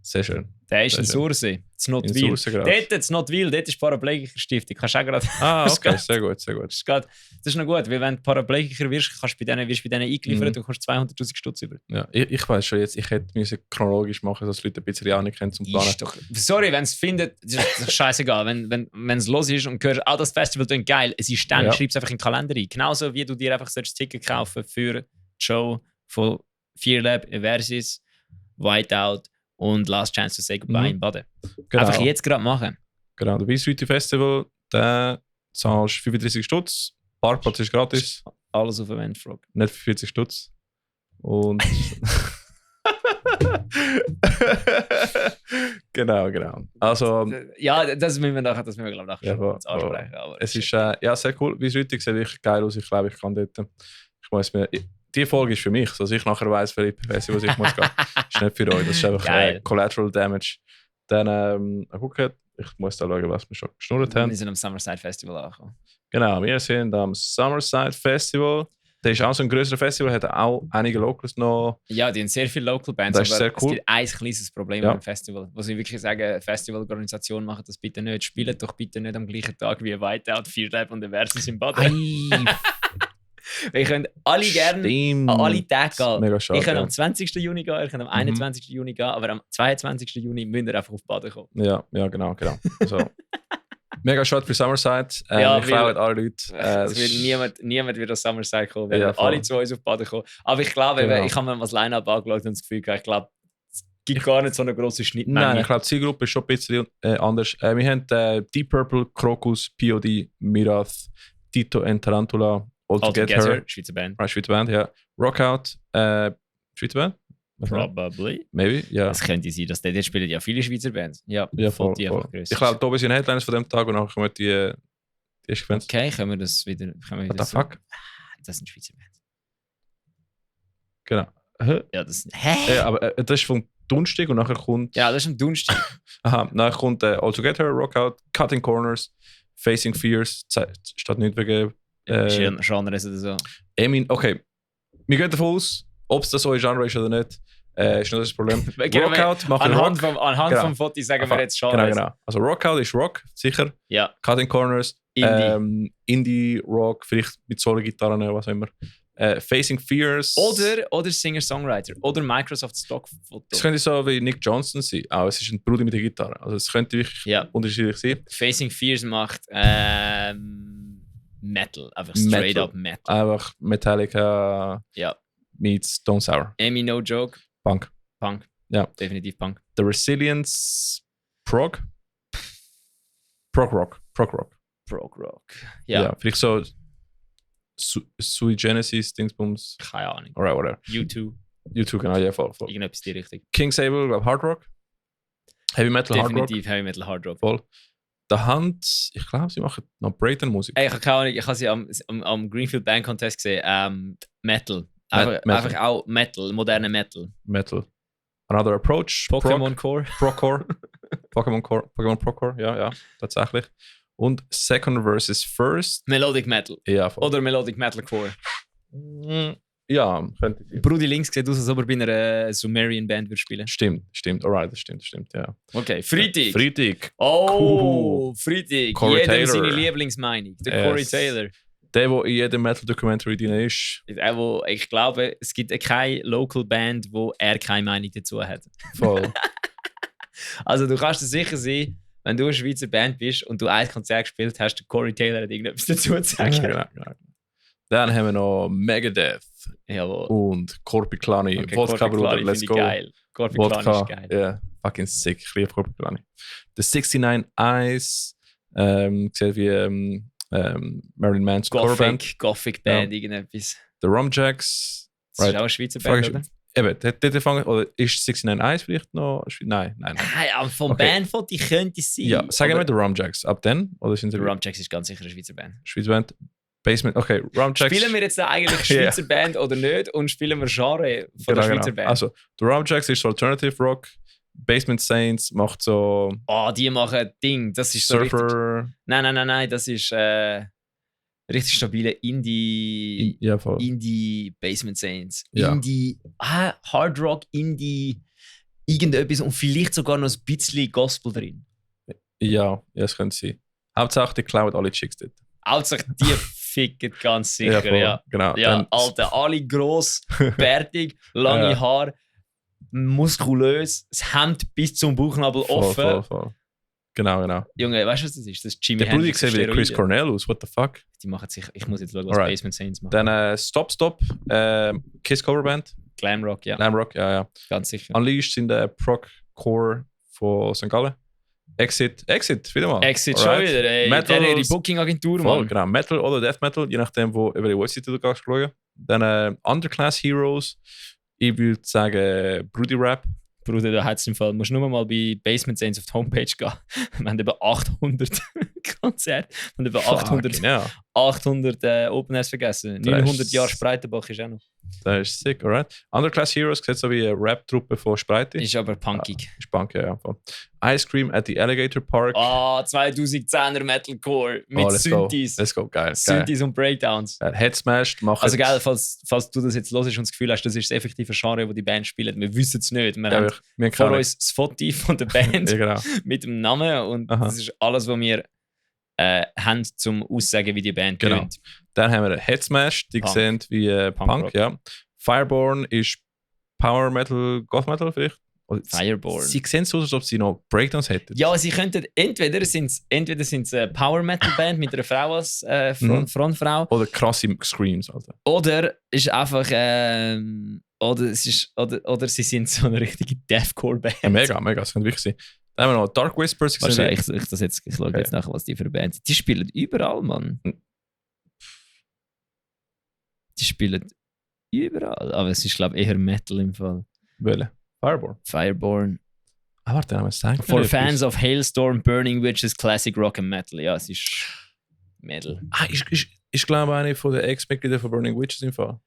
Sehr schön. Der ist in Sehr schön. Sursee. It's not In Wil. Sursegrad. Dort ist not Wil, dort ist Paraplegiker Stiftung. Kannst du auch gerade. Ah, Das okay, geht. sehr gut, sehr gut. Das ist noch gut, weil wenn du Paraplegiker wirst, wirst du bei denen eingeliefert und kommst 200'000 Stutz über. Ja, ich weiß schon jetzt, ich hätte müssen chronologisch machen, dass die Leute ein bisschen auch nicht kennen zum Planen. Ist doch, sorry, wenn es findet, ist doch scheißegal. Wenn es los ist und hörst, das Festival klingt geil, es ist dann, Ja. schreib es einfach in den Kalender rein. Genauso wie du dir einfach ein Ticket kaufen für die Show von Fearlab, Versus, Whiteout und Last Chance to Say Goodbye in Baden. Genau, Einfach jetzt gerade machen. genau. Der Wiesrüti Festival, da zahlst du 35 Stutz, Parkplatz ist gratis, Alles auf Eventfrog. nicht für 40 Stutz. Und. genau. Also, Ja, das müssen wir nachher, glaube ich, nachher Ja, schon kurz voll. ansprechen. Aber es ist ja, sehr cool. Wiesrüti sieht wirklich geil aus. Ich glaube, ich kann dort. Ich muss mir. Die Folge ist für mich, dass ich nachher weiss, welche Festival ich muss gehen. Ist nicht für euch. Das ist einfach Geil. Collateral Damage. Dann, gucken. Ich muss da schauen, was wir schon geschnurrt haben. wir sind am Summerside Festival angekommen. Genau, wir sind am Summerside Festival. Das ist auch so ein größeres Festival, hat auch einige Locals noch. Ja, die haben sehr viele Local Bands, Das ist aber sehr cool. es gibt ein kleines Problem Ja. beim Festival. Wo sie wirklich sagen, Festivalorganisation machen das bitte nicht. Spielt doch bitte nicht am gleichen Tag wie Whiteout, Fearlab und Versus im Baden. Wir können alle gerne Stimmt. an alle Tage gehen. Mega schade. Ich kann ja. am 20. Juni gehen, ich kann am 21. Juni gehen, aber am 22. Juni müsst ihr einfach auf Baden kommen. Ja, genau. So. Mega schade für Summerside. Ja, ich glaube, alle Leute. Es wird niemand wird aus Summerside kommen, wenn Ja, voll. alle zu uns auf Baden kommen. Aber ich glaube, Genau. ich habe mir mal das Line-Up angeschaut und das Gefühl gehabt, ich glaube, es gibt gar nicht so eine grosse Schnittmenge. Nein, ich glaube, die Zielgruppe ist schon ein bisschen anders. Wir haben Deep Purple, Crocus, POD, Mirath, Tito and Tarantula, All to Get Her. Schweizer Band. Schweizer Band, ja. Rockout, Schweizer Band? Probably. Maybe, ja. Es könnte sein, dass dort spielen ja viele Schweizer Bands. Ja, Ja, voll. die einfach grösser. Ich glaube, da sind Headlines von dem Tag und nachher kommen die Sequenz. Okay, können wir das wieder. What the fuck? Das sind Schweizer Bands. Genau. Hä? Ja, das sind. Hä? Ja, aber das ist vom Donnerstag und nachher kommt. Ja, das ist am Donnerstag. Aha, nachher kommt All Together, Rockout, Cutting Corners, Facing Fears, steht nicht wegen. Genres oder so. Okay, wir gehen davon aus, ob es das euer Genre ist oder nicht, ist nicht das Problem. Rockout machen Anhand Rock. Vom Genau. Foto sagen wir jetzt Genres. Genau. Also Rockout ist Rock, sicher. Ja, Cutting Corners, Indie. Indie Rock, vielleicht mit Solo-Gitarren oder was auch immer. Facing Fears. Oder Singer-Songwriter. Oder Microsoft Stock-Foto. Es könnte so wie Nick Johnson sein. Auch es ist ein Bruder mit der Gitarre. Also es könnte wirklich Ja. unterschiedlich sein. Facing Fears macht Metal. Einfach straight Metal. up Metal. Einfach Metallica Ja. meets Don't Sour. Amy No Joke. Punk. Punk. Ja. Definitiv Punk. The Resilience Prog. Prog Rock. Prog Rock. Ja. Ja. Vielleicht so Sui Genesis, Dingsbums. Keine Ahnung. Alright, whatever. U2. YouTube, genau, ja, voll. Irgendetwas in die Richtung. King Sable, glaube Hard Rock. Heavy Metal, Hard Rock. Definitiv Heavy Metal Hard Rock. Voll. The Hunt, ich glaube, sie machen noch Breakdown-Musik. Ey, ich habe keine Ahnung, ich habe sie am Greenfield Band Contest gesehen. Metal. Metal. Einfach auch Metal, moderne Metal. Metal. Another Approach. Pokémon Core. Procore. Pokémon Procore, ja, tatsächlich. Und Second versus First. Melodic Metal. Ja, voll. Oder Melodic Metal Core. Mm, Ja, könnte sein. Brudi links sieht aus, als ob er bei einer Sumerian-Band würde spielen. Stimmt. Alright, das stimmt, ja. Okay, Freitag. Freitag. Oh, Freitag. Corey Jedem Taylor. seine Lieblingsmeinung. Der Corey Yes. Taylor. Der in jedem Metal-Documentary drin ist. Ich glaube, es gibt keine Local Band, wo er keine Meinung dazu hat. Voll. Also du kannst dir sicher sein, wenn du eine Schweizer Band bist und du ein Konzert gespielt hast, der Corey Taylor hat irgendetwas dazu zu sagen. genau. Dann haben wir noch Megadeth Jawohl. und Corpiclani. Okay, Vodka, Corpiclani Bruder, finde let's ich go. geil. Corpiclani ist Vodka, geil. yeah, fucking sick. Ich liebe Corpiclani. The 69 Eyes, gesehen wie Marilyn Manson Coverband. Gothic Band, irgendetwas. The Rumjacks. Das Right. ist auch eine Schweizer Band, oder? Eben, dort fangen, oder ist 69 Eyes vielleicht noch? Nein. Nein, aber vom Okay. Bandfoto könnte es sein. Ja, sagen wir aber The Rumjacks. Ab dann? Oder sind sie The Rumjacks ist ganz sicher eine Schweizer Band. Schweizer Band? Basement, okay, Rumjacks. Spielen wir jetzt da eigentlich Schweizer Band oder nicht und spielen wir Genre von der Schweizer Band? Also, The Rumjacks ist so Alternative Rock. Basement Saints macht so Oh, die machen ein Ding. Das ist so richtig. Surfer. Nein. Das ist richtig stabile Indie. Ja, voll. Indie Basement Saints. Ja. Indie. Hard Rock, Indie. Irgendetwas und vielleicht sogar noch ein bisschen Gospel drin. Ja, das könnte sein. Hauptsache, die klauen alle Chicks dort. Hauptsache, die ficken ganz sicher, voll, ja. Genau. Ja, Dann- Alter, alle gross, bärtig, lange Ja. Haare, muskulös, das Hemd bis zum Bauchnabel offen. Voll. Genau. Junge, weißt du, was das ist? Das ist Jimi Der Bruder Hendrix sieht wie Steroide. Chris Cornell aus. What the fuck? Die machen sich, ich muss jetzt schauen, was Alright. Basement Saints machen. Dann Stop. Kiss Coverband. Glamrock, ja, Glamrock, ja. ganz sicher. Unleashed sind der Proc-Core von St. Gallen. Exit, wieder mal. Exit schon Alright. wieder, ey. Metal- Der ihre Booking-Agentur, Voll, Mann. genau. Metal oder Death Metal, je nachdem, wo über die Webseite du gehst schauen. Dann Underclass Heroes. Ich würde sagen Broody Rap. Bruder, da hat es im Fall. Du musst nur mal bei Basement Saints auf die Homepage gehen. Wir haben über 800 Konzerte. Wir haben über 800, Fucking, ja. 800 Open Airs vergessen. Das 900 ist- Jahre Spreitenbach ist auch noch. Das ist sick, alright. Underclass Heroes sieht so wie eine Rap-Truppe von Spreite. Ist aber punkig. Ist Punk, ja. Voll. Ice Cream at the Alligator Park. 2010er Metalcore mit let's go. Synthes. Let's go, geil. Synthes und Breakdowns. Head Smashed machen. Also geil, falls du das jetzt hörst und das Gefühl hast, das ist das effektive Genre, das die Band spielt. Wir wissen es nicht. Wir Ja, haben wir vor kennen uns das Foto von der Band Ja, genau. mit dem Namen und Aha. das ist alles, was wir haben, zum Aussagen, wie die Band Genau. tönt. Dann haben wir Head Smash, die Punk. sehen wie Punk, Punkrock. ja. Fireborn ist Power Metal, Goth Metal vielleicht. Oder Fireborn. Sie sehen so aus, als ob sie noch Breakdowns hätten. Ja, sie könnten entweder sind es eine Power Metal Band mit einer Frau als Frontfrau Oder krasse Screams, Alter. oder ist einfach oder sie sind so eine richtige Deathcore Band. Ja, mega, das könnte wirklich sein. Dann haben wir noch Dark Whispers. die sehen Wahrscheinlich, ich schaue jetzt nachher, was die für eine Band sind. Die spielen überall, Mann. Hm. Die spielen überall. Aber es ist, glaube ich, eher Metal im Fall. Welche? Fireborn. Fireborn. Ah, warte, haben wir es gesagt. For fans of Hailstorm, Burning Witches, Classic Rock and Metal. Ja, es ist Metal. Ah, ich glaube, eine von den Ex-Mitgliedern von Burning Witches im Fall.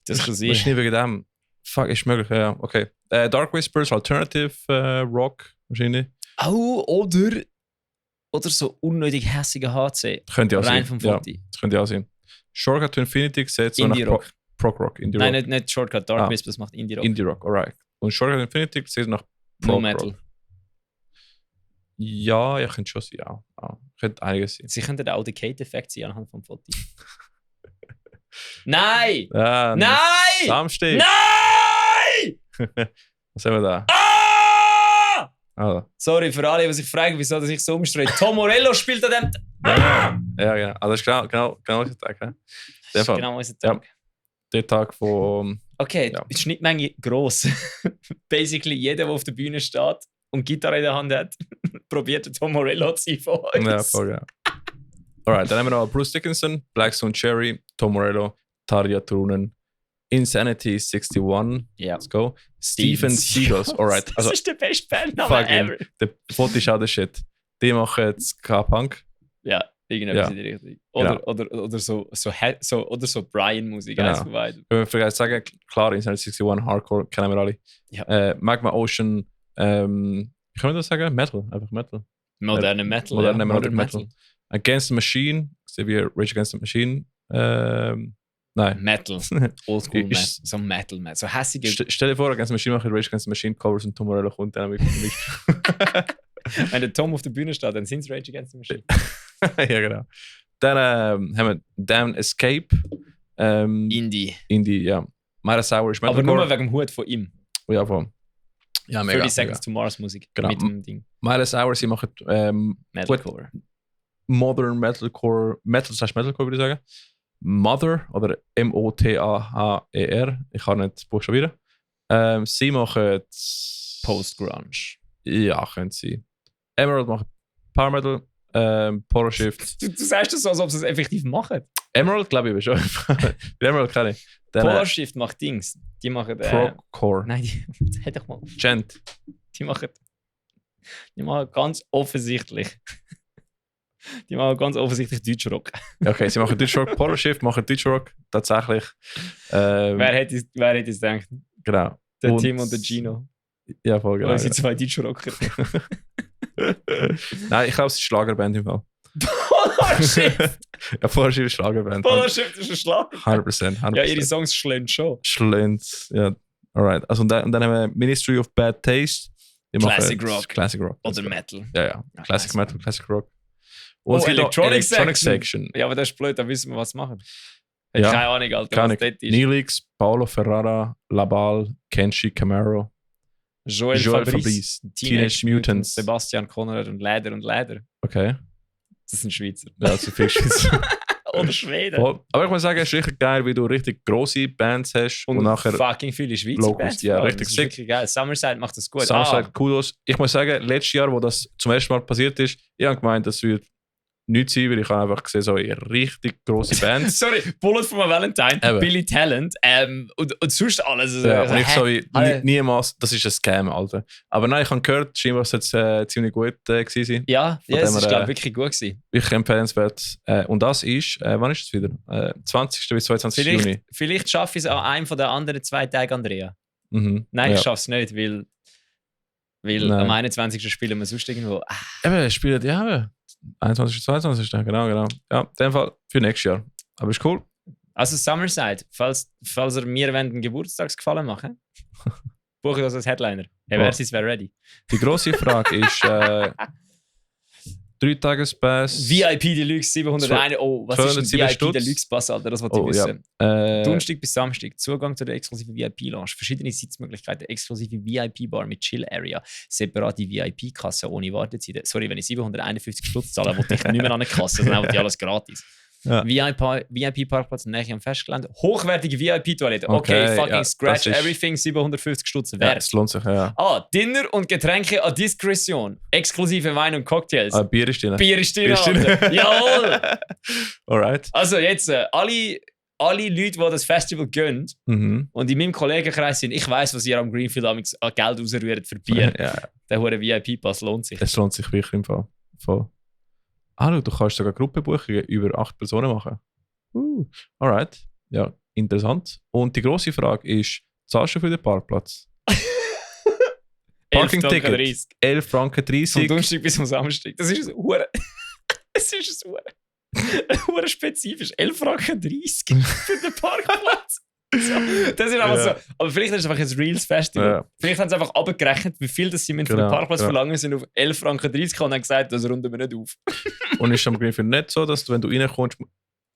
Das kann sein. Wahrscheinlich wegen dem. Fuck, ist möglich, ja. Okay. Dark Whispers, Alternative Rock, wahrscheinlich. Oh, oder so unnötig hässige HC. Könnte ja auch Rein sein. vom Ja, Foto. das könnte ja auch sein. Shortcut to Infinity sieht so Indie nach Rock. Prog Rock. Indie Nein, Rock. nicht Shortcut. Dark Ah. Whispers macht Indie Rock. Indie Rock, alright. Und Shortcut to Infinity sieht nach No Prog Metal. Rock. Ja, könnte schon sein. Ja. Könnte einiges sein. Sie könnten auch der Kate-Effekt sein anhand vom Foto. Nein! Ja, Nein! Samstag. Nein! Was haben wir da? Ah! Ah, Sorry für alle, die sich fragen, wieso dass ich so umstreue. Tom Morello spielt an dem. ja, genau. Also das ist genau der Tag. Ja. Das ist Fall. genau unser Tag. Der Tag von... Okay, Ja. die Schnittmenge gross. Basically jeder, der auf der Bühne steht und Gitarre in der Hand hat, probiert den Tom Morello zu sein von uns. Ja, voll, ja. Alright, dann haben wir noch Bruce Dickinson, Blackstone Cherry, Tom Morello, Tarja Turunen, Insanity 61, Ja. let's go. Steven Seagulls, alright. Das Also, ist der beste Bandname fucking, ever. der Foto ist auch der Shit. Die machen jetzt K-Punk. Ja, irgendetwas Ja. in die Richtung. Oder so Brian-Musik. Genau. Eins von beiden. Wenn wir vielleicht sagen, klar, Insanity 61, Hardcore, kennen wir alle. Ja. Magma Ocean, kann man das sagen? Metal, einfach Metal. Moderne Metal. Moderne ja. Modern Metal. Against the Machine, sehen wir Rage Against the Machine. Nein. Metal. Oldschool Metal. Ist- So Metal. So hässige... Stell dir vor, Against the Machine machen Rage Against the Machine Covers und Tom Morello kommt dann mit. Wenn der Tom auf der Bühne steht, dann sind es Rage Against the Machine. Ja, genau. Dann haben wir Damn Escape. Indie. Indie, ja. Mara Sour ist Aber Metalcore. nur wegen dem Hut von ihm. Ja, voll. Ja, mega. 30 Seconds to Mars Musik. Genau. Mit dem Ding. Mara Sour, sie machen Metalcore. Modern Metalcore, Metalcore würde ich sagen. Mother oder M-O-T-A-H-E-R. Ich kann nicht buchstabieren. Sie machen Post-Grunge. Ja, können sie. Emerald macht Power Metal. Polar Shift. Du sagst das so, als ob sie es effektiv machen. Emerald, glaube ich, aber schon. Die Emerald kenne ich. Dann, Polar Shift macht Dings. Die machen... Progcore. Nein, hätte ich mal. Gent. Die machen ganz offensichtlich. Die machen ganz offensichtlich Deutschrock. Okay, sie machen Deutschrock. Polar Shift machen Deutschrock. Tatsächlich. Wer hätte es gedacht? Genau. Der Tim und der Gino. Ja, voll genau. Oder sind zwei Deutschrocker. Nein, ich glaube, es ist Schlagerband im Fall. Polar Shift! Ja, Polar Shift ist Schlagerband. Polar Shift ist ein Schlag. 100%. Ja, ihre Songs schlönt schon. Schlönt. Ja, alright. Also, und dann haben wir Ministry of Bad Taste. Die Classic machen Rock. Classic Rock. Oder Metal. Ja. Ja, Classic Classic Metal, Classic Rock. Oh, es gibt auch Electronic Section. Ja, aber das ist blöd, da wissen wir, was sie machen. Ja. Keine Ahnung, Alter, Keine was das ist. Neelix, Paulo Ferrara, Labal, Kenshi Camaro, Joel Fabrice, Teenage Mutants. Sebastian Konrad und Leder. Okay. Das sind Schweizer. Ja, das sind viel Schweizer. Oder Schweden. Voll. Aber ich muss sagen, es ist richtig geil, wie du richtig grosse Bands hast und, nachher fucking viele Schweizer Locals, Bands. ja, vor allem. richtig Das ist sick. wirklich geil. Summerside macht das gut. Soundside, Kudos. Ich muss sagen, letztes Jahr, wo das zum ersten Mal passiert ist, ich habe gemeint, das wird nichts sein, weil ich habe einfach gesehen, so eine richtig grosse Bands. Sorry, Bullet from a Valentine, Eben. Billy Talent und sonst alles. Ja, und ich so wie Alter. niemals, das ist ein Scam, Alter. Aber nein, ich habe gehört, scheinbar soll es ziemlich gut gewesen sein. Ja, Von es dem ist her, glaube wirklich gut gewesen. Wirklich empfehlenswert. Und das ist, wann ist es wieder? 20. bis 22. Juni. Vielleicht schaffe ich es an einem von den anderen 2 Tagen, Andrea. Mhm. Nein, ja. ich schaffe es nicht, weil Nein. am 21. spielen wir sonst irgendwo. Eben, spielt, ja, 21. 22. Genau. Ja, in dem Fall für nächstes Jahr. Aber ist cool. Also Summerside, falls ihr mir einen Geburtstagsgefallen machen, buche ich das als Headliner. Hey, Oh. Versis wäre ready. Die grosse Frage ist, 3-Tages-Pass. VIP Deluxe 701. Oh, was ist ein 207 VIP Stutz. Deluxe Pass, Alter? Das wollte ich Oh, wissen. ja. Donnerstag bis Samstag. Zugang zu der exklusiven VIP-Lounge. Verschiedene Sitzmöglichkeiten. Exklusive VIP-Bar mit Chill-Area. Separate VIP-Kasse ohne Wartezeit. Sorry, wenn ich 751 Stutz zahle, wollte ich nicht mehr an eine Kasse, sondern wollte ich alles gratis. Ja. VIP-Parkplatz näher am Festgelände. Hochwertige VIP-Toilette. Okay, Okay, fucking ja, scratch das ist- everything, 750 Stutz Ja, wert. es lohnt sich, ja. Dinner und Getränke à Diskretion. Exklusive Wein und Cocktails. Bier ist drin. Bier ist drin, Bier ist drin. Alter. Jawohl! Alright. Also jetzt, alle Leute, die das Festival gönnen Mhm. und in meinem Kollegenkreis sind, ich weiss, was ihr am Greenfield an Geld rausrührt für Bier. Ja, Der hohe VIP-Pass lohnt sich. es lohnt sich wirklich im Fall. Voll. Du kannst sogar Gruppenbuchungen über 8 Personen machen. Alright. Ja, interessant. Und die grosse Frage ist, zahlst du für den Parkplatz? 11,30 Parking-Ticket. 11 Franken Vom 30. Donnerstag bis zum Samstag. Das ist ein hure. Es ist ein hure spezifisch. 11,30 Franken für den Parkplatz. So, das ist einfach Ja. so. Aber vielleicht ist es einfach ein Reels Festival. Ja. Vielleicht haben sie einfach abgerechnet, wie viel das sie für den Genau, Parkplatz genau. verlangen, sind auf 11,30 Franken und haben gesagt, das runden wir nicht auf. Und ist am Greenfield nicht so, dass du, wenn du reinkommst,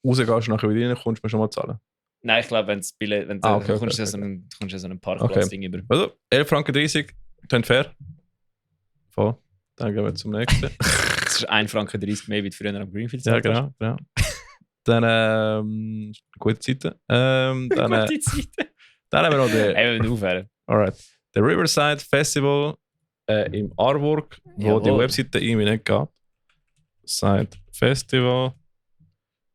rausgehst und nachher wieder reinkommst, musst du schon mal zahlen? Nein, ich glaube, wenn du Okay, kommst, okay, so einen Parkplatz-Ding über. Also, 11 Franken 30, klingt fair. Voll. Dann gehen wir zum nächsten. Das ist 1,30 Franken mehr wie früher am Greenfield. Ja, genau. Dann, gute Zeiten. Dann Gute Zeit. haben wir noch den, Hey, wir müssen aufhören. alright, der Riverside Festival im Artwork, wo die Jawohl. Webseite irgendwie nicht geht. Side Festival.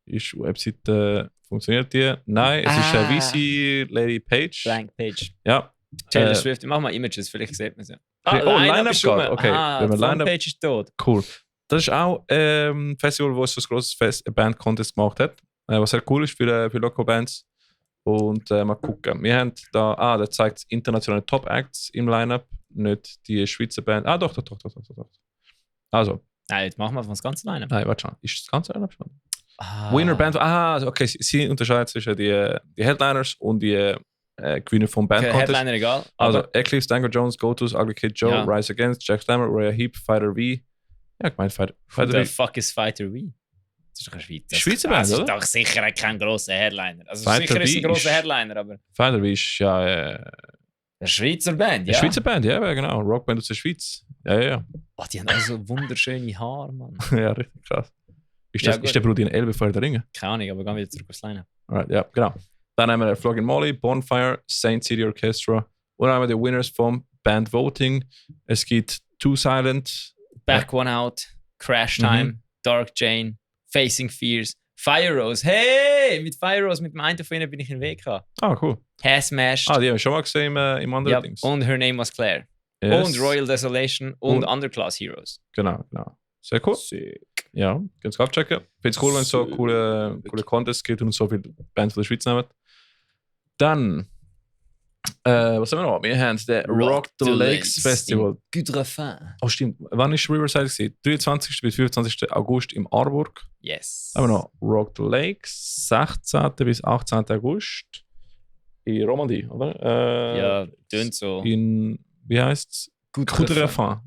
Ist die Webseite, funktioniert die? Nein, es ist eine VC Lady Page. Blank Page. Ja. Taylor Swift. Mach mal Images, vielleicht sieht man sie. Line-Up ist rum. geht, okay. Ah, Wenn wir die Line-Up- Frontpage ist tot. Cool. Das ist auch ein Festival, wo es so ein grosses Band-Contest gemacht hat. Was sehr cool ist für Local Bands. Und mal gucken. Wir haben da zeigt internationale Top-Acts im Line-Up, nicht die Schweizer Band. Doch. Also, Nein, jetzt machen wir das ganze Line. nein, warte schon. Ist das ganze Line-Up schon? Winner Band. Okay, sie unterscheiden zwischen die Headliners und die Gewinner vom Band Okay, Contest. Headliner egal. Also aber Eclipse, Dango Jones, Gotus, Ugly Kid Joe, Ja. Rise Against, Jack Slammer, Rhea Heap, Fighter V. Ja, ich meine who Fighter the V. fuck is Fighter V? Das ist doch eine Schweizer. Schweizer Band, Das ist oder? doch sicher kein grosser Headliner. Also Fighter sicher ist V ein grosser ist- Headliner, aber Fighter V ist ja eine Schweizer Band, eine ja. Schweizer Band, ja, genau. Rockband aus der Schweiz. Ja. Oh, die haben auch so wunderschöne Haare, Mann. Ja, richtig krass. Ist, Ja, das, gut. ist der Bruder in Elbe vor der Ringe? Keine Ahnung, aber gehen wir wieder zurück aufs Line-Up. Alright, ja, genau. Dann haben wir Flogging Molly, Bonfire, Saint City Orchestra. Und dann haben wir die Winners vom Band Voting. Es gibt Too Silent. Back One Out, Crash Time, Dark Jane, Facing Fears, Fire Rose. Hey! Mit Fire Rose, mit dem einen von ihnen bin ich in den Weg gekommen. Ah, cool. Hair Smashed. Die haben wir schon mal gesehen im anderen ja, Dings. und Her Name Was Claire. Yes. Und Royal Desolation und Und- Underclass Heroes. Genau. Sehr cool. Sick. Ja, kannst du abchecken. Finde es cool, wenn es so coole Contests gibt und so viele Bands von der Schweiz nehmen. Dann, was haben wir noch? Wir haben den Rock the Lakes Festival. Gudrefin. Oh, stimmt. Wann ist Riverside gewesen? 23. bis 25. August im Aarburg. Yes. Haben wir noch Rock the Lakes, 16. bis 18. August in Romandie, oder? Ja, tönt so. Wie heißt es? Coudrefin.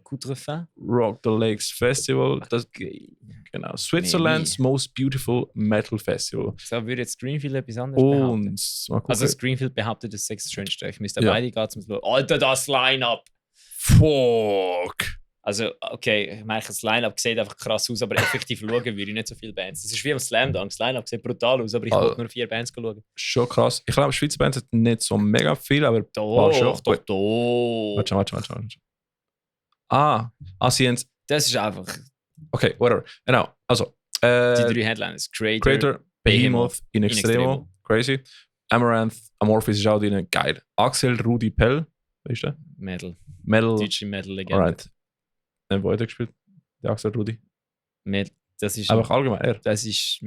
Gudrefin? Rock the Lakes Festival. Das, genau. Switzerland's Most Beautiful Metal Festival. So würde jetzt Greenfield etwas anderes behaupten. Und mal gucken. Also das Greenfield behauptet, das ist das Schönste. Ich müsste Ja. beide gehen zum Schluss. Alter, das Line-Up! Fuck! Also, okay, ich meine, das Line-Up sieht einfach krass aus, aber effektiv schauen würde ich nicht so viele Bands. Das ist wie am Slam Dunk. Das Line-Up sieht brutal aus, aber ich wollte nur 4 Bands schauen. Schon krass. Ich glaube, Schweizer Bands hat nicht so mega viel, aber Doch, schon. doch, doch. Warte. Sie haben. Das ist einfach Okay, whatever. Genau. Also, die 3 Headliners. Creator, Behemoth, In Extremo, Extremo. crazy. Amaranth, Amorphis ist auch drin, geil. Axel, Rudi Pell, weißt du? Metal. Metal, Deutsche Metal-Legende. alright. Dann wo hat er gespielt? Der Axel Rudi. Das ist... Einfach allgemein, er. Das ist...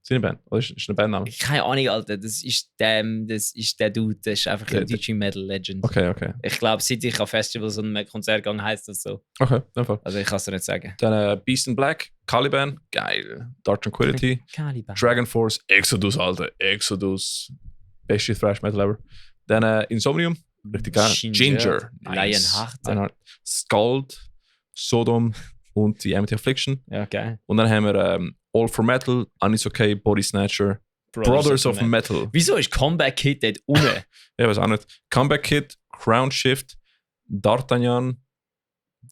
Seine Band. Oder ist ein Bandname? Keine Ahnung, Alter. Das ist der Dude. Das ist einfach eine deutsche Metal-Legend. Okay. Ich glaube, seit ich an Festivals und einem Konzert gegangen, heisst das so. Okay, in dem Fall. Also ich kann es dir nicht sagen. Dann Beast in Black, Caliban, geil. Dark Tranquility, Caliban. Dragon Force, Exodus, Alter. Exodus. Beste Thrash Metal ever. Dann Insomnium, richtig geil. Ginger. Lionheart. Dann Skald, Sodom und die Amity Affliction. Ja, geil. Und dann haben wir All for Metal, Anis Okay, Body Snatcher, Brothers of Metal. Wieso ist Comeback Kid dort unten? Ja, weiß auch nicht. Comeback Kid, Crown Shift, D'Artagnan,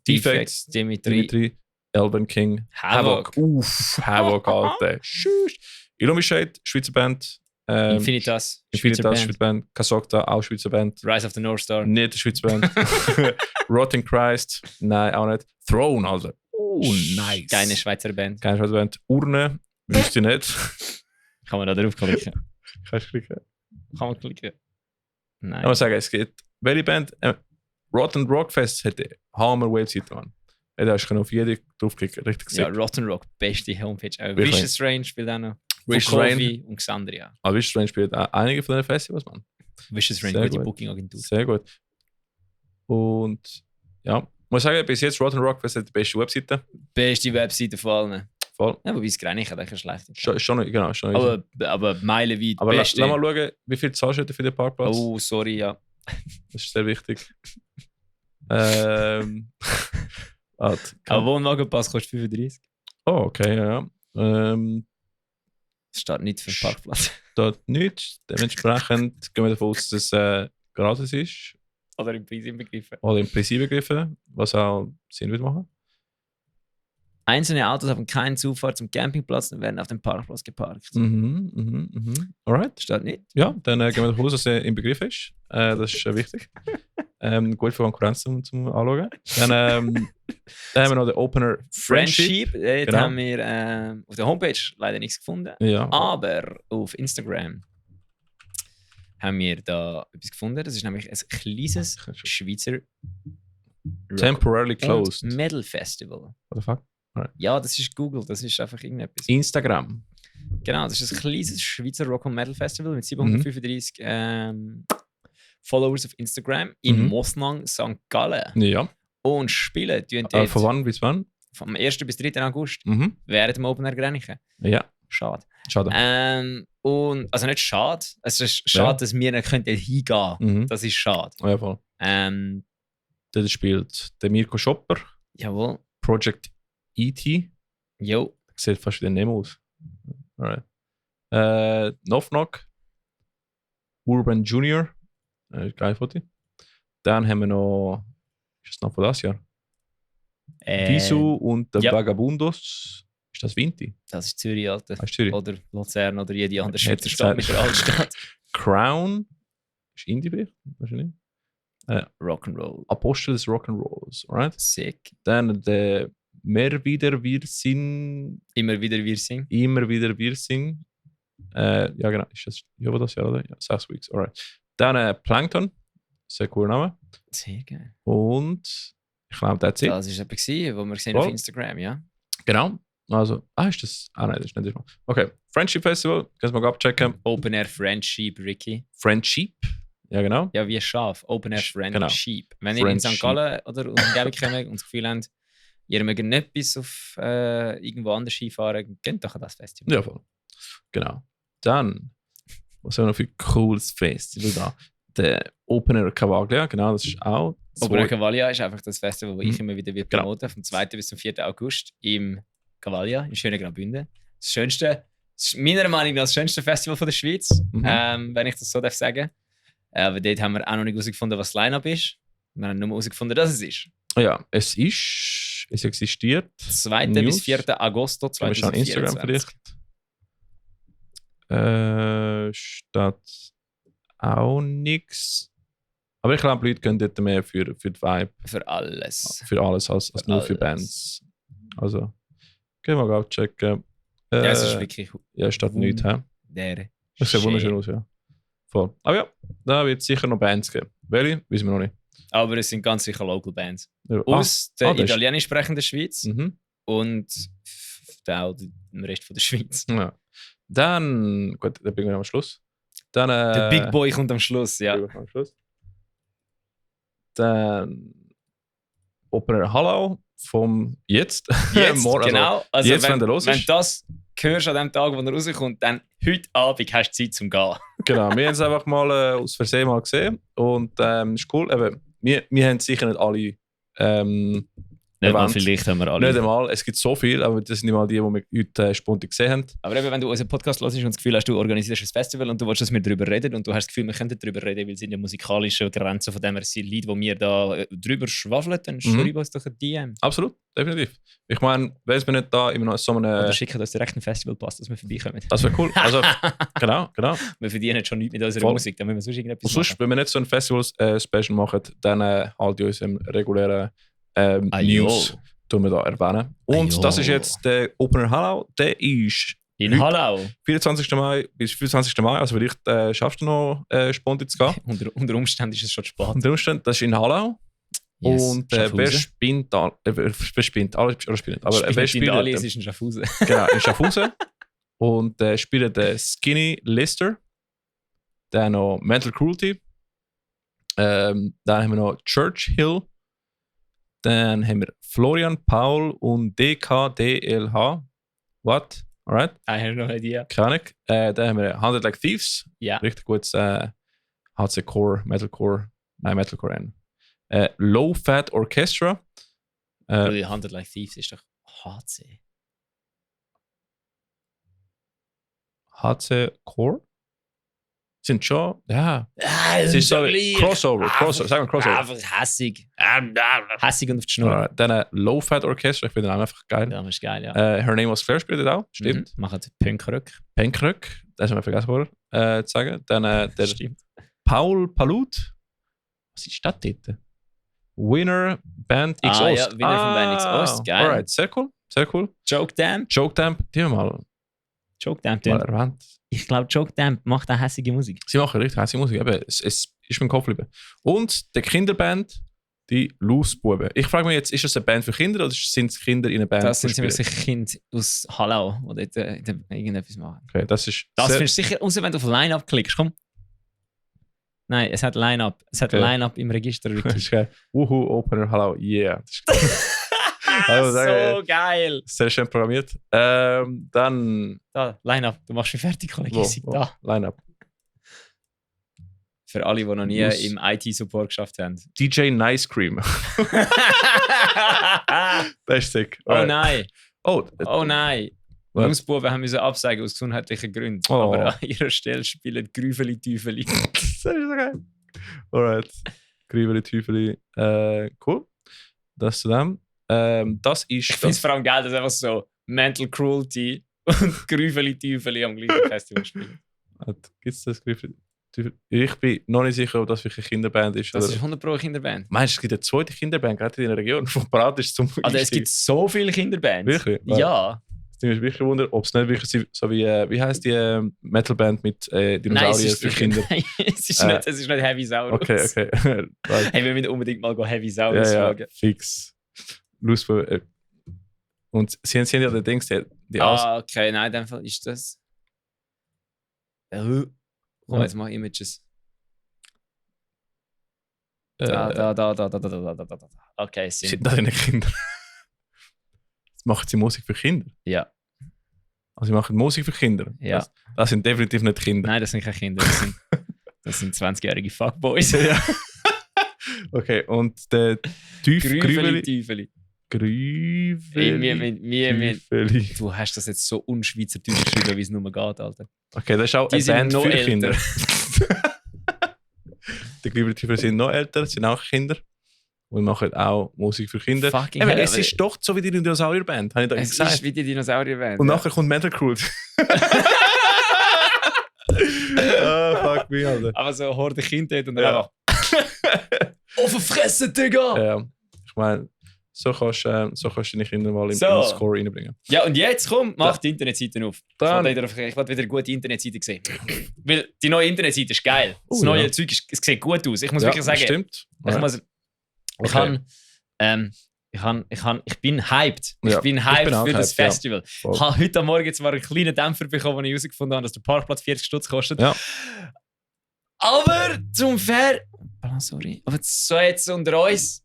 Defects, Dimitri, Elven King, Havoc. Uff, Havoc, Alter. Tschüss. Illuminate, Schweizer Band. Infinitas. Infinitas, Schweizer Schweizer Band. Kasokta, auch Schweizer Band. Rise of the North Star. Nicht Schweizer Band. Rotten Christ, nein, auch nicht. Throne, Alter. Oh, nice. Keine Schweizer Band. Keine Schweizer Band. Urne, wüsste ich nicht. Kann man da drauf klicken? Kannst du klicken? Kann man klicken? Nein. Ich muss sagen, es geht. Welche Band? Rotten Rockfest hätte Hammer-Webseite, Mann. Da hast du auf jede draufklicken, richtig Ja, sick. Rotten Rock, beste Homepage. Wirklich? Vicious Range spielt auch noch. Vicious Kofi und Xandria. Aber Vicious Range spielt auch einige von den Festivals, Mann. Vicious Range, Sehr gute gut. Booking-Agentur. Sehr gut. Und ja, muss sagen, bis jetzt Rotten Rockfest hat die beste Webseite. Beste Webseite von allen. Voll. Ja, wobei es Grenich hat, eigentlich schlecht. Genau, schon. Aber meilenweit Aber lass beste. mal schauen, wie viel zahlst du für den Parkplatz? Oh, sorry, ja. Das ist sehr wichtig. Warte. Aber Wohnwagenpass kostet 35. Oh, okay, ja. Das steht nicht für den Parkplatz. Dort nichts. Dementsprechend gehen wir davon aus, dass es gratis ist. Oder im Preis inbegriffen. Oder im Prinzip begriffen, was auch Sinn wird machen. Einzelne Autos haben keinen Zufahrt zum Campingplatz und werden auf dem Parkplatz geparkt. Alright. Steht nicht. Ja, dann gehen wir davon aus, dass er im Begriff ist. Das ist wichtig. Gut für Konkurrenz zum Anschauen. Dann haben wir noch den Opener Friendship. Friendship, Genau. haben wir auf der Homepage leider nichts gefunden. Ja. Aber auf Instagram haben wir da etwas gefunden. Das ist nämlich ein kleines Schweizer Rock- Temporarily und closed. Metal Festival. What the fuck? Ja, das ist Google, das ist einfach irgendetwas. Instagram. Genau, das ist ein kleines Schweizer Rock- und Metal Festival mit Mhm. 735 Followers auf Instagram in Mhm. Mosnang, St. Gallen. Ja. Und spielen tun dort Von wann bis wann? vom 1. bis 3. August, Mhm. während dem Open Air Grenchen. Ja, Schade. schade. Und, also nicht schade, es ist schade, Ja. dass wir nicht hingehen können. Mhm. Das ist schade. Ja, voll. Dort spielt der Mirko Schopper, Jawohl. Project E.T. Jo. Sieht fast wie der Nemo aus. Alright. Knock Knock, Urban Junior, geil Foto. Dann haben wir noch, ist das noch von das Jahr? Visu und der ja. Vagabundos. Ist das Vinti? Das ist Zürich, Alter. Das ist Zürich. Oder Luzern oder jede andere Hätte Schweizer Stadt mit der Altstadt. Crown ist Indie-Bericht, wahrscheinlich. Rock'n'Roll. Apostel des Rock'n'Rolls, alright? Sick. Dann der Mehr wieder wir sind. Immer wieder wir singen. Immer wieder wir singen. Ja, genau. Ist das, ja, das Jahr, oder? Ja, 6 Weeks, alright. Dann Plankton. Sehr cooler Name. Sehr geil. Und ich glaube, that's it. Das war etwas, was wir gesehen Voll. auf Instagram, ja. Genau. Also, ist das? Nein, das ist nicht das Mal. Okay. Friendship Festival. Kannst du mal abchecken. Open Air Friendship, Ricky. Friendship. Ja, genau. Ja, wie Schaf. Open Air Friendship. Wenn ihr in St. Friendship. Gallen oder Umgebung kommt und das Gefühl habt, ihr mögt nicht bis auf irgendwo anders Skifahren, geht doch an das Festival. Ja, voll. Genau. Dann, was haben wir noch für ein cooles Festival da? Der Opener Cavaglia, genau, das ist auch. Open Air Cavaglia ist einfach das Festival, das ich immer wieder Genau. promoten vom 2. bis zum 4. August im Cavaglia, im schönen Graubünden. Das schönste, meiner Meinung nach das schönste Festival von der Schweiz, wenn ich das so darf sagen. Aber dort haben wir auch noch nicht herausgefunden, was das Line-Up ist. Wir haben nur herausgefunden, dass es ist. Ja, es existiert. 2. News. bis 4. Agosto Können wir schon 2024. Instagram vielleicht. Statt auch nichts. Aber ich glaube, Leute gehen dort mehr für die Vibe. Für alles. Für alles als Für nur für alles. Bands. Also, gehen wir mal checken. Ja, es ist wirklich Ja, statt nichts. Hä? der. Das sieht wunderschön aus, ja. Voll. Aber ja, da wird es sicher noch Bands geben. Welche? Wissen wir noch nicht. Aber es sind ganz sicher Local Bands. Ja. Aus der das ist- italienisch sprechenden Schweiz Mhm. und auch dem Rest von der Schweiz. Ja. Dann, gut, dann bringen wir am Schluss. Dann, Der Big Boy kommt am Schluss, ja. Am Schluss. Dann Opener Hallau vom Jetzt. Jetzt, Morgen, genau. Also jetzt, wenn wenn, der los wenn ist. du das hörst an dem Tag, wo er rauskommt, dann heute Abend hast du Zeit zum Gehen. Genau, wir haben es einfach mal aus Versehen mal gesehen und ist cool. Eben, wir haben sicher nicht alle Nicht mal Event. vielleicht haben wir alle. Nicht einmal, es gibt so viel, aber das sind nicht mal die, die wir heute spontan gesehen haben. Aber eben, wenn du unseren Podcast hörst und das Gefühl hast, du organisierst ein Festival und du willst, dass wir darüber reden und du hast das Gefühl, wir könnten darüber reden, weil es in der musikalischen Grenze von dem her sind Leute, die wir da drüber schwafeln, dann schreib uns doch ein DM. Absolut, definitiv. Ich meine, wenn wir nicht da immer noch so Oder eine... schicken uns direkt ein Festivalpass, dass wir vorbeikommen. Das wäre cool. Also, genau. Wir verdienen schon nichts mit unserer Voll. Musik, dann müssen wir sonst irgendetwas Und sonst, wenn wir nicht so ein Festival-Special machen, dann halt in unserem regulären News tun wir da erwähnen. Und jo. das ist jetzt der Opener Hallau. Der ist In heute- Hallau. 24. Mai bis 25. Mai. Also vielleicht schaffst du noch spontan zu gehen. Unter Umständen ist es schon spät. Unter Umständen, das ist in Hallau. Yes, Und wer Schaffhausen. spinnt, wer spinnt, alle spielen. Aber wer Spielt spielt, in Ali, es ist in Schaffhausen. genau, in Schaffhausen. Und spielt der Skinny Lister. Dann noch Mental Cruelty. Dann haben wir noch Churchill. Dann haben wir Florian Paul und DKDLH. What? Alright, I have no idea. keine Ahnung. Dann haben wir 100 Like Thieves. Ja. Richtig gutes HC Core, Metalcore. Nein, Metalcore N. Low Fat Orchestra. Die Handel Like Thieves ist doch HC. HC Core? Sind schon, ja. Es Es ist so Crossover, sagen wir Crossover. Einfach hässig. Hässig und auf die Schnur. Alright, dann Low Fat Orchestra, ich finde den auch einfach geil. Ja, das ist geil, ja. Her Name Was Claire spielt das auch, stimmt. Machen Punkrück. Penkrück, das haben wir vergessen vorher zu sagen. Dann der Stimmt. Paul Palut. Was ist das dort? Winner Band X Ost. Ja, Winner von Band X Ost, geil. Alright, sehr cool, sehr cool. Joke Damp. Joke Damp, die haben wir mal erwähnt. Ich glaube, Joke Damp macht auch hässige Musik. Sie machen richtig heiße Musik, eben, es ist mir im Kopf geblieben. Und die Kinderband, die Lausbuben. Ich frage mich jetzt, ist das eine Band für Kinder oder sind es Kinder in einer Band? Das sind die ziemlich spielen? sicher Kinder aus Hallau, die dort irgendetwas machen. Okay, das ist Das sehr- findest du sicher, außer wenn du auf Line-Up klickst. Komm. Nein, es hat Line-Up. Es hat Okay. Line-Up im Register. das Ricky. ist geil. Opener, hallo, yeah. Das ist geil. Also sagen, So geil. sehr schön programmiert. Dann. Da, Line-Up, du machst mich fertig, Kollege. Wo? Da. Line-Up. Für alle, die noch nie Los. im IT-Support geschafft haben. DJ Nice Cream. Das ist sick. Oh nein. Oh, Oh nein. Was? Jungsbuben haben müssen absagen aus gesundheitlichen Gründen. Oh. Aber an ihrer Stelle spielen Grüfeli Tüfeli. das ist so geil. Alright. Grübeli, Tüfeli. Cool. Das zu dem. Das Ich ist. finde es vor allem geil, dass einfach so Mental Cruelty und Grüfeli Tüfeli am gleichen Festival spielen. Gibt es das Grübeli? Ich bin noch nicht sicher, ob das wirklich eine Kinderband ist. Das oder? ist 100 Pro Kinderband. Meinst du, es gibt eine zweite Kinderband, gerade in der Region, die bereit ist zum Also es Einstieg? gibt so viele Kinderbands. Wirklich? Ja. Das ist wirklich wunder, ob es nicht wirklich so wie heißt die Metalband mit Nein, Dinosauriern für Kinder? Nein, es ist nicht Heavy Saurus. Okay. Right. Hey, wir müssen unbedingt mal Heavy Saurus ja, schauen. fix. Lust. Und sie haben ja den Dings, die Okay, nein, in dem Fall ist das. Komm, jetzt mach Images. Da. Okay, Sind das nicht Kinder? Jetzt machen sie Musik für Kinder. Ja. Also sie machen Musik für Kinder. Ja. Das sind definitiv nicht Kinder. Nein, das sind keine Kinder. Das sind 20-jährige Fuckboys. Ja. Okay, und der Grüfeli, Tüfeli. Tüfeli. Tüfeli. Du hast das jetzt so unschweizerdeutsch geschrieben, wie es nur geht, Alter. Okay, das ist auch Die eine sind Band noch für älter. Kinder. Die Grübeli Tüfeli sind noch älter, sind auch Kinder. Und machen auch Musik für Kinder. Fucking Eben, hell, es ist doch so wie die Dinosaurier-Band, habe ich da Es gesagt. ist wie die Dinosaurier-Band. Und ja. nachher kommt Metal Cruelty. Fuck me, Alter. Aber so Horde Kind dort und dann Ja. einfach. Auf die Fresse, Digga! Ja, ich meine, so kannst du deine Kinder mal im Score reinbringen. Ja, und jetzt komm, mach die Internetseite auf. Dann- Ich will wieder eine gute Internetseite sehen. Weil die neue Internetseite ist geil. Das Oh, neue ja. Zeug es sieht gut aus. Ich muss Ja, wirklich sagen, stimmt. ich bin hyped. Ich Ja, bin ich hyped bin auch für das hyped, ja. Festival. Voll. Ich habe heute Morgen zwar einen kleinen Dämpfer bekommen, als ich herausgefunden habe, dass der Parkplatz 40 Stutz kostet. Ja. Aber zum Fair. Sorry. Aber so jetzt unter uns.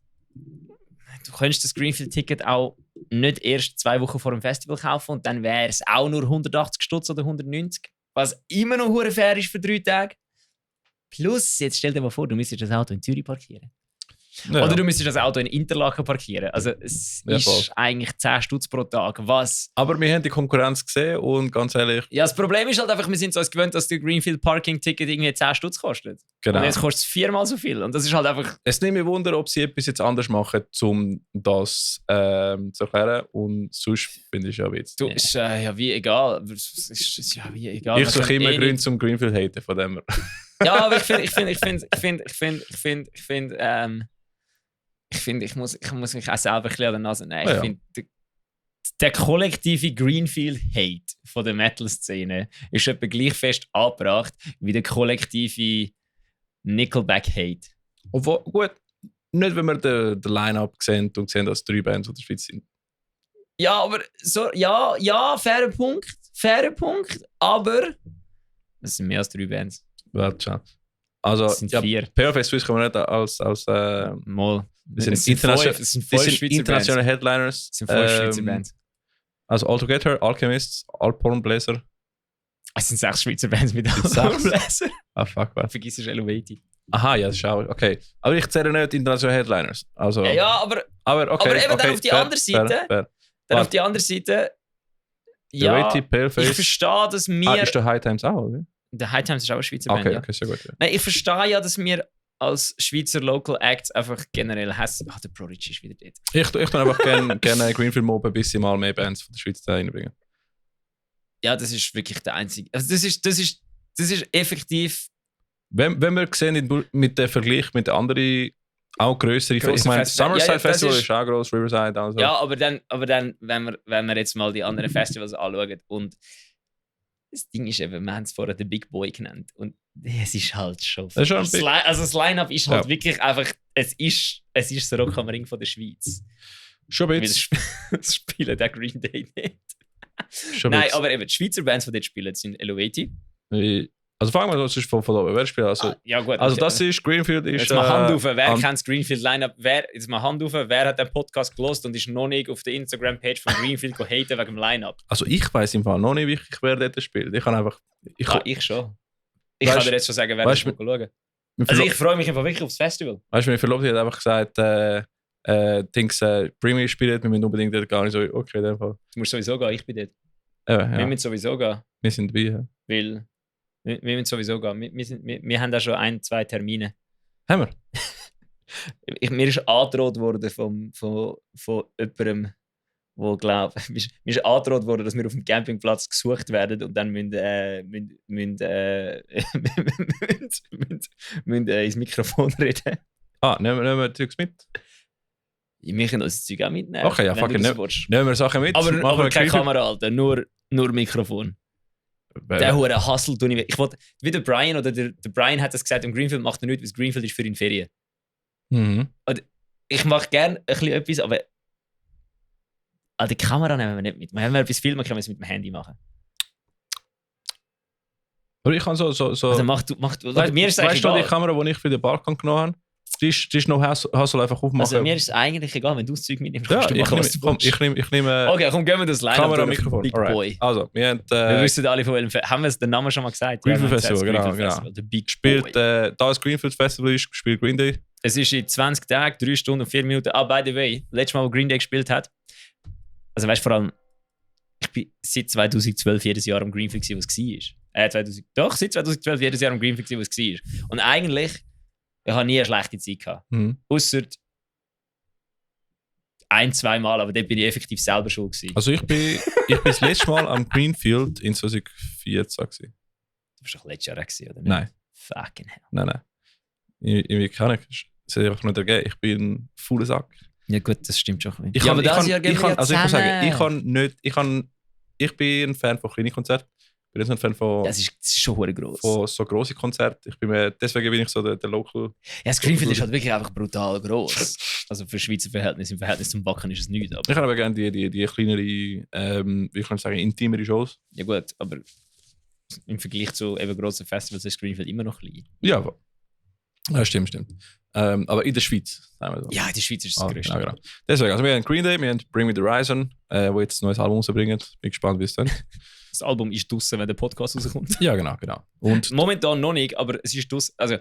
Du könntest das Greenfield-Ticket auch nicht erst 2 Wochen vor dem Festival kaufen und dann wäre es auch nur 180 Stutz oder 190. Was immer noch hure fair ist für 3 Tage. Plus, jetzt stell dir mal vor, du müsstest das Auto in Zürich parkieren. Ja. Oder du müsstest das Auto in Interlaken parkieren. Also es Ja, ist voll. eigentlich 10 Stutz pro Tag. Was? Aber wir haben die Konkurrenz gesehen und ganz ehrlich, Ja, das Problem ist halt einfach, wir sind so gewöhnt, dass der Greenfield Parking Ticket irgendwie 10 Stutz kostet. genau. Und jetzt kostet es 4-mal so viel. Und das ist halt einfach. Es nimmt mich Wunder, ob sie etwas jetzt anders machen, um das zu erklären. Und sonst finde ich es ja Witz. Du, ist ja wie egal. Es ist ja wie egal. Ich Man suche kann immer eh Gründe nicht- zum Greenfield haten von dem. Ja, aber ich muss mich auch selber ein bisschen an der Nase nehmen. Ah, Ich ja. finde, der kollektive Greenfield-Hate von der Metal-Szene ist etwa gleich fest angebracht wie der kollektive Nickelback-Hate. Obwohl, gut, nicht wenn wir den Line-Up sehen und sehen, dass 3 Bands aus der Schweiz sind. Ja, aber so, ja, fairer Punkt, aber es sind mehr als 3 Bands. Warte schon. Also, Es sind 4. PFS Swiss kann man nicht als Mal. das sind Es sind international- 5 es sind das 5 sind Schweizer Bands. internationale Headliners. Es sind 5 Schweizer Bands. Also Altogether, Alchemists, Alphorn Blazer. Es sind 6 Schweizer Bands mit Sind Alphorn 6? Blazer. Ah, fuck, was? Vergiss es Elevated. Aha, ja, das ist auch, okay. Aber ich zähle nicht die internationalen Headliners. Also, Ja, aber aber okay. aber eben dann okay, auf die fair, andere Seite- fair, fair. dann Was? auf die andere Seite. Ja, Ja, Rated, Paleface. ich verstehe, dass wir. Ist der High Times auch, oder? Der High Times ist auch eine Schweizer Band. Okay, Ja. okay, sehr gut. Ja. Nein, ich verstehe ja, dass wir als Schweizer Local Acts einfach generell hassen. Ach, der Prodigy ist wieder dort. Ich tue einfach gerne Greenfield mobben, bis sie mal mehr Bands von der Schweiz da reinbringen. Ja, das ist wirklich der einzige. Also, das ist effektiv. Wenn wir sehen, mit dem Vergleich mit anderen, auch grösseren, Grosse ich meine, Festivals. Summerside Ja, ja, das Festival ist- ist auch gross, Riverside, also. Ja, aber dann wenn wir jetzt mal die anderen Festivals anschauen und das Ding ist eben, wir haben es vorher den Big Boy genannt und es ist halt schon. Das ist schon ein Big- Also das Line-Up ist halt Ja. wirklich einfach, es ist das Rock am Ring von der Schweiz. Schon ein Weil bisschen. es spielen der Green Day nicht. Schon ein Nein, bisschen. aber eben die Schweizer Bands, die dort spielen, sind Elevati, Also fangen wir sonst von oben. Wer spielt? Ja gut. Also das ist, Greenfield ist... Jetzt mal Hand auf, wer kennt das Greenfield Lineup? Jetzt mal Hand auf, wer hat den Podcast gelost und ist noch nicht auf der Instagram-Page von Greenfield haten wegen dem Lineup? Also ich weiss im Fall noch nicht wirklich, wer dort spielt. Ich kann einfach... Ich schon. Ich kann dir jetzt schon sagen, wer das schauen. Also ich freue mich einfach wirklich aufs Festival. Weißt du, meine Verlobte hat einfach gesagt, Primi spielt, wir müssen unbedingt dort gehen. Ich so, okay, in dem Fall. Du musst sowieso gehen, ich bin dort. Ja. Wir müssen sowieso gehen. Wir sind dabei, ja. Weil wir müssen sowieso gehen. Wir haben da schon 1-2 Termine. Haben wir? Mir ist angedroht worden von jemandem, wo glaubt, mir ist angedroht worden, dass wir auf dem Campingplatz gesucht werden und dann müssen ins Mikrofon reden. Nehmen wir Zeugs mit? Wir können das Zeug auch mitnehmen. Okay, ja, fucking nehmen wir Sachen mit. Aber keine Kamera, Alter, nur Mikrofon. Der hure Hustle tue ich wollte, wie der Brian oder der Brian hat das gesagt, im Greenfield macht er nichts, weil Greenfield ist für ihn Ferien. Mhm. Und ich mache gerne ein bisschen etwas, aber die Kamera nehmen wir nicht mit. Wenn wir etwas filmen, können wir es mit dem Handy machen. Aber ich kann so Also mach du. Mir ist es eigentlich weißt du, egal. die Kamera, die ich für den Balkon genommen habe, die ist noch Hustle einfach aufmachen. Also mir ist es eigentlich egal, wenn du das Zeug mitnimmst. Ja, kannst du machen, was du willst. ich nehme Okay, komm, gehen wir das Line-Up Kamera, durch, Mikrofon. Big Boy. Also, wir haben... Wir wissen alle von welchem haben wir den Namen schon mal gesagt? Greenfield Ja, Festival, genau. Festival, der Big Spielt, Boy. da das Greenfield Festival ist, spielt Green Day. Es ist in 20 Tagen, 3 Stunden und 4 Minuten. By the way, letztes Mal, wo Green Day gespielt hat, also weißt du, vor allem, ich bin seit 2012 jedes Jahr am Greenfield gewesen, was war. Seit 2012 jedes Jahr am Greenfield gewesen, was war. Und eigentlich, ich habe nie eine schlechte Zeit gehabt. Ausser 1-2 Mal, aber dort bin ich effektiv selber schon gewesen. Also ich bin das letzte Mal am Greenfield in 2014 gewesen. Du warst doch letztes Jahr gewesen, oder nicht? Nein. Fucking hell. Nein. Irgendwie kann ich. Es hat einfach nicht ergeben. Ich bin ein fauler Sack. Ja gut, das stimmt schon ein bisschen. aber das Jahr gehen wir also ich muss sagen, ich bin ein Fan von kleinen Konzerten. Ich bin nicht so ein Fan von... Das ist schon hure gross. Von so grossen Konzerten. Deswegen bin ich so der Local... Ja, das Greenfield ist halt wirklich einfach brutal gross. Also für Schweizer Verhältnis, im Verhältnis zum Backen ist es nichts. Aber ich habe aber gerne die kleinere, wie kann ich sagen, intimere Shows. Ja gut, aber im Vergleich zu eben grossen Festivals ist Greenfield immer noch klein. Ja, stimmt. Aber in der Schweiz, sagen wir so. Ja, in der Schweiz ist es das Größte. Genau. Deswegen, also wir haben Green Day, wir haben Bring Me The Horizon, wo jetzt ein neues Album rausbringen. Bin gespannt, wie es dann. Das Album ist draussen, wenn der Podcast rauskommt. Ja, genau. Und momentan noch nicht, aber es ist draussen. Also,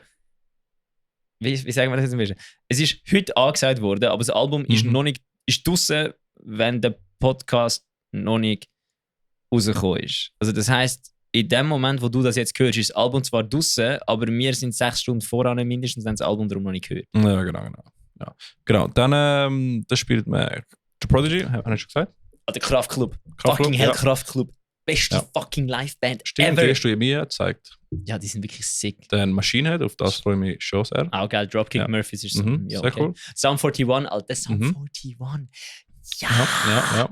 wie sagen wir das jetzt ein bisschen? Es ist heute angesagt worden, aber das Album ist noch nicht ist draussen, wenn der Podcast noch nicht rausgekommen ist. Also das heisst, in dem Moment, wo du das jetzt hörst, ist das Album zwar draussen, aber wir sind 6 Stunden voran mindestens, wenn das Album darum noch nicht gehört. Ja, genau. Ja. Genau, dann das spielt man The Prodigy, habe ich schon gesagt? Der Kraftklub. Fucking Hell, ja. Kraftklub. Beste fucking Liveband Stimmt, die hast du mir gezeigt. Ja, die sind wirklich sick. Dann Machine Head, auf das freue ich mich schon sehr. Auch geil, Dropkick Murphys ist so. Ja, sehr cool. Sound 41, Alter, Sound 41. Ja.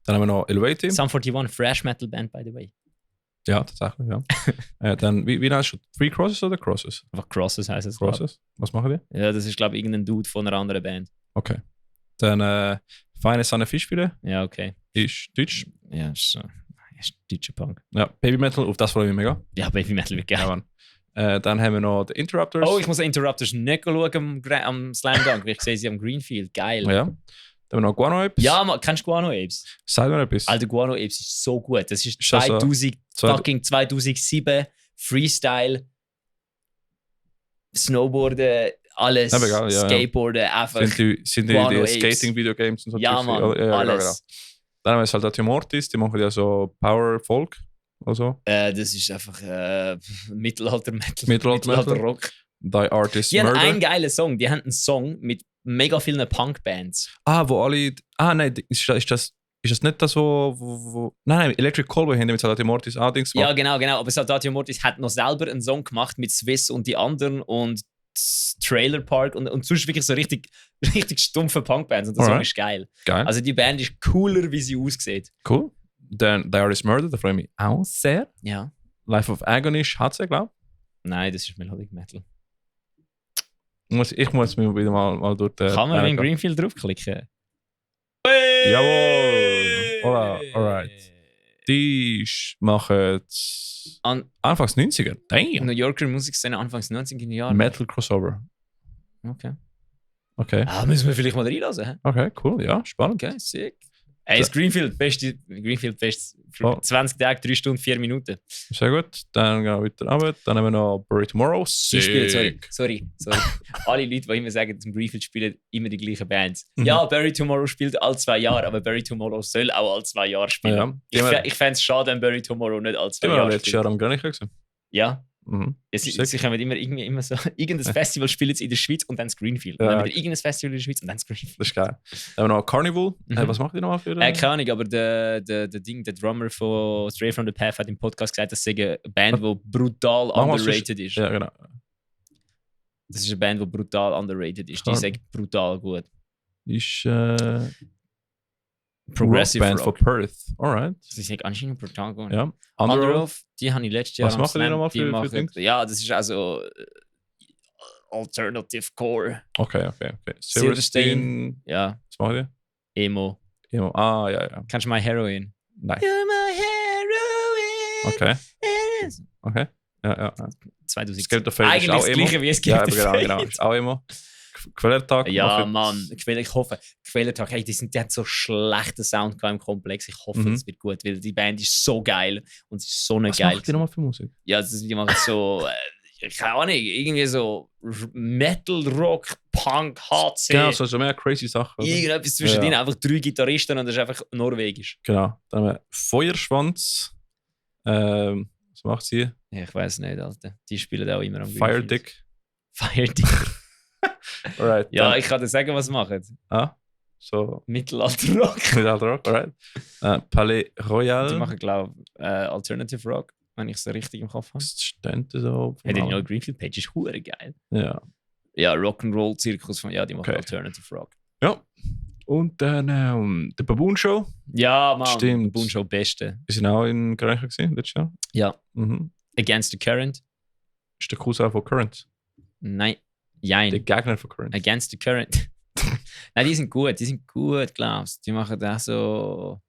Dann haben wir noch Elevating. Sound 41, Fresh Metal Band, by the way. Ja, tatsächlich, ja. Dann, wie nennst du? Three Crosses oder Crosses? Einfach Crosses heisst es. Crosses? Was machen die? Ja, das ist, glaube ich, irgendein Dude von einer anderen Band. Okay. Dann Feine Sahne Fischfilet. Ja, okay. Ist Deutsch. Ja, ist deutscher Punk. Ja, Baby Metal, auf das freue ich mich mega. Ja, Baby Metal wird geil. Ja, dann haben wir noch die Interrupters. Oh, ich muss die Interrupters nicht schauen am Slam Dunk, weil ich sehe sie am Greenfield. Geil. Ja. Dann haben wir noch Guano Apes. Ja, kennst du Guano Apes? Sag mir etwas. Alter, Guano Apes ist so gut. Das ist 2007 Freestyle, Snowboarden, alles, egal, Skateboarden, einfach. Sind die Skating-Videogames und so? Ja, Mann, alles. Genau. Dann haben wir Saltatio Mortis, die machen ja so Power Folk oder so. Das ist einfach Mittelalter-Metal. Mittelalter-Rock. Die Artist Die Murder. haben einen geilen Song. Die haben einen Song mit mega vielen Punk-Bands. Wo alle... nein, ist das nicht das, wo... Nein, Electric Callboy haben mit Saltatio Mortis Dings gemacht. Ja, genau. Aber Saltatio Mortis hat noch selber einen Song gemacht mit Swiss und die anderen und Trailer Park und sonst wirklich so richtig stumpfe Punkbands und der Song ist geil. Also die Band ist cooler, wie sie aussieht. Cool. Dann The Artist Murder, da freue ich mich auch sehr. Ja. Life of Agony hat sie, glaube ich. Nein, das ist Melodic Metal. Ich muss mir wieder mal durch den... Kann man in Greenfield draufklicken? Jawohl! Hola, alright. machen Anfangs 90er. Damn. New Yorker Musikszene Anfangs 90er Jahre. Metal Crossover. Okay. Müssen wir vielleicht mal reinlassen. Hä? Okay, cool. Ja, spannend. Okay, sick. Ey, das Greenfield, bestes Oh. 20 Tage, 3 Stunden, 4 Minuten. Sehr gut. Dann gehen wir weiter runter. Dann haben wir noch Bury Tomorrow. Die spielen, sorry. Alle Leute, die immer sagen, zum Greenfield spielen immer die gleichen Bands. Ja, Bury Tomorrow spielt alle 2 Jahre, aber Bury Tomorrow soll auch alle 2 Jahre spielen. Ja. Ich fände es schade, wenn Bury Tomorrow nicht alle 2 Die haben Jahre wir letztes Jahr am Grönichen gesehen. Ja. Mhm. Sie kommen immer so, irgendein Festival spielen sie in der Schweiz und dann das Greenfield. Ja. Und dann wieder irgendein Festival in der Schweiz und dann das Greenfield. Das ist geil. Dann haben wir noch Carnival. Was macht ihr nochmal für Keine Ahnung, aber der Drummer von Stray from the Path hat im Podcast gesagt, das sei eine Band, die brutal underrated ist. Ja, genau. Das ist eine Band, die brutal underrated ist. Die sagt brutal gut. Ist Progressive Band Rock. von Perth. Alright. Das ist anscheinend brutal gut. Ja. Underoath, die habe ich letztes Jahr Was machen die nochmal für Dings? Ja, das ist also Alternative Core. Okay. Silverstein. Ja, Was machen die? Emo. Ja. Kennst du My Heroin? Nein. You're my heroin. Okay. Ja. 2000. Skeletor Fade Eigentlich ist auch das Emo. gleiche wie es Ja, Skeletor aber genau. Ist auch Emo. Quellertag. Ja, Mann. Ich hoffe, Quellertag, hey, die hat so schlechten Sound im Komplex. Ich hoffe, das wird gut, weil die Band ist so geil und es ist so eine geil. Was macht die nochmal für Musik? Ja, die machen so, keine Ahnung, irgendwie so Metal, Rock, Punk, HC. Genau, so mehr crazy Sachen. Oder? Irgendetwas zwischen denen, einfach 3 Gitarristen und das ist einfach norwegisch. Genau. Dann haben wir Feuerschwanz. Was macht sie? Ja, ich weiß nicht, Alter. Die spielen auch immer am Firedick. Alright. Ja, dann, ich kann dir sagen, was sie machen. So. Mittelalter-Rock. Mittelalter-Rock, alright. Palais Royal. Die machen, glaube ich, Alternative Rock, wenn ich es richtig im Kopf habe. Das stimmt so. Hey, die neue Greenfield-Page ist hure geil. Ja. Ja, Rock'n'Roll-Zirkus von, die machen Okay. Alternative Rock. Ja. Und dann die Baboon Show. Ja, Mann. Stimmt. Baboon Show Beste. Wir sind auch in Grenchen gesehen letztes Jahr. Ja. Mhm. Against the Current. Ist der Cousin von Current. Nein. Der Jein. Gegner von Current. Against the Current. Nein, die sind gut, glaubst du. Die machen da so.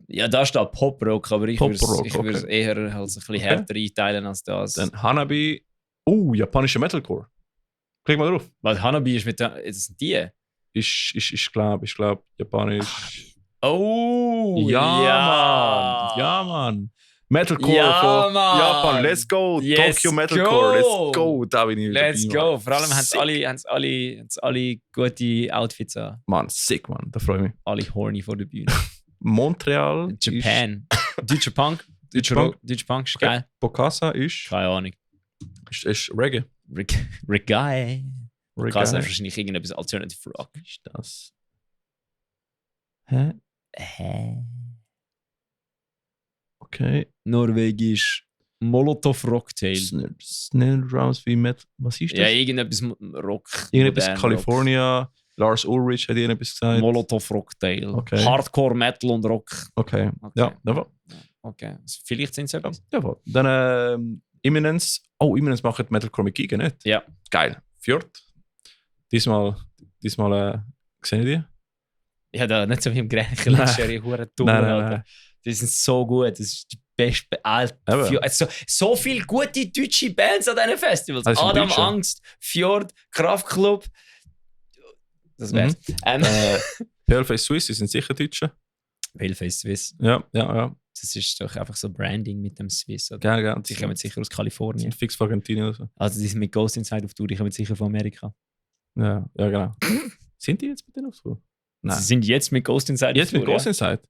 Ja, da steht Pop-Rock, aber ich würde es eher halt ein bisschen härter einteilen als das. Dann Hanabi. Japanischer Metalcore. Klick mal drauf. Was Hanabi ist mit der. Das sind die. Ich glaube, Japanisch. Oh! Ja, Mann. Metalcore von Mann. Japan. Let's go. Yes, Tokyo Metalcore. go. Let's go. Da bin ich Let's dabei, go. Mann. Vor allem Sick. haben alle gute Outfits an. Mann, sick, Mann. Da freue ich mich. Alle horny vor der Bühne. Montreal. Japan. Deutscher Punk. Deutscher Punk. Deutscher Punk ist Okay. geil. Bokassa ist Keine Ahnung. Reggae. Reggae. Bokassa ist Reggae. wahrscheinlich irgendetwas Alternative Rock. Ist das? Hä? Okay. Norwegisch. Molotov Rocktail. Snare Drums wie Metal. Was ist das? Ja, irgendetwas Rock. Irgendetwas modern California. Lars Ulrich hat irgendetwas Rock. gesagt. Molotov Rocktail. Okay. Hardcore Metal und Rock. Okay. Okay. Ja, jawohl. Okay. Vielleicht sind es etwas. Jawohl. Dann Imminence. Oh, Imminence macht Metalcore mit Giga, nicht? Ja. Geil. Fjord. Diesmal gesehen die? Ich habe da nicht so viel im Grenchen. Nein. Letztes Jahr, ich hure dumm, Nein. Alter. Die sind so gut. Das ist die beste. Eben. Also, so viele gute deutsche Bands an diesen Festivals. Das ist ein Adam Deutscher. Angst, Fjord, Kraftklub. Das wär's. Paleface Swiss, die sind sicher Deutsche. Paleface Swiss. Ja. Das ist doch einfach so Branding mit dem Swiss. Oder? Geil. Die kommen sicher aus Die Kalifornien. sind fix von Argentinien oder so. Also die sind mit Ghost Inside auf Tour, die kommen sicher von Amerika. Ja, genau. Sind die jetzt mit denen auf Tour? Nein. Sie sind jetzt mit Ghost Inside Jetzt auf Tour. mit Ghost Inside?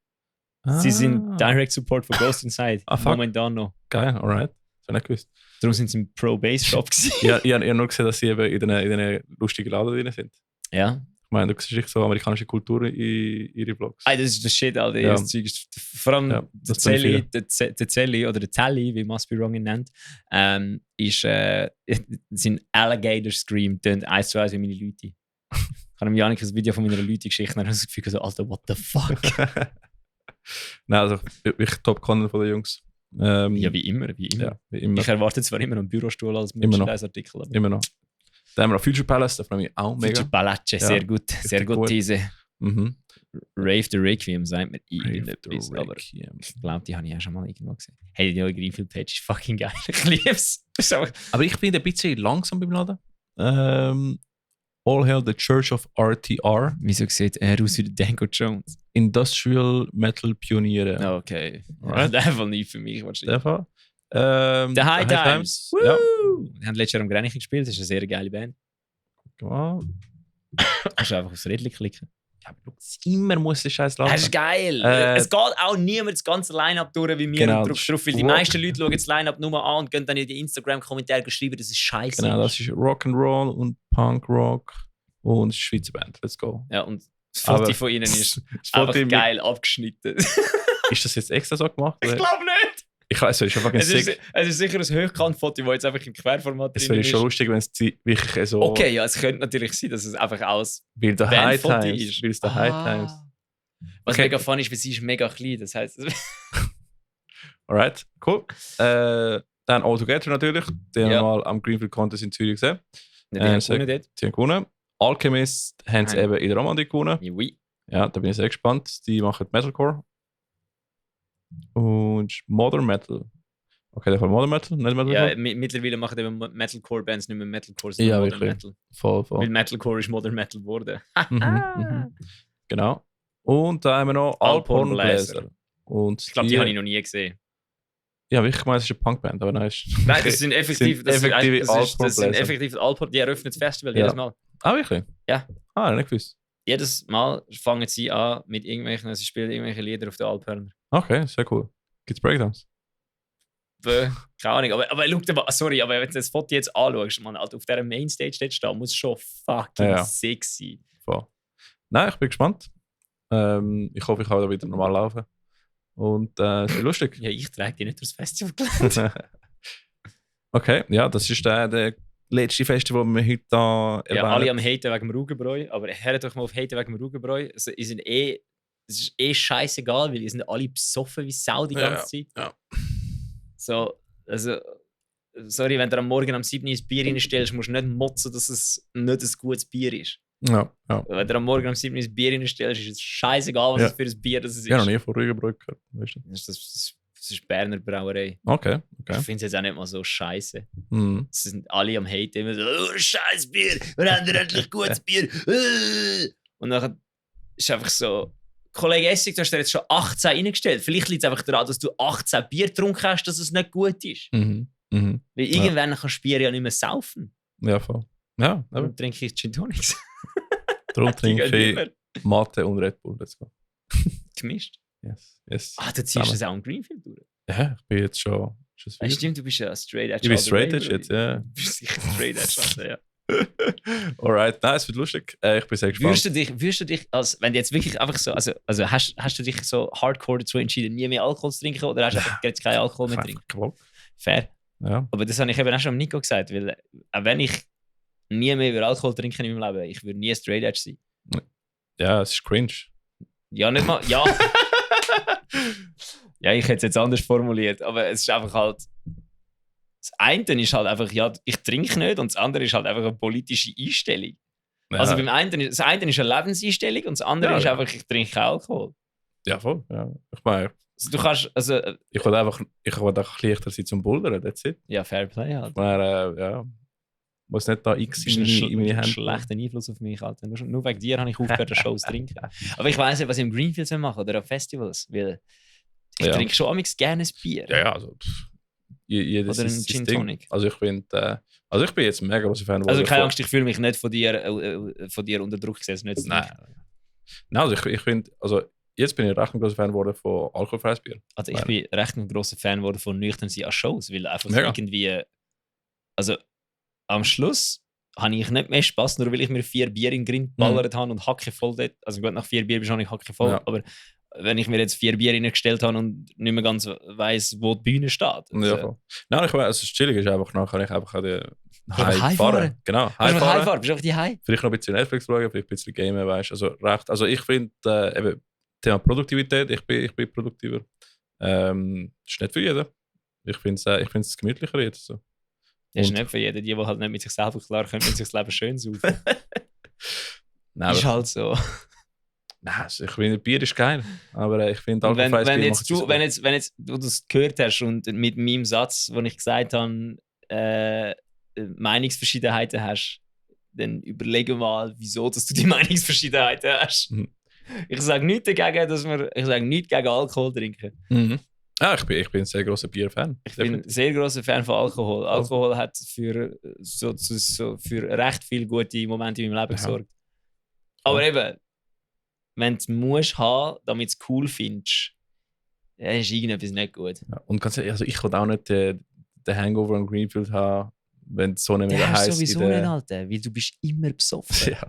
Sie sind Direct Support von Ghost Inside. Ah, fuck. Momentan noch. Geil, alright. Das habe ich nicht gewusst. Darum sind sie im Pro-Bass-Shop gewesen. Ich habe nur gesehen, dass sie eben in den lustigen Laden drin sind. Ja. Ich meine, du siehst echt so amerikanische Kultur in ihre Vlogs. Das ist der Shit, Alter. Ja. Das Zeug ist, vor allem Ja, der das bin ich Zelli, der Zelli oder der Zelli, wie Must Be Wrong ihn nennt, ist sein Alligator Scream tönt 1:1 wie meine Leute. Ich habe ihm Janik ein Video von meiner Leute geschickt und dann habe ich das Gefühl, so, Alter, what the fuck? Nein, also wirklich Top-Content von den Jungs. Ja, wie immer. Ja, wie immer. Ich erwarte zwar immer noch einen Bürostuhl als Immer noch. Merchandise-Artikel, aber Immer noch. Dann haben wir noch Future Palace, da freue ich mich auch mega. Future Palace, Ja, sehr gut richtig gut. diese. Mhm. Rave the Requiem sagt mir Rave irgendetwas, the aber Requiem. ich glaube, die habe ich auch schon mal irgendwo gesehen. Hey, die neue Greenfield-Page ist fucking geil. Ich liebe es. Aber ich bin ein bisschen langsam beim Laden. All Hail the Church of RTR. Wieso sieht er aus wie der Danko Jones? Industrial Metal Pioniere. Okay. Alright. Der Fall nicht für mich wahrscheinlich. Der Fall. The High Times. Ja. Die haben letztes Jahr am Grenichen gespielt. Das ist eine sehr geile Band. Genau. Kannst du einfach aufs Rädchen klicken. Ja, aber immer muss der Scheiß laufen. Das ist geil. Es geht auch niemand das ganze Line-Up durch wie mir Genau, und drückt drauf, weil die meisten Leute schauen das Line-Up nur an und gehen dann in die Instagram-Kommentare schreiben, das ist scheiße. Genau, das ist Rock'n'Roll und Punk-Rock und Schweizer Band. Let's go. Ja, und das Foto Aber von ihnen ist das Foto einfach geil abgeschnitten. Ist das jetzt extra so gemacht? Ich glaube nicht. Ich weiß, es ist einfach ein Es ist sicher ein Höchkant-Foto, das jetzt einfach im Querformat Es drin wäre ist. schon lustig, wenn es wirklich so. Okay, ja, es könnte natürlich sein, dass es einfach aus Weil der High Bandfoto Times. ist. Weil es der High Times. Was Okay. mega fun ist, weil sie ist mega klein. Das heisst, Alright, cool. Dann All Together natürlich. Den Ja. haben wir mal am Greenfield Contest in Zürich gesehen. die haben sag- gewonnen dort. Die haben gewonnen. Alchemist haben es Nein. eben in der Romandie gewonnen. Oui. Ja, da bin ich sehr gespannt. Die machen Metalcore. Und Modern Metal. Okay, der Fall Modern Metal, nicht Metalcore? Ja, mittlerweile machen eben Metalcore-Bands nicht mehr Metalcore, sondern Ja, Modern wirklich. Metal. Voll. Weil Metalcore ist Modern Metal geworden. Mhm. Genau. Und da haben wir noch Alphorn Alphorn Bläser. Bläser. Und Ich glaube, die habe ich noch nie gesehen. Ja, ich meine, es ist eine Punkband, aber nein. Nein, das sind effektiv, Das sind effektive das sind Alphorn-Bläser. effektiv Alphorn, die eröffnen das Festival Ja. jedes Mal. Ah, wirklich? Ja. Ah, nicht gewusst. Jedes Mal fangen sie an mit irgendwelchen, sie spielen irgendwelche Lieder auf der Alphörner. Okay, sehr cool. Gibt's Breakdowns? Keine Ahnung, aber schau dir mal, sorry, aber wenn du das Foto jetzt anschaust, man, Alter, auf dieser Mainstage dort stehen, muss schon fucking Ja. sick sein. Voll. Nein, ich bin gespannt. Ich hoffe, ich kann da wieder normal laufen. Und es wird lustig. Ja, ich trage die nicht durchs Festival. Okay, ja, das ist der letzte Festival, den wir heute da Ja, alle am Haten wegen dem Rugenbräu, aber hört doch mal auf Haten wegen dem Rugenbräu. Also, es ist scheißegal, weil die sind alle besoffen wie Sau die ganze Zeit. ja. So, also, sorry, wenn du am Morgen am 7 Uhr ein Bier reinstellst, musst du nicht motzen, dass es nicht ein gutes Bier ist. Ja. Wenn du am Morgen am 7 Uhr ein Bier reinstellst, ist es scheißegal, was Ja. es für ein Bier das ist. Ich habe noch nie von Rügenbrück gehört. Weißt du? Das ist Berner Brauerei. Okay. Ich finde es jetzt auch nicht mal so scheiße. Mhm. Sie sind alle am Hate immer so, oh, scheiß Bier, wir haben endlich gutes Bier. Und dann ist einfach so, Kollege Essig, du hast dir jetzt schon 18 reingestellt. Vielleicht liegt es einfach daran, dass du 18 Bier getrunken hast, dass es nicht gut ist. Mhm. Mhm. Weil irgendwann kannst du Bier ja nicht mehr saufen. Ja, voll. Ja, aber Dann trinke ich Gin Tonics. darum Die trinke gehen ich nicht mehr. Mate und Red Bull. Let's go. Gemischt. Yes. Ah, du ziehst Zusammen. das auch im Greenfield durch. Ja, ich bin jetzt schon. Ja, stimmt, du bist ja straight edge. Ich bin all the straight way, edge Bro. jetzt, ja. Du bist sicher straight edge, Alter, ja. Alright, nein, es wird lustig. Ich bin sehr gespannt. Würdest du dich, als, wenn du jetzt wirklich einfach so, also hast du dich so hardcore dazu entschieden, nie mehr Alkohol zu trinken oder hast du einfach jetzt keinen Alkohol mehr trinken? Einfach Fair. Ja. Aber das habe ich eben auch schon am Nico gesagt, weil auch wenn ich nie mehr über Alkohol trinke in meinem Leben, ich würde nie straight edge sein. Ja, es ist cringe. Ja, nicht mal, ja. Ja, ich hätte es jetzt anders formuliert, aber es ist einfach halt, das eine ist halt einfach, ja, ich trinke nicht und das andere ist halt einfach eine politische Einstellung. Ja, Also das eine ist eine Lebenseinstellung und das andere Ja, ist ja. einfach, ich trinke keinen Alkohol. ja, voll. Ja. Ich meine, Also, du kannst, also, ich wollte einfach leichter sein zum Bouldern, that's it. ja, Fairplay halt. Ich meine, ja. Muss nicht da X Du bist in meine einen Hände. schlechten Einfluss auf mich, Alter. Nur wegen dir habe ich aufgehört, Shows zu trinken. Aber ich weiss nicht, was ich im Greenfield machen soll oder auf Festivals, weil ich Ja. trinke schon amigs gerne ein Bier. Ja, also. Jedes Oder ein ist Gin Ding. Tonic. Also ich finde, also ich bin jetzt ein mega großer Fan. Also keine von- Angst, ich fühle mich nicht von dir unter Druck gesetzt. Nicht zu Nein. trinken. Nein, also ich finde, also jetzt bin ich recht ein großer Fan geworden von alkoholfreies Bier. Also ich bin recht ein grosser Fan geworden von nüchtern sein an Shows, weil einfach Mega. irgendwie, also am Schluss habe ich nicht mehr Spaß, nur weil ich mir 4 Bier in den Grind geballert habe und hacke voll dort. Also gut, nach 4 Bier bist du nicht hacke voll, Ja. aber wenn ich mir jetzt 4 Bier reingestellt habe und nicht mehr ganz weiss, wo die Bühne steht. Ja, Also, voll. Nein, ich weiß, also das Chillige ist einfach, nachher kann ich einfach an den Heimfahren? Heimfahren. Genau, Kannst du mal heimfahren. heimfahren? Bist du einfach die Heim? Vielleicht noch ein bisschen Netflix schauen, vielleicht ein bisschen gamen, weißt also recht. Also ich finde, eben, Thema Produktivität, ich bin produktiver. Das ist nicht für jeden. Ich finde es gemütlicher jetzt. So. Das ist Und- nicht für jeden, die halt nicht mit sich selber klar können, wenn sich das Leben schön saufen. Nein, Ist aber, halt so. Nein, also ich finde, Bier ist geil. Aber ich finde, Und wenn, alkoholfreies wenn, Bier jetzt macht du, es wenn, jetzt, wenn jetzt du das gehört hast und mit meinem Satz, den ich gesagt habe, Meinungsverschiedenheiten hast, dann überlege mal, wieso dass du die Meinungsverschiedenheiten hast. Mhm. Ich sage nichts dagegen, ich sage nichts gegen Alkohol trinken. Mhm. Ah, ich bin ein sehr großer Bierfan. Ich bin ein sehr großer Fan von Alkohol. Alkohol hat für recht viele gute Momente in meinem Leben gesorgt. Aber eben, wenn du es musst haben, damit du es cool findest, dann ist irgendetwas nicht gut. Ja, und ganz ehrlich, also ich will auch nicht den Hangover am Greenfield haben, wenn die Sonne mega Der hast heiß du sowieso nicht, Alter, weil du bist immer besoffen. Ja.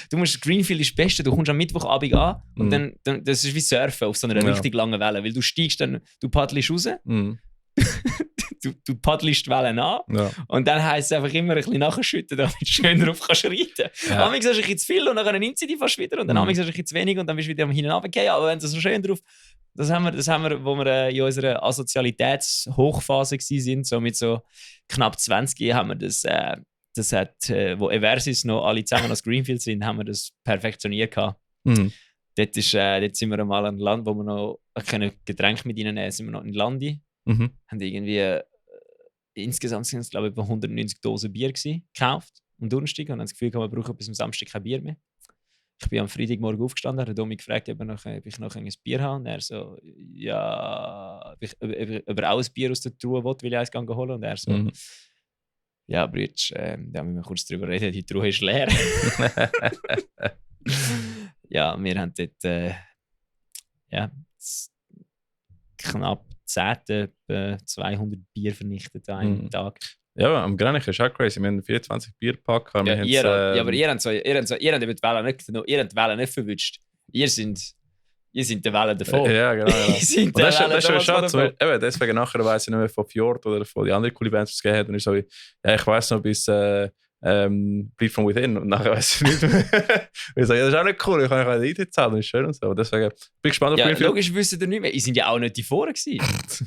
Du musst Greenfield ist das Beste, du kommst am Mittwochabend an und dann das ist wie Surfen auf so einer richtig langen Welle, weil du steigst dann, du paddelst raus, du paddelst die Wellen an und dann heisst es einfach immer ein bisschen nachschütten, damit du schön drauf kannst reiten. Ja. Am Anfang sagst du ein bisschen zu viel und dann nimmt sie dich fast wieder und dann am Anfang sagst du ein bisschen zu wenig und dann bist du wieder am Hinabgehen. Aber wenn du so schön drauf... Das haben wir, wo wir in unserer Asozialitätshochphase waren, so mit so knapp 20 haben wir wo Eversis noch alle zusammen als Greenfield sind, haben wir das perfektioniert gehabt. Dort sind wir einmal an Land, wo wir noch Getränke mit ihnen nehmen, sind wir noch in Landi. Haben irgendwie insgesamt sind es glaube ich etwa 190 Dosen Bier gekauft am Donnerstag und haben das Gefühl, wir brauchen bis am Samstag kein Bier mehr. Ich bin am Freitagmorgen aufgestanden, habe Domi gefragt, ob ich noch ein Bier habe. Und er so, ja, ob er auch ein Bier aus der Truhe will, will ich eins holen. Und er so, ja, Brütsch, da müssen wir kurz drüber reden, die Truhe ist leer. Ja, wir haben dort knapp 10, 200 Bier vernichtet an einem Tag. Ja, am Grenich ist auch crazy. Wir haben 24 Bier gepackt. Aber ihr habt die Welle nicht verwünscht. Ihr sind die Welle davon. Ja, genau. Sind das ist schon schade. Eben, deswegen nachher weiss ich nicht mehr von Fjord oder von den anderen coolen Bands, die es gegeben hat. Und ich so, ja, ich weiss noch bis Bleed From Within. Und nachher weiss ich nicht mehr. Und ich sage, ja, das ist auch nicht cool. Ich kann nicht Eintritt zahlen, das ist schön und so. Deswegen bin ich gespannt auf Greenfield. Ja, logisch wissen ihr nicht mehr. Ich sind ja auch nicht die Vorne gewesen.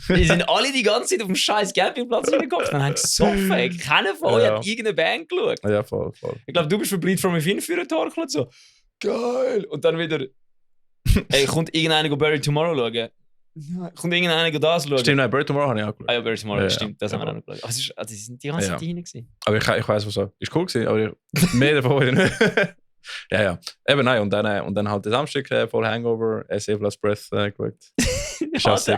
Die sind alle die ganze Zeit auf dem scheiß Campingplatz reingekommen. Dann haben gesoffen. Keiner von euch hat irgendeine Band geschaut. Ja, voll. Ich glaube, du bist für Bleed From Within für einen Tag und so. Geil! Und dann wieder, kommt irgendeiner Bury Tomorrow schauen? Kommt irgendeiner das schauen? Stimmt, nein, Bury Tomorrow habe ich auch geschaut. Ah ja, Bury Tomorrow, stimmt, das haben wir auch noch geschaut. Aber die sind die ganze Zeit rein gewesen. Aber ich weiss, was so. Ist cool gewesen, aber mehr davon wollte ich nicht. Ja. Eben, nein, und dann halt den Samstag voll Hangover, Save Last Breath geschaut.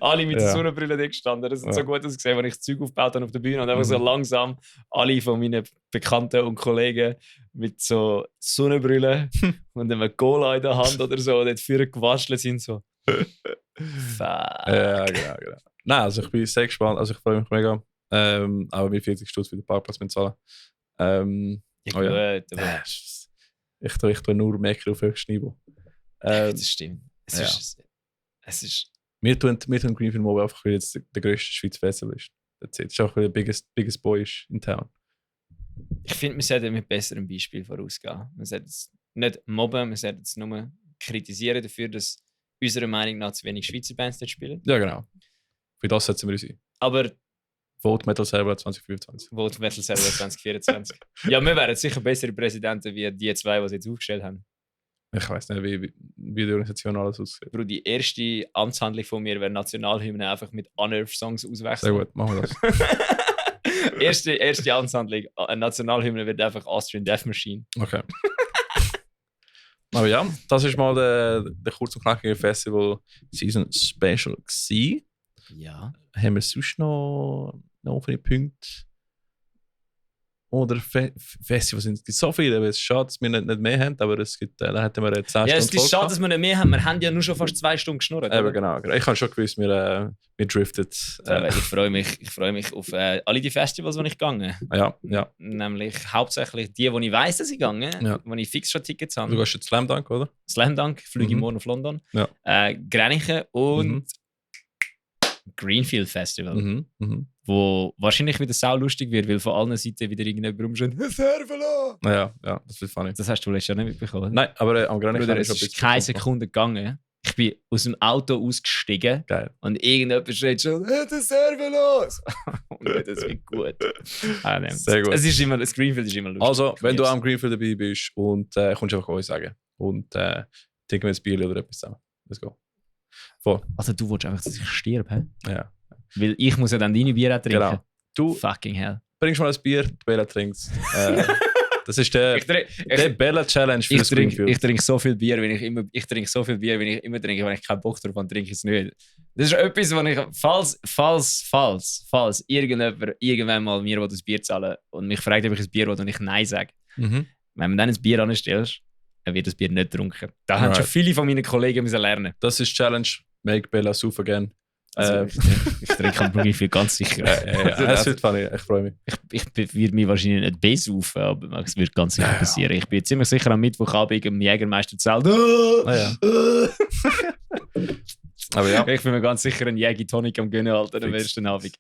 alle mit der Sonnenbrille da gestanden. Das ist so gut ausgesehen, wenn ich das Zeug aufgebaut habe auf der Bühne und einfach so langsam alle von meinen Bekannten und Kollegen mit so Sonnenbrillen und einem Cola in der Hand oder so dort vorne gewaschelt sind. So. Ja, genau. Nein, also ich bin sehr gespannt. Also ich freue mich mega. Aber mir 40 Stutz für den Parkplatz mit zahlen. Ich tue nur Mecker auf höchstem Niveau. Das stimmt. Es ist wir tun Greenfield Mobile einfach, weil jetzt der grösste Schweizer Festival ist. Das ist auch der biggest boy ist in town. Ich finde, wir sollten mit besserem Beispiel vorausgehen. Wir sollten es nicht mobben, wir sollten es nur kritisieren dafür, dass unserer Meinung nach zu wenig Schweizer Bands dort spielen. Ja, genau. Für das setzen wir uns ein. Aber Vote Metal Server 2025. Vote Metal Server 2024. Ja, wir wären sicher bessere Präsidenten wie die zwei, die sie jetzt aufgestellt haben. Ich weiss nicht, wie die Organisation alles aussieht. Bro, die erste Amtshandlung von mir wäre Nationalhymne einfach mit Unearth-Songs auswechseln. Sehr gut, machen wir das. erste Amtshandlung, eine Nationalhymne wird einfach Austrian Death Machine. Okay. Aber ja, das ist mal der kurz und knackige Festival Season Special gewesen. Ja. Haben wir sonst noch offene Punkte? Oder Festivals sind so viele, aber es ist schade, dass wir nicht mehr haben, aber es gibt, da hätten wir 10 Stunden. Ja, es ist schade, dass wir nicht mehr haben. Wir haben ja nur schon fast 2 Stunden geschnurrt. Eben, genau. Ich habe schon gewusst, wir driftet. Ich freue mich auf alle die Festivals, die ich gegangen Ja. Nämlich hauptsächlich die ich weiss, dass ich gegangen, wo ich fix schon Tickets habe. Du gehst jetzt Slam Dunk, oder? Slam Dunk, fliege ich morgen auf London. Ja. Grenichen und Greenfield Festival. Wo wahrscheinlich wieder sau lustig wird, weil von allen Seiten wieder irgendjemand rumschreit, Servela! Ja, das wird funny. Das hast du letztes Jahr nicht mitbekommen. Nein, aber am Grenichen Bruder, es ist keine Sekunde gegangen. Ich bin aus dem Auto ausgestiegen. Geil. Und irgendjemand schreit schon, der Servela! Und das wird gut. Sehr gut. Das Greenfield ist immer lustig. Also, wenn du am Greenfield dabei bist und kommst einfach uns sagen. Und trinken wir ein Bier oder etwas zusammen. Let's go. Voll. Also du willst einfach, dass ich sterbe, hä? Ja. Weil ich muss ja dann deine Bier auch trinken. Genau. Du Fucking hell. bringst mal ein Bier, Bella trinkt. Das ist der Bella-Challenge für das Greenfield. Ich trinke so viel Bier, wenn ich immer trinke, wenn ich keinen Bock drauf habe, trinke ich es nicht. Das ist etwas, was ich, falls irgendjemand irgendwann mal mir das Bier zahlen und mich fragt, ob ich ein Bier will und ich Nein sage. Mhm. Wenn man dann ein Bier anstellst, dann wird das Bier nicht getrunken. Da haben schon viele von meinen Kollegen müssen lernen. Das ist Challenge. Make Bella Soup again. Also, ich trinke am Greenfield ganz sicher. Es wird funny, ich freue mich. Ich würde mich wahrscheinlich nicht besaufen, aber es wird ganz sicher passieren. Ich bin ziemlich sicher am Mittwochabend im Jägermeisterzelt. Aber ja. Ich bin mir ganz sicher einen Jäger Tonic am gönnen, Alter, am ersten Abend.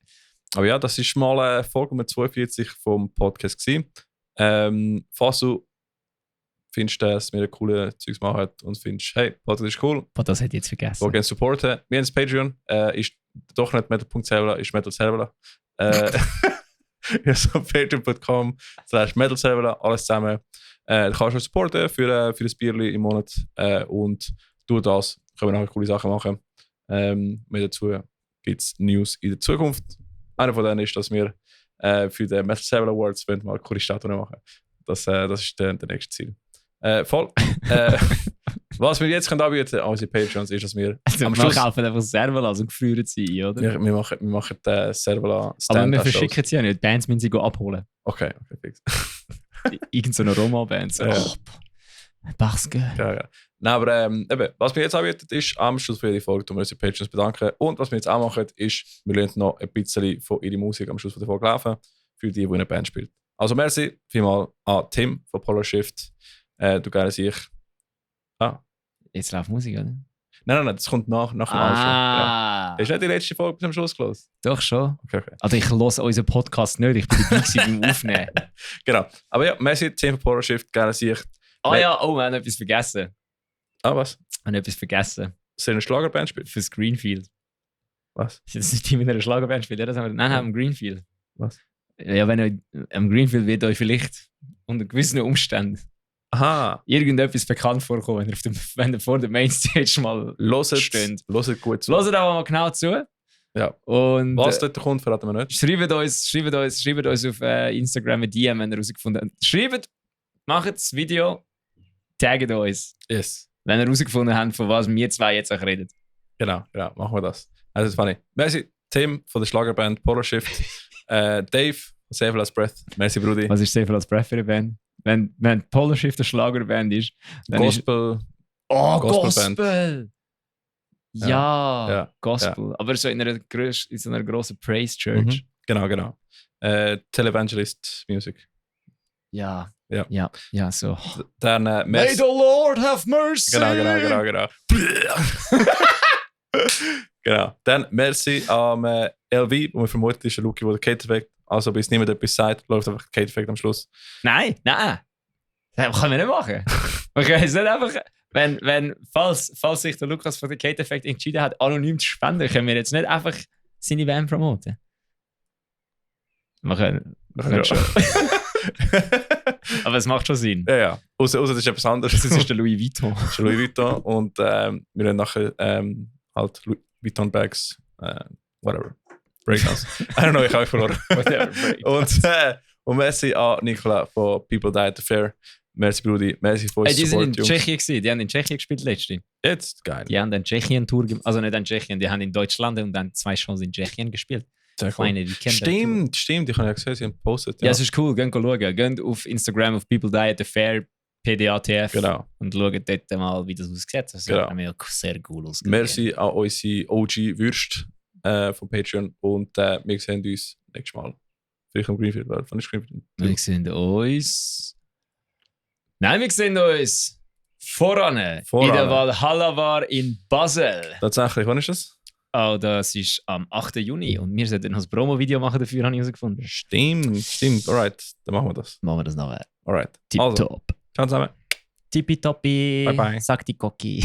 Aber ja, das ist mal Folge Nummer 42 vom Podcast gewesen. Falls du findest, dass wir coole Zeugs machen und findest, hey, Podcast ist cool. Das hätte ich jetzt vergessen. Wir gerne supporten. Wir haben das Patreon. Ist doch nicht metal.servola, ist metal.servola. Also patreon.com/metal.servola, alles zusammen. Du kannst uns supporten für das Bierli im Monat. Und durch das können wir nachher coole Sachen machen. Mit dazu gibt es News in der Zukunft. Einer von denen ist, dass wir für die Metal Servola Awards mal coole Statuen machen. Das ist der nächste Ziel. Voll. Was wir jetzt anbieten können, unsere Patreons, ist, dass wir am Schluss kaufen einfach Servola, also gefrieren sie, oder? Wir machen Servola Stand. Aber wir verschicken sie ja nicht. Bands müssen sie abholen. Okay, fix. Irgend so eine Roma-Band. So. Ja. Baske. Ja. Nein, aber eben, was wir jetzt anbieten, ist am Schluss für jede Folge wir unsere Patreons bedanken. Und was wir jetzt auch machen, ist, wir lassen noch ein bisschen von ihrer Musik am Schluss der Folge laufen, für die in einer Band spielt. Also merci vielmal an Tim von Polar Shift. Du gerne sich. Jetzt läuft Musik, oder? Nein, das kommt nach dem Outro. Ja. Hast du nicht die letzte Folge bis am Schluss gehört? Doch schon. Okay. Also ich höre unseren Podcast nicht, ich bin dabei beim Aufnehmen. Genau. Aber ja, merci, Tim von Polar Shift, gerne sich. Wir haben etwas vergessen. Was? Wir haben etwas vergessen. Dass ihr eine Schlagerband spielt? Fürs Greenfield. Was? Das ist die mit einer Schlagerband spielt, oder? Nein, am Greenfield. Was? Ja, wenn ihr am Greenfield wird euch vielleicht unter gewissen Umständen irgendetwas bekannt vorkommen, wenn ihr vor der Mainstage mal steht. Hört gut zu. Hört aber mal genau zu. Ja. Und, was dort kommt, verraten wir nicht. Schreibt uns auf Instagram ein DM, wenn ihr herausgefunden habt. Schreibt, macht das Video, taggt uns. Yes. Wenn ihr herausgefunden habt, von was wir zwei jetzt auch reden. Genau, machen wir das. Also, das ist funny. Merci, Tim von der Schlagerband Polar Shift. Dave, Save Last Breath. Merci, Brudi. Was ist Save Last Breath für eine Band? Wenn Polar Shift eine Schlagerband ist, dann Gospel. Gospel! Ja, Gospel. Ja. Aber so in einer grossen Praise Church. Genau. Televangelist Music. Ja, so. Dann May the Lord have mercy! Genau. Genau. Dann merci am LV, wo man vermutet ist, ein Luki, der Kate Effect. Also bis niemand etwas sagt, läuft einfach Kate Effect am Schluss. Nein. Das können wir nicht machen. Wir können es nicht einfach... Falls sich der Lukas von der Kate Effect entschieden hat, anonym zu spenden, können wir jetzt nicht einfach seine Band promoten. Wir können schon. Aber es macht schon Sinn. Ja. Außer das ist etwas anderes. Das ist der Louis Vuitton. Das ist Louis Vuitton. Und wir haben nachher halt Louis Vuitton Bags, whatever. Breakdowns. I don't know, ich habe verloren. Und merci an Nicola von People Die at the Fair. Merci, Brudi. Merci für uns. Die sind in Tschechien gewesen. Die haben in Tschechien gespielt letzte. Jetzt? Geil. Die haben eine Tschechien-Tour gemacht. Also nicht in Tschechien, die haben in Deutschland und dann 2 Shows in Tschechien gespielt. Sehr cool. Stimmt. Ich habe ja gesehen, sie haben gepostet. Ja, es ist cool. Geht schauen. Geht auf Instagram auf People Die at the Fair, PDATF. Genau. Und schaut dort mal, wie das aussieht. Das sieht mir sehr cool aus. Merci an unsere OG-Würste von Patreon. Und wir sehen uns nächstes Mal. Vielleicht am Greenfield. Wann ist Greenfield? Wir sehen uns... Nein, wir sehen uns voran. In der Valhalla war in Basel. Tatsächlich, wann ist das? Oh, das ist am 8. Juni und wir sollten noch ein Promo-Video machen dafür, habe ich herausgefunden. Stimmt. Alright, dann machen wir das. Machen wir das nachher. Alright. Tipptopp. Ciao zusammen. Tippitoppi. Bye bye. Sagt die Cocky.